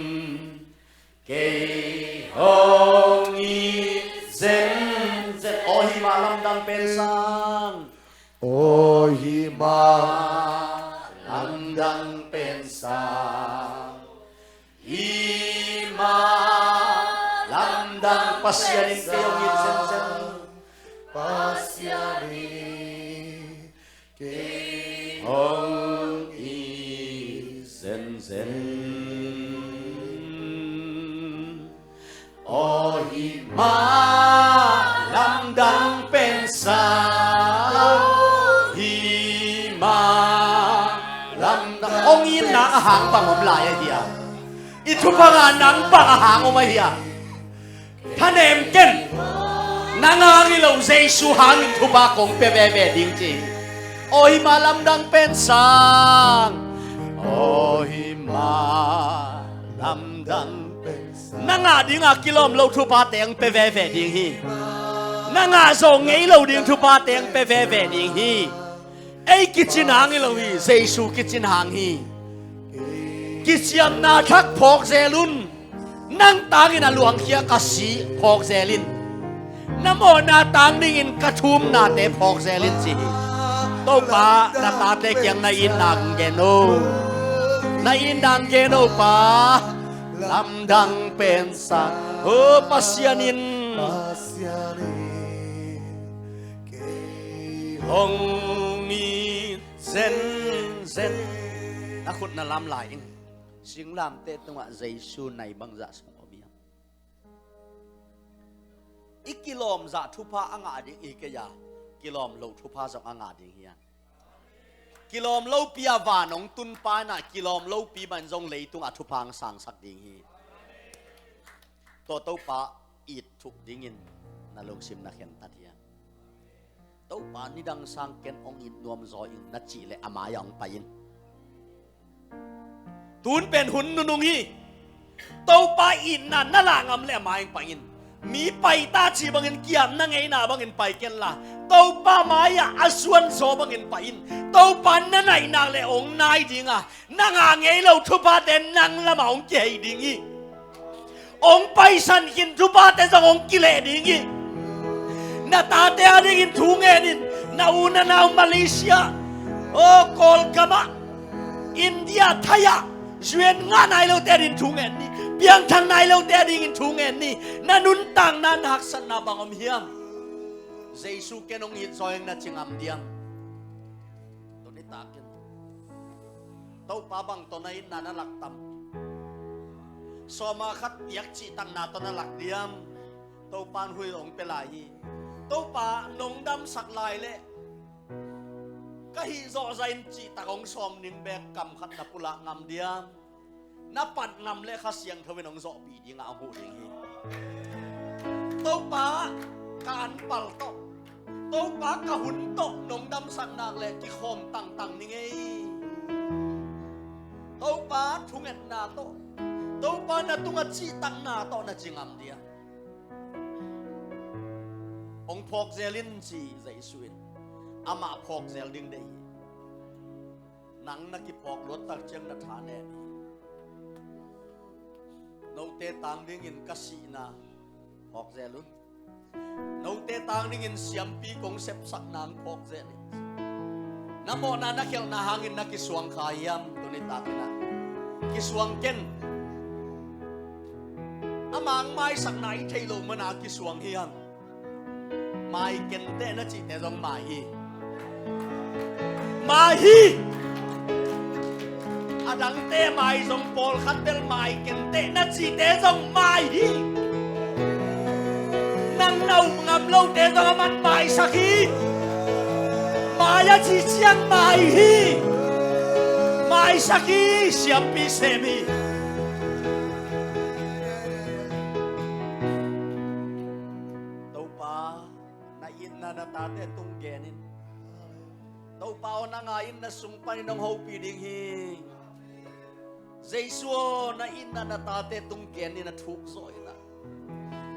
kei hong it zenzen. Aw hi ma, lamdang pen sang. Aw hi ma, lamdang pen sang, hi ma, lamdang, Pasian in kei hong it zenzen. Pasian in kei hong it zenzen. Aw hi ma, lamdang pen sang, hi ma, lamdang. Hong itna a hang bang om lai a hiam? Thupha ngah nang bang a hang om ahi a? Thanem ken. Nang hang hi lo, Jesu hangin thupha kong pia veve ding ci hi. Aw hi mah lamdang pen sang. Aw hi mah lamdang pen sang. Na ngah dinga kilawm lo thupha teng pia veve ding hi. Na ngah zawh ngei lo ding thupha teng pia veve ding hi. Ei kicin hang hi lo hi, Jesu kicin hang hi. Kiciamna thak phawk zel un. Nang tangin a luangkhia ka si phawk zel in. Na mawhna tang dingin ka thumnate phawk zel in ci hi. Topa, na tate kiang na itna gen o. Na itna gen o Pa. Lamdang pen sang. O Pasian in hong it zenzen. Na khut na lam lai in. Singlamteh tungah Jesu nai bangzah sung om hiam? I kilawm zah thupha a ngah ding hi kei a, kilawm lo thupha zong a ngah ding hi a. Kilawm lopi a van hong tun pa in a, kilawm lopi mah in zong leitungah thupha hong sangsak ding hi. Tua Topa it thuk dingin na lungsim na khentat hiam? Topa, nidang sang ken hong it nuam zaw ing na cih leh a mai-ah hong pai in. Tun pen hun nunung hi. Topa itna na lah ngam leh a mai-ah hong pai in. Mi pai ta cih bangin kiamna ngeina bangin pai ken la, Topa mai-ah a suanzaw bangin pai in. Topa na naih nak leh hong nai ding a, na ngah ngei lo thuphate nang lamah hong kihei ding hi. Hong paisan khin thuphate zong hong kileh ding hi. Na tate a dingin thu ngen in. Na u na nau Malaysia, aw, Kawlgam ah, India, Thai ah, U N ngah nai lote a dingin thu ngen ni. Piangthak nai lote a dingin thu ngen ni. Na nuntakna, na haksatna bang om hiam? Jesu ken hong it zaw ing na ci ngam diam? Tuni takin Topa, bang tawh na itna na lak tam? Sawma khat piak cihtakna tawh na lak diam? Topa in huih hong pia lai hi. Topa, nong damsak lai leh ka hih zawh zahin cihtak hong sawm ning bek kam khat na pulak ngam diam? Na pat ngam leh Kha Siangtho in hong zawhpih dingah hong huh ding hi. Topa, ka anpal tawh, Topa, ka hun tawh nong damsak nak leh kikhawm tangtang ning ei. Topa, thungetna tawh, Topa, na tungah cihtakna tawh na ci ngam diam? Hong phawk zel in ci Jesu in. Amah phawk zel ding deih hi. Nang na kiphawk luat tak ciang na tha nem hi. Note tang dingin ka sihna phawk zel un. Note tang dingin siampi kong sepsakna hong phawk zel in. Na mawhna na khialhna hangin na kisuang kha hiam? Tuni takin ah kisuang ken. Amah hong maisakna i theih loh mana kisuang hiam? Mai kenteh na cihte zong mai hi. Mai hi. A dangte mai zong, pawlkhat bel mai kenteh na cihte zong mai hi. Nang na up ngam lote zong aman maisak hi. Mai a cih ciang mai hi. Maisak hi, siampi sem hi. Topa, na itna na tate tung gen in. Topa aw, na ngai in, na sung panin hong hopih ding hi. Jesu aw, na itna na tate tung gen in, a thuk zaw in ah.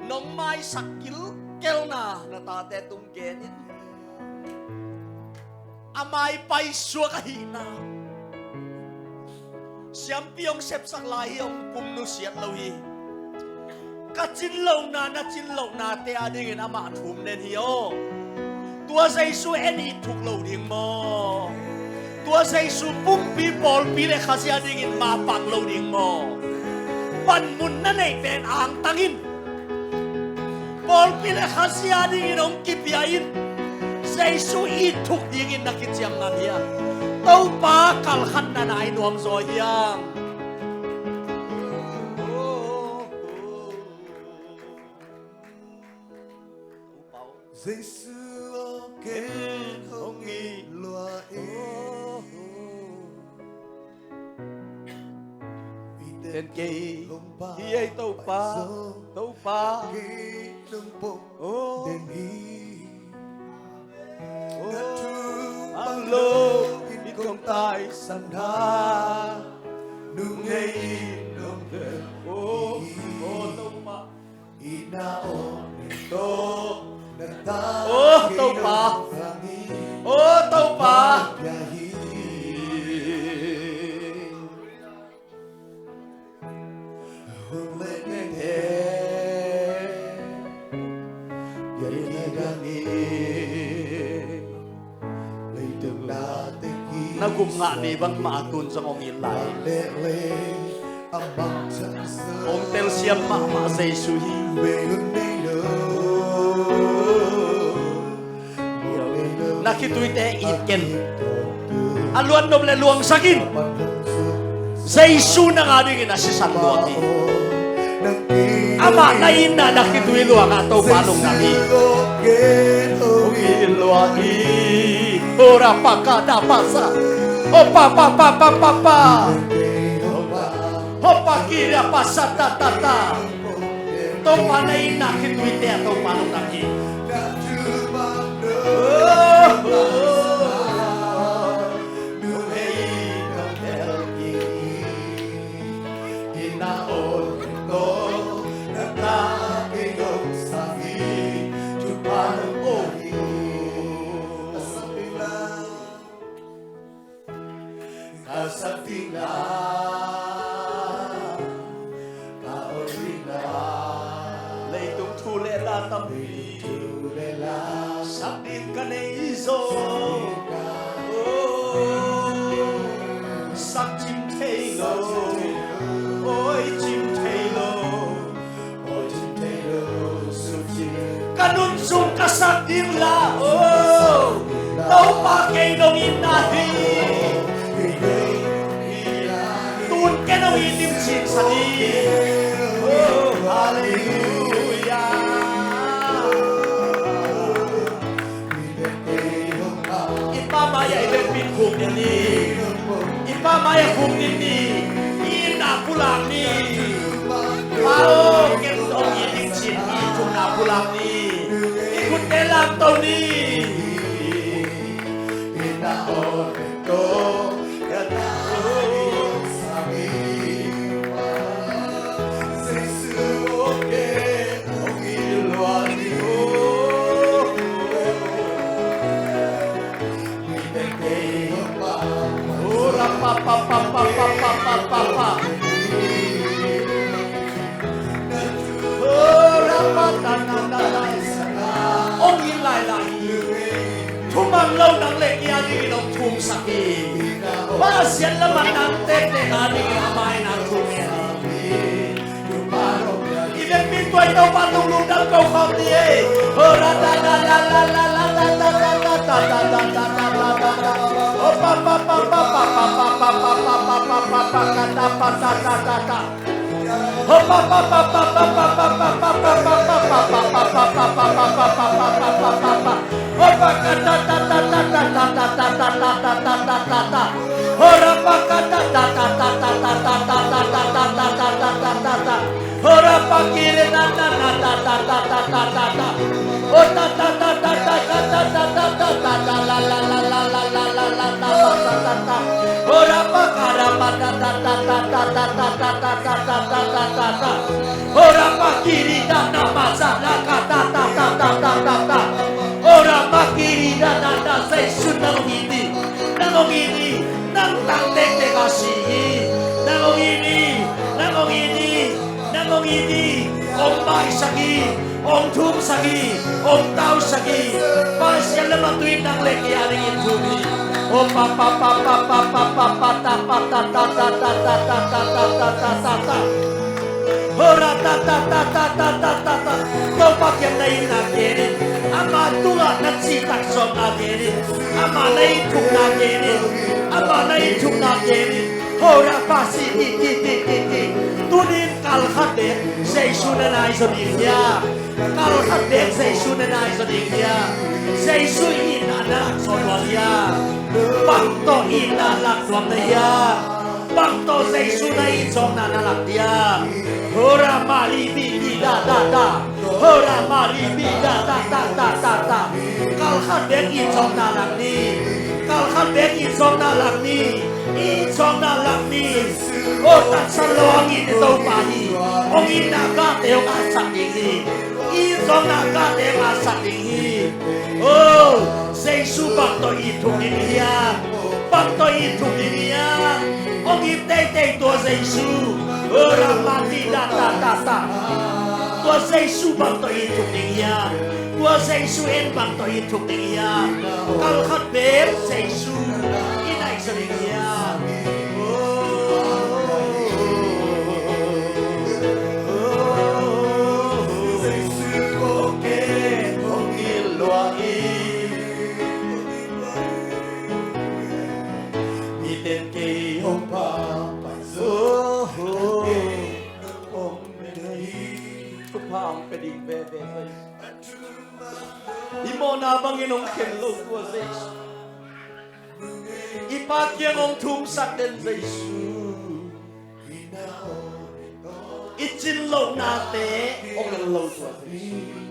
Nong maisak kilkelna na tate tung gen in. A mai paisuak ahihna. Siampi hong sepsak lai hi, hong pum nusiat lo hi. Ka cin lohna, na cin lohnate a dingin amah thum den hi aw. Tua Jesu en it thuk lo ding maw? Tua Jesu pumpi pawlpi le Khazih a dingin mapang lo ding maw? Panmun na neih pen angtang in. Pawlpi le Khazih a dingin hong kipia in. Jesu it thuk dingin na kiciam ngam hiam? Topa kalkhatna nai nuam zaw hiam? Jesu aw, ken hong it lua in. Ten kei hi ei Topa, Topa. Oh. Oh, ang lo in kong taisan na, nung ei in nong tel. Oh, oh, Topa. Oh, Topa. Oh, Topa. Na gupngah ni bangmah a tun zong hong it lai. Hong telsiam mahmah Jesu hi. Na khituite it ken. A luan nop le luangsak in. Jesu nang adingin a sisan luang hi. Amah na itna na khitui luang a Topa lungdam hi. Hong it luang hi. Ora pa ka da pa sa. Opa pa pa pa pa pa. Hopa kira pa sa ta ta ta. Topa na itna khituite a Topa lungdam hi. Ka sak ding la, ka on ding la. Leitung thu le la tampi, thu le la. Sak ding ka nei zaw. Oh, sak cim thei lo. Oi, cim thei lo. Ka nun sung ka sak ding la, oh, Topa kei nong itna hi. Tun kei nong it ding cin sa ni. Oh, halleluia. I Pa mai-ah i vekpi khuk ding ni. I Pa mai-ah khuk ding ni. I itna pulak ni. Pa aw, ken hong it ding cin i thumna pulak ni. I khutte lamto ni. Hong it lailai hi. Thuman lo nang le kei a dingin hong thumsak hi. Pasian lamah nang tektek a dingin a mai nang thum hi. I vekpi tuai Topa lunglung dam ko khawm ni ei. Ora pakiri da na masa la ka ta ta ta ta. Ora pakiri da na na, Jesu nang hong it hi. Nang hong it hi. Nang tang tektek a si hi. Nang hong it hi. Nang hong it hi. Nang hong it hi. Hong maisak hi. Hong thumsak hi. Hong tausak hi. Pasian lamah tu-in nang le kei a dingin thum hi. Oh, pa pa pa pa pa pa pa pa ta pa ta ta ta ta ta ta ta ta ta ta ta ta. Hora ta ta ta ta ta ta ta ta. Topa kiang na itna gen in. Ama tungah na cihtak zawkna gen in. Ama na itthukna gen in. Ama na itthukna gen in. Hora pa si ti ti ti ti ti. Tuni in kal khat dek Jesu na nai zaw ding hia? Kal khat dek Jesu na nai zaw ding hia? Jesu itna na lak zaw tuan hia? Bang tawh itna lak tuan na hia? Bang tawh Jesu na it zawkna na lak diam? Hora mari bi bi da da da. Hora mari bi da da da da da da. Kal khat bek it zawkna lak ni. Kal khat bek it zawkna lak ni. It zawkna lak ni. O, tatsan lo hangin i Topa hi. Hong itna kate hong atsak ding hi. It zawkna kate hong atsak ding hi. O, Jesu bang tawh it thuk ding hiam? Bang tawh it thuk ding hiam? Hong it teitei tua Jesu. Tua Jesu bang tawh it thuk ding hiam? Tua Jesu en bang tawh it thuk ding hiam? Kal khat bek Jesu i naih zaw ding hiam? Miten kei hong pha pai zo. Thupha hong pia ding veve. I mawhna bangin hong khen lo tua Jesu. I Pa kiang hong thumsak den Jesu. I cin lohnate hong en lo tua Jesu.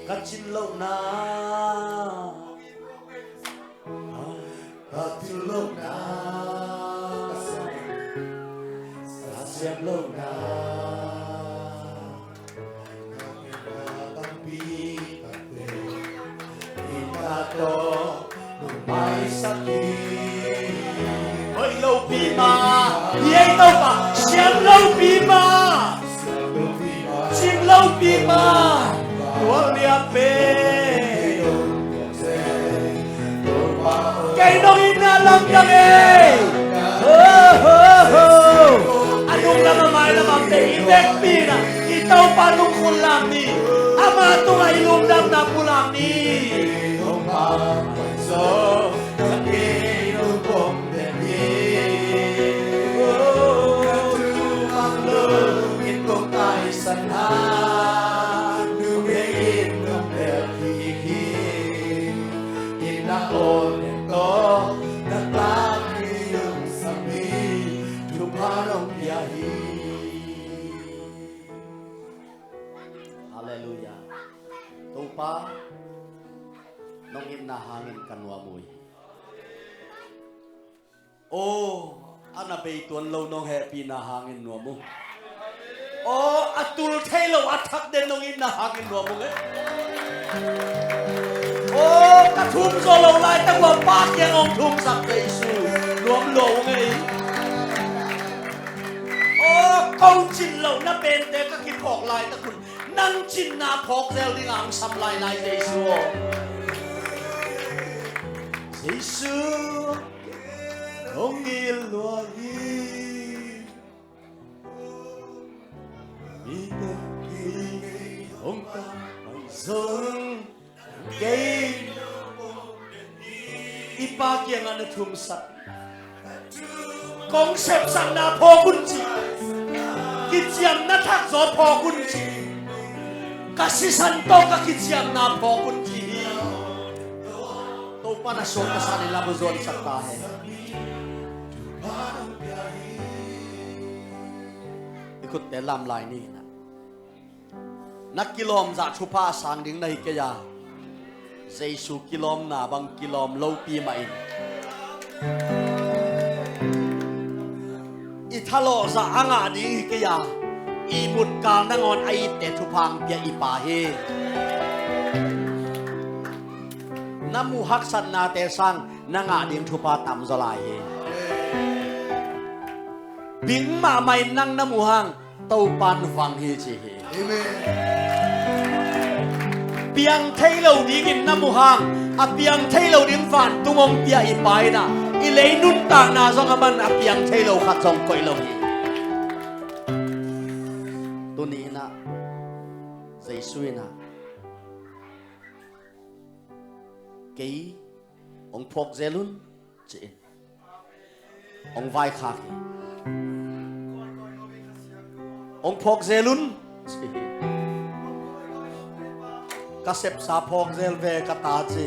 Ka cin lohna, ka cin lohna, ka siam lohna. Hoih lopi ma, ei Topa, siam lopi ma, cin lopi ma, tual liam pe. Kei nong itna lamdang e. Ho, ho, ho. A nunglam a mailam a te i vekpi na i Topa nung khun lam ni. Ama tungah i lungdamna pulam ni. Inn a aw nek tawh na tlak hi, lungsam hi, thupha nong pia hi. Halleluiah. Topa, nong itna hangin ka nuam uh hi. Aw, a na bei tuan lo nong hehpihna hangin nuam uh. Aw, a tul thei lo a thak den nong itna hangin nuam uh ngei. Aw, ka thum zaw lo laitak uh a Pa kiang hong thumsak Jesu, nuam lua uh ngei. Aw, ko cin lohna pente ka kiphawk laitak un nang cinna phawk zel ding a hong sam lailai Jesu aw. Jesu, hong it lua hi. Mite kei hong tang pai zong kei i Pa kiangah na thumsak. Kong sepsakna phawk un ci. Kiciamna thak zaw phawk un ci. Ka sisan tawh ka kiciamna phawk un ci hi. Topa na suang ka san in lam uh zuansak ta hen. I khutte lam lai ni. Na kilawm zah thupha a sang ding na hi kei a, Jesu kilawmna bang kilawm lopi mah in. I thalawh zah a ngah ding hi kei a, ihmut kal nangawn a itte thupha hong pia i Pa hi. Na muh haksatnate sang na ngah ding thupha tamzaw lai hi. Ding mahmah in nang na muh hang Topan vang hi ci hi. Amen. Piang thei lo dingin na muh hang a piang thei lo ding vantung hong pia i Pa in ah, i lei nuntakna zong a man a piang thei lo khat zong koih lo hi. Tuni in ah Jesu in ah kei hong phawk zel un ci-in hong vaikhak hi. Hong phawk zel un ci hi. Ka sepsa phawk zel ve ka ta ci.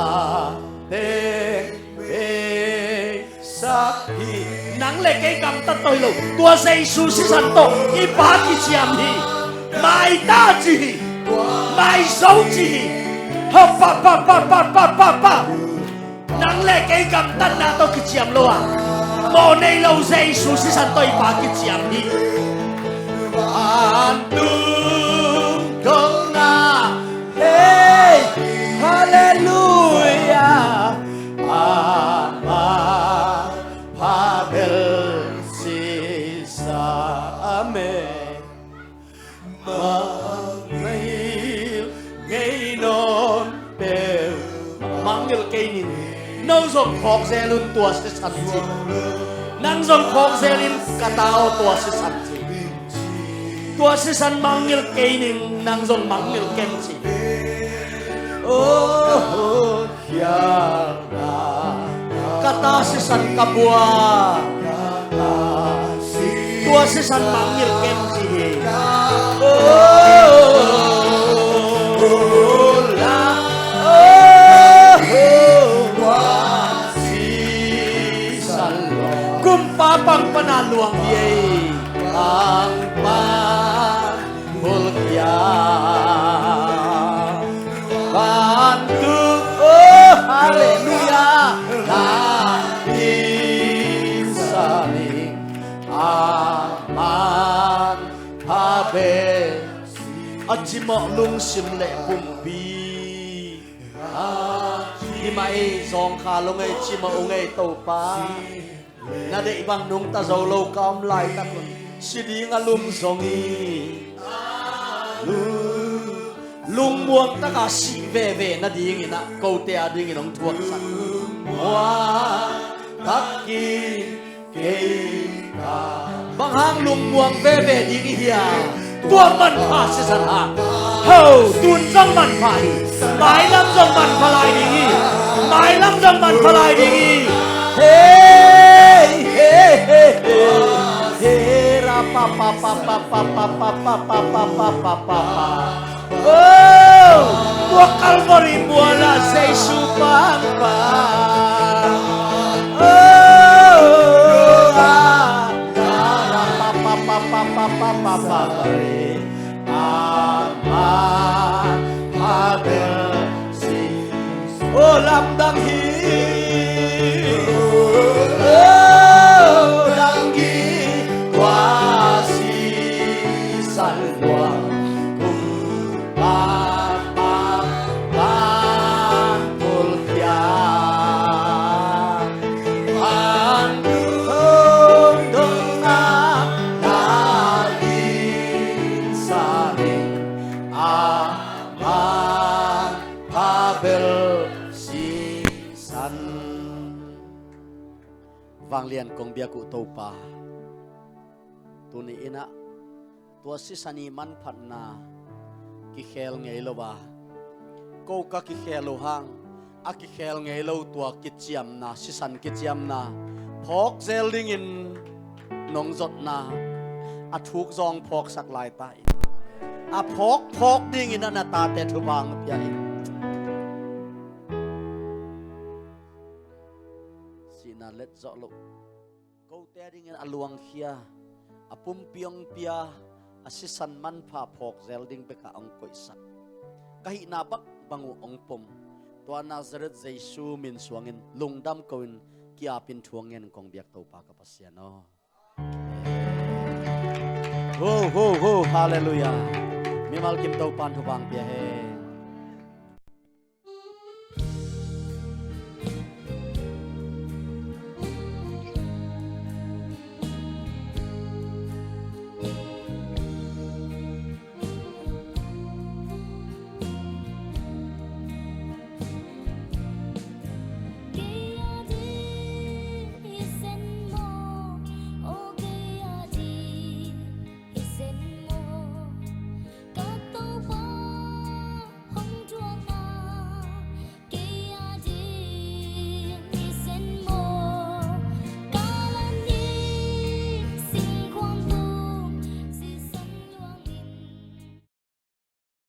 na teng peisak hi. Nang le kei gamtat tawh hi lo, tua Jesu sisan tawh i Pa kiciam hi. Maita ci hi. Maizo ci hi. Ho pa pa pa pa pa pa pa. Nang le kei gamtatna tawh kiciam lo a, mawh nei lo Jesu sisan tawh i Pa kiciam hi. Vantung dongna, hei, halleluia. Ama pha bel sisa. Amen. Mangngilh ngei nawn peuh. Mangngilh kei ning. No zong phawk zel un tua sisan ci. Nang zong phawk zel in ka ta aw tua sisan ci. Tua sisan mangngilh kei ning, nang zong mangngilh ken ci. Oh, ka ta sisan ka bua. Tua sisan mangngilh ken ci hi. Oh, la, oh, oh. Kumpa pang pana luang hi ei. Pang pan. Hulkia. Vantung, oh, halleluia. Na insaning aman phabe. A cimawh lungsim le pumpi. Himah ei zawngkhal ung ei, cimawh ung ei Topa. Na deih bang nungta zo lo ka om laitak un si ding a lum zong hi. Lungmuang taka sih veve nadingin ah kote a dingin hong thuaksak. Muang takin kei ka. Bang hang lungmuang veve ding i hia? Tua manpha sisan hang. Ho, tun zong manpha hi. Mailam zong manpha lai ding hi. Mailam zong manpha lai ding hi. Hei, hei, hei, hei. Hei, ra pa pa pa pa pa pa pa pa pa pa pa pa pa. Oh, tua Calvary mualah Jesu pangpang. Oh, ah, ah, pa, pa, pa. Ama, Abel, si Oh, lamdang hi. Oh, dang hi. Tua sisan luang. Kumpa pang pang pulkia. Pang dong dong na na in sa in. Aman. Pha bel sisan. Vanglian kong biak uh Topa, tuni in ah tua sisan i manphatna kikhel ngei lo a, ko ka kikhel uh hang a kikhel ngei lo tua kiciamna, sisan kiciamna phawk zel dingin nong zotna a thuk zawng phawksak lai ta in. a phawkphawk dingin a na tate thupha hong pia hi. Sihna let zawh loh, kote dingin a luangkhia, a pumpi hong pia, a sisan manpha phawk zel ding bekah hong koihsak, ka hihna bangbang uh hong pom, tua Nazareth Jesu min suangin lungdam ko-in ki-apin thu hong ngen kong biak Topa ka Pasian aw. Ho, ho, ho, halleluiah. Mimal kim Topan thupha hong pia hen.